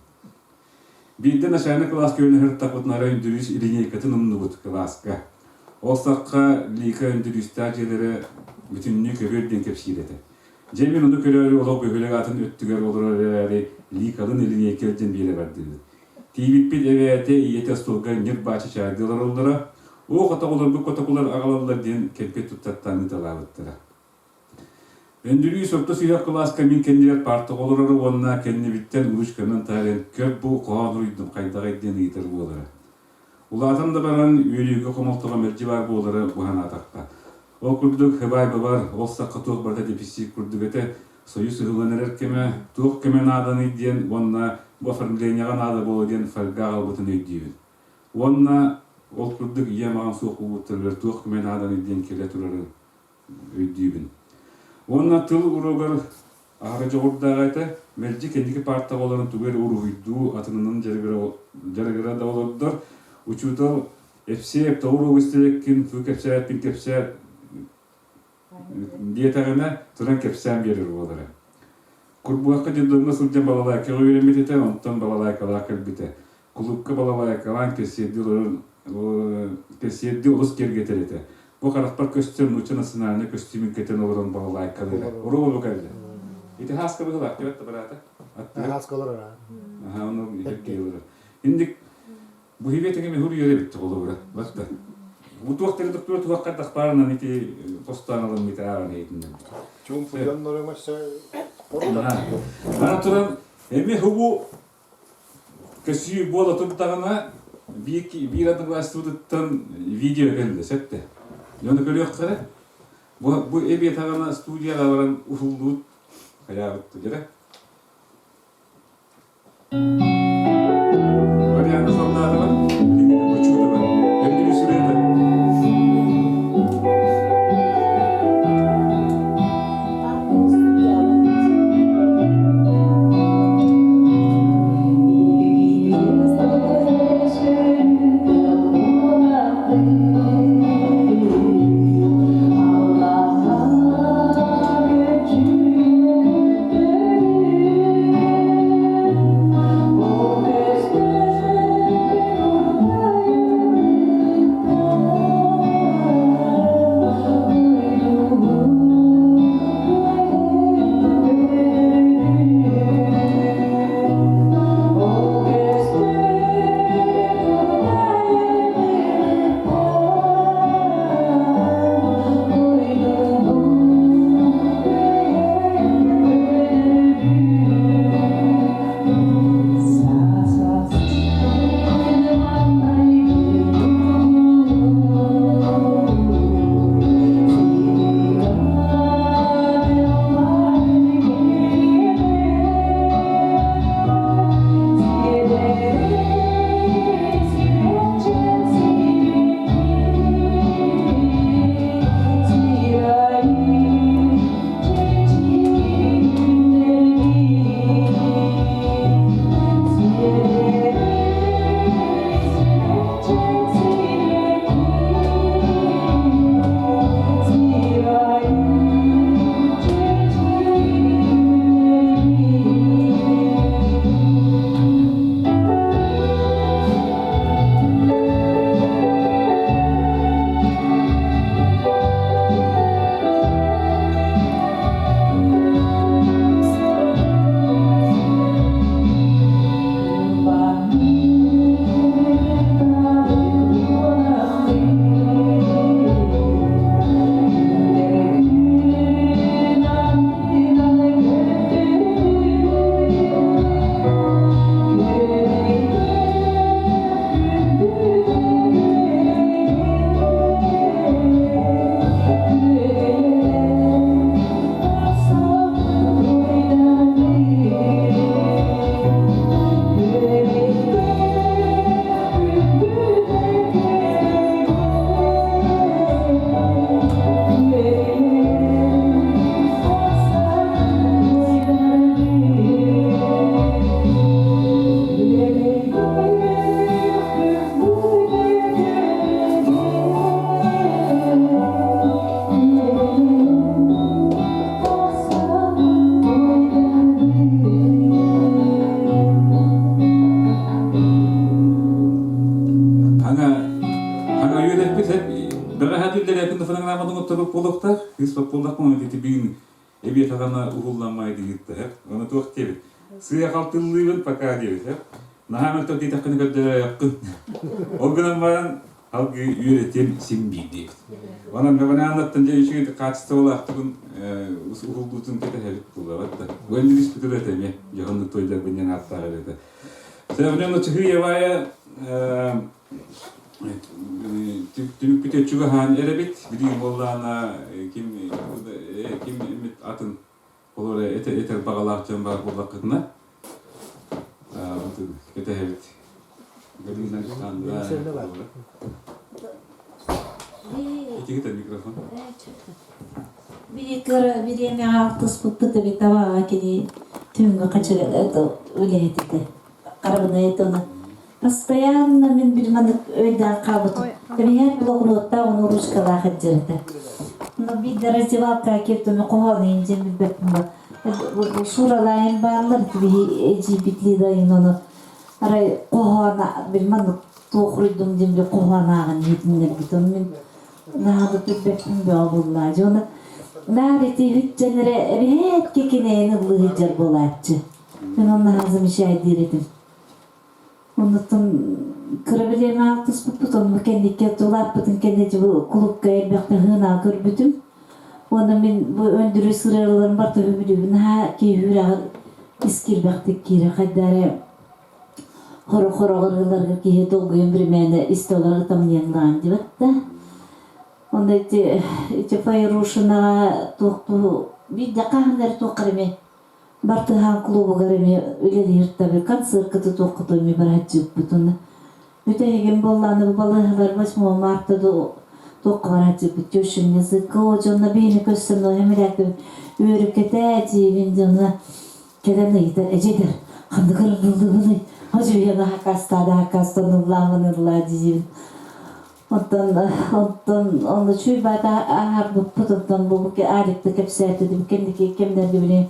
Биирдэ начальнай кылааска үөрэнэ сырыттахпытына арай Өндүрүүс линейкатын умнубут кылааска. Ол сахха Лика Өндүрүүстээх дьиэлэрэ бүтүннүү көбүөр диэн кэпсиир этэ. Дьэ мин ону көрөөрү олох бөһүөлэк атын өттүгэр олорор эрээри Ликалын линейка илдьэн биэрэ бардыбыт. Тиийбиппит эбээтэ ийэтэ остуолга ньир-баачы чаайдыы олороллоро. Оо, хотоҕолорбут котокулар аҕалаллар диэн кэмпиэт туттартаан ыыталаабыттара. Өндүрүүс орто сүһүөх кылааска мин кэннибэр паартаҕа олороро уонна кэннибиттэн ручканан таарыйан көр бу хоһоон суруйдум хайдаҕый диэн ыйытар буолара. Улаатан да баран үөрүүгэ-хомолтоҕо мэлдьи баар буолара бу санаатахха. Ол курдук хыбай-бабар, ол сахха туох барыта дэписсиит курдук этэ, Союз ыһыллан эрэр кэмэ, туох көмө нааданый диэн уонна бу оформлениеҕа наада буолуо диэн фольга аҕалбытын өйдүүбүн. Уонна ол курдук ийэм аҕам суох буолбуттарыгар туох көмө нааданый диэн кэлэ турарын өйдүүбүн. Уонна тыл уруогар аһара дьоҕурдааҕа этэ. Мэлдьи кэнники паартаҕа олорон тугу эрэ уруһуйдуу, атынынан дьарыгыра да олордор. Учуутал «Эпсиэп, тоҕо уруогу истибэккин, тугу кэпсээбэппин кэпсээ» диэтэҕинэ, туран кэпсээн биэрэр буолара. Курбуһахха детдомҥа сылдьан балалайкаҕа үөрэммит этэ, онтон балалайкалаах кэлбитэ. Кулуупка балалайкалаан кэссиэрдии олорон кэссиэрдии олус киэргэтэр этэ. Бу харахпар көстөр нуучча национальнай көстүүмүн кэтэн олорон балалайкалыыра. Уруо кэллэ. Ити хааска быһылаах диэбэт да быраата. Аттыгар. Хааска олорор. Аха, ону иһэр олорор. Инник бу хибиэтиҥи мехур үөрэ битти холобура. Барта. Бу туох тери доктор туох хайдах баарынан ити хостоон ылыммыта ааҕан иһитиннэрбит. Чуумпу дьоннору өссө Ана туран эми хубу Көссүү буола турдаҕына биир, биир одноклассникпытыттан видео кэллэ, сөп да. Дьону көрүөххэ бу, бу эбиэтэҕинэ студияҕа баран уһуллубут хайаабыт дьэрэ. Варианта солдатова, Кучутова, Өндүрү сүрүөтэ. да фонограмматын оттор буолуохтаах, кыыс буоллахпын, оны ити бүгүн эбиэт аҕана уһулламмай диһиттэ, Оны туох диэбит. Сыа халтыллыыбын пока диэбит. Наһаа мөлтөх диэтэххинэ көрдөрөөйөххүн. Ол гынан баран алгыы үөрэтиэм син биир диэбит. Онон Гаванааннаттан дьэ үчүгэй хаачыстыбалаахтыгын уһуллуутун кэтэһэбит буллабат да. Бу иннилиспит ырыата эмиэ дьоһуннук туойдарбын диэн ааттаах ырыата. Севнен Чыһыевая түмүкпүтэ чугаһаан эрэбит. Билигин буоллаана ким ким эмит атын Ол эрэ этэр баҕалаах дьон баар буоллаххытына, кэтэһэбит. Галина Александра. Итигитэ микрофон. Били кыра бириэмэҕэ алтыспыппыт эбит абаҕа кини түүҥҥү хачыгата үлэһититэ харабынай тону постоянно мин били маннык өйдөөн хаалбытым эбиһээт блокноттаах ону ручкалаах илдьэритэ но биирдэ раздевалкаҕа кииртими хоһоон иһин дьэн билбэппин ба сууралаайын бааллар биһи эдьиийбит Лида ону арай хоһоон били маннык туох уруйдум диэн били хоһоон ааҕан иһитиннэрбит ону мин наһаа билбэппин бөҕө буоллаа дьэ ону наар ити үһүттэн эрэ эбиһээт кикинэйин ыллыы сылдьар буолааччы мин онно наһаа замечай диир этим Оннуттан кыра бириэмэ алтыспыппыт, онно кэнникке улааппытын кэннэ дьэ бу кулуупка элбэхтэ ыһыынаа көрбүтүм. Уонна мин бу өндүрүү сырыаларын барыта бүлүүбүн наһаа киһи үрэҕэр ис киирбэхтик киирэр. Хайда эрэ хоро-хороҕор ыларга киһи долгуйан биримээнэ истэ олорор ытамньыйан ылаан диэбэт да. Онно ити ити Файрушинаҕа туох биирдэ хаһан эрэ туоххар эмиэ Бартыһаан клубугар эмиэ үлэлиир табы концерткыты туоххуту эмиэ барааччыппыт уонна бүтэһигин буоллааны бу балыыһалар 8 марта туохха барааччыппыт тещин языка дьонно биһини көрсөн эмирээки үөрүкэтээ диибин дьонно кэлэн ыйытар эдьэдэр ханнык ырыллыбыный ажуяна хакастаада хакастаныллаамын ыллаа диибин Оттон оттон ону чуйбаата аһарбыппыт оттон бу Аликты кэпсээтим кэнники кэмнэргэ били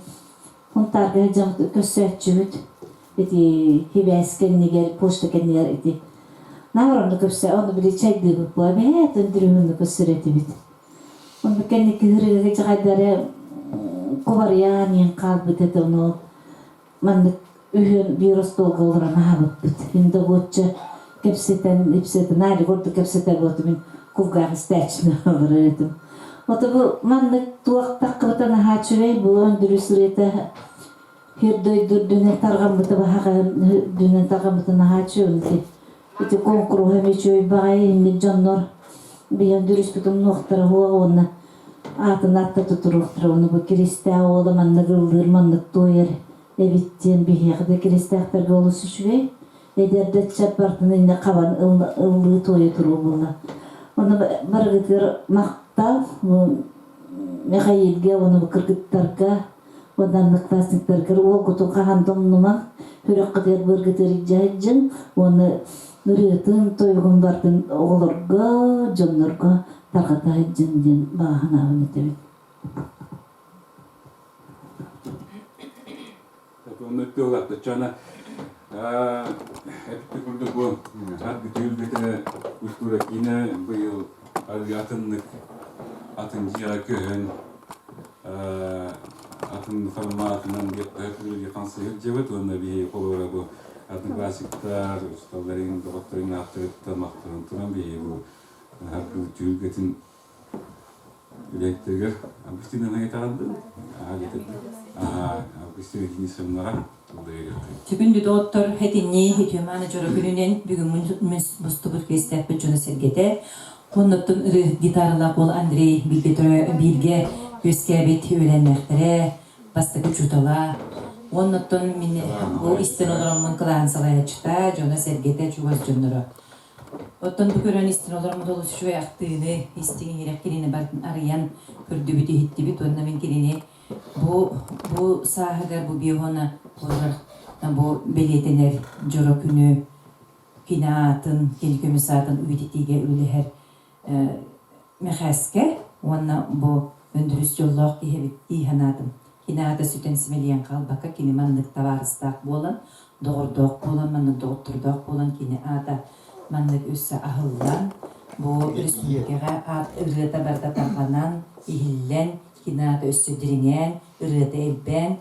Хунтаарга сылдьан көрсөөччүбүт ити хибээс кэннигэр почта кэннигэр ити наар онно көрсө ону били чайдыыбыт буо эбээт өндүрүһүннү көрсөр этибит онну кэнники ырыга дьаҕайдары кубарыйаан иэн хаалбыт этэ ону Маннык үһүөн биир остуолга олорон аһаабыппыт. Мин добуочча кэпсэтэн, ипсэтэн, аали курдук кэпсэтэ буотум, мин кулгаах истээччини олорор этим. Ото бу маннык туох таххыбыта наһаа үчүгэй, бу өндүрүс ырыата сир дойду үрдүнэн тарҕаммыта баһаҕа үрдүнэн тарҕаммыта наһаа үчүгэй. Ити куонкуруһа эмиэ үчүгэй баҕайы инник дьоннор биһи өндүрүспүт умнуохтара уоҕа уонна аатын ааттата туруохтара уонна бу Киристээх уола маннык ыллыыр, маннык туойар эбит диэн биһиэхэ да Киристээхтэргэ олус үчүгэй. Эдэр да ыччат барытын иннэ хабан ыллыы туойа туруо буолла. Онно барыгытыгар махтал Михаилга уонна бу кыргыттарга уонна одноклассниктаргар уолгутун хаһан да умнумаҥ, сүрэххитигэр быаргытыгар илдьэ сылдьыҥ уонна ырыатын, тойугун барытын оҕолорго, дьоннорго тарҕата сылдьыҥ диэн баҕа санаабын этэбин. Оннук тыллаахтыччана эппит курдук бу Аргы түһүлгэтэ культура киинэ быйыл атыннык атын дьиэҕэ көһөн атын форматынан диэххэ хамсыыр дьиэбит уонна биһиги холобура бу одноклассниктар учууталларын доҕотторун ааттарыттан махтанан туран биһиги бу Аргы түһүлгэтин үлэһиттэригэр Августина Нагитаҕардын Августина Денисовнаҕа Күндү доҕоттор, этиннии үтүө-мааны дьоро күнүнэн бүгүҥҥү мустубут күөстээхпит дьоно-сэргэтэ, хонноттон ырыаһыт гитаралаах уол Андрей бииргэ бииргэ үөскээбит үөлээннээхтэрэ, бастакы учуутала, уоннаттан мин бу истэн олороммун кылааһын салайааччыта, дьоно-сэргэтэ, чугас дьонноро. Оттон бу көрөн истэн олороммут олус үчүгэй ахтыыны, истиҥ иһирэх кинини барытын арыйан көрдүбүт, иһиттибит уонна мин кинини Бу бу сааһыгар бу биоһона олорор бу бэлиэтэнэр дьоро күнү кини аатын, кини көмүс аатын үйэтитиигэ үлэлэһэр Мэхээскэ уонна бу Өндүрүс дьоллоох киһи эбит дии санаатым. Кини аата сүтэн симэлийэн хаалбакка кини маннык табаарыстаах буолан, доҕордоох буолан, маннык доҕоттордоох буолан кини аата маннык өссө аһыллан, Бу өрөспүүбүлүкэҕэ аат ырыата барыта тарҕанан, иһиллэн, кини аата өссө дириҥээн, ырыата элбээн,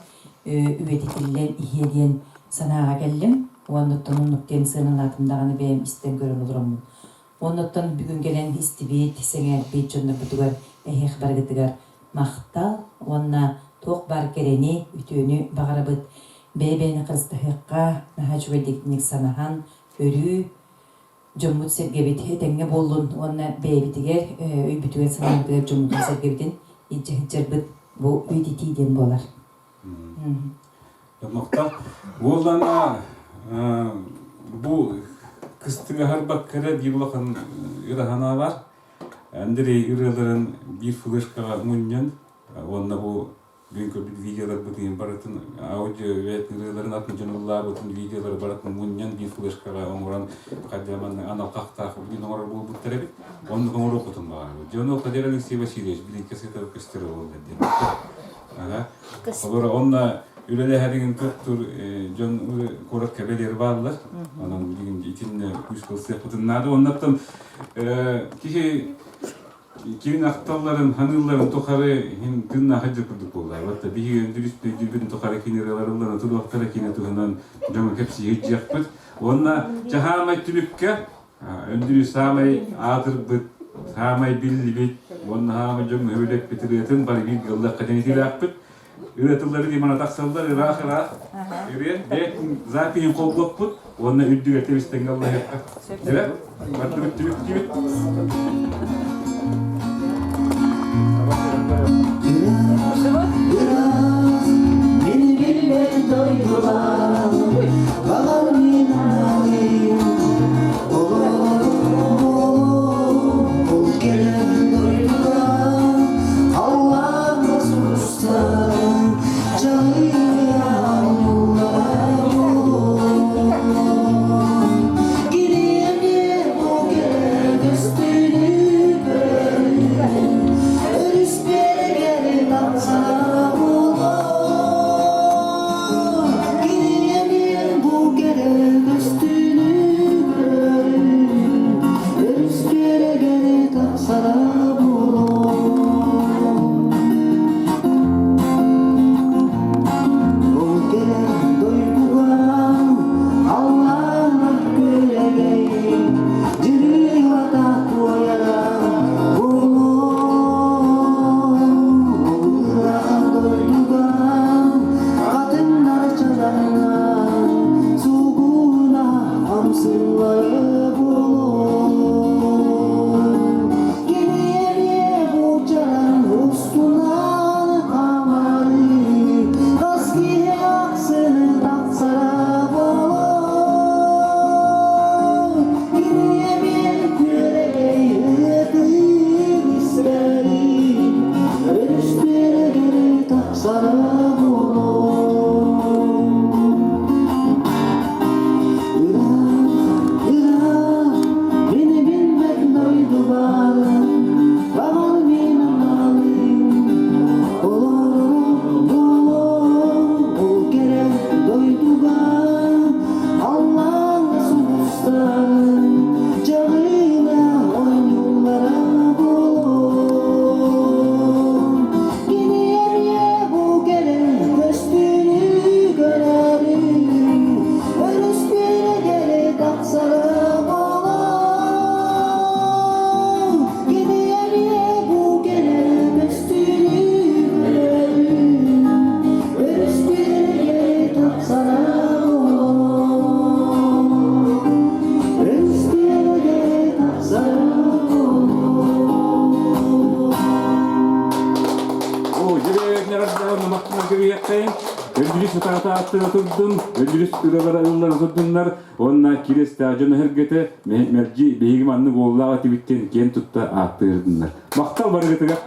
үйэтитиллэн иһиэ диэн санааҕа кэллим. Уонна оттон оннук диэн сыаналаатым даҕаны бэйэм истэн көрөн олороммун. Оннуттан бүгүн кэлэн истибит, сэҥээрбит дьоннорбутугар эһиэх барыгытыгар махтал уонна туох баар кэрэни, үтүөнү баҕарабыт. Бэйэ-бэйэни харыстаһыахха, наһаа үчүгэйдик санаһан, өрүү дьоммут-сэргэбит этэҥҥэ буоллун уонна бэйэбитигэр, өйбүтүгэр-санаабытыгар дьоммутун-сэргэбитин илдьэ сылдьарбыт бу үйэтитии диэн буолар. Махтал. Уоллана бу кыстыгаһар баккара биир улахан ыраһана бар. Андрей ырыаларын биир флешкаҕа мунньан уонна бу бүгүн көрбүт видеоларбытын барытын аудио ырыаларын атын дьон ыллаабытын видеолары барытын мунньан биир флешкаҕа оҥорон хайдаман анал хахтаах бүгүн оҥорор буолбуттар эбит. Оннук оҥоруохпутун баҕарабыт. Дьон ол Кадир Алексей Васильевич билиҥҥи сытар көстөр буолла диэн. Олор онно үлэлэһэригин туохтур дьон куорат кэбэлиэр бааллар. Онон билигин итиннэ күүс кылсыахпытын наада. Оннуттан киһи кимин ахталларын, ханыылларын тухары иһин тыыннаах дьэ курдук буолла. Батта биһиги өндүрүс өйдүүрбүтүн тухары кини ырыаларыллан туруохтара кини туһунан дьоҥо кэпсиир дьиэхпит. Уонна чаһаамай түмүккэ Өндүрүс саамай аатырбыт, саамай биллибит уонна саамай дьон өһүлэппит ырыатын бары бииргэ ыллахха тэнитиилээхпит. Ырыатыллары димана тахсаллар ыраах-ыраах. Ырыа бэйэтин запиһин холбуохпут уонна үрдүгэр тэбистэҥҥэ ыллаһыахха. Дьэ, бардыбыт түмүктүүбүт. Мин билбэт дойдуларым, баҕар мин аналым, Ол кэлэн дойдуга халлааҥҥа сулустарым, дьалыйан Ол кэлэн дойдуга аллаан күөрэгэй дьырылата туойара буолуо. Ыраах дойдуга хатыҥнар чараҥнар суугуна хамсыыллара буолуо. Кириэриэ бу чараҥ устунан хаамарыы хас киһи ахсын тахсара буолуо. Кириэбин күөрэгэй ытыыр истэрин өрүстэригэр тахсара буолуо. Ыраах, ыраах, мин билбэт дойдубар, баҕар мин аналым, олорорум буолуо ол кэрэ дойдуга, халлааҥҥа сулустарын дьаҕыына оонньууллара буолуо. Кини эмиэ бу кэлэн көстүүнү көрөрүн, өрүспүрэгэр тахсара буолуо. Кини эмиэ бу кэлэн көстүүнү көрөрүн, өрүспүрэгэр тахсара буолуо. Өрүспүрэгэр тахсара буолуо. О, дьириэк махтана кэбиһиэххэйин. Өндүрүс ытаата аттыга турдун, өндүрүс ыралара ыллара турдуннар, уонна кириэстээх дьон өһөргөтө мэлдьи биһиги маннык уоллаах этибиттэн киэн тутта ааттыырдыннар. Махтал барыгытыгар!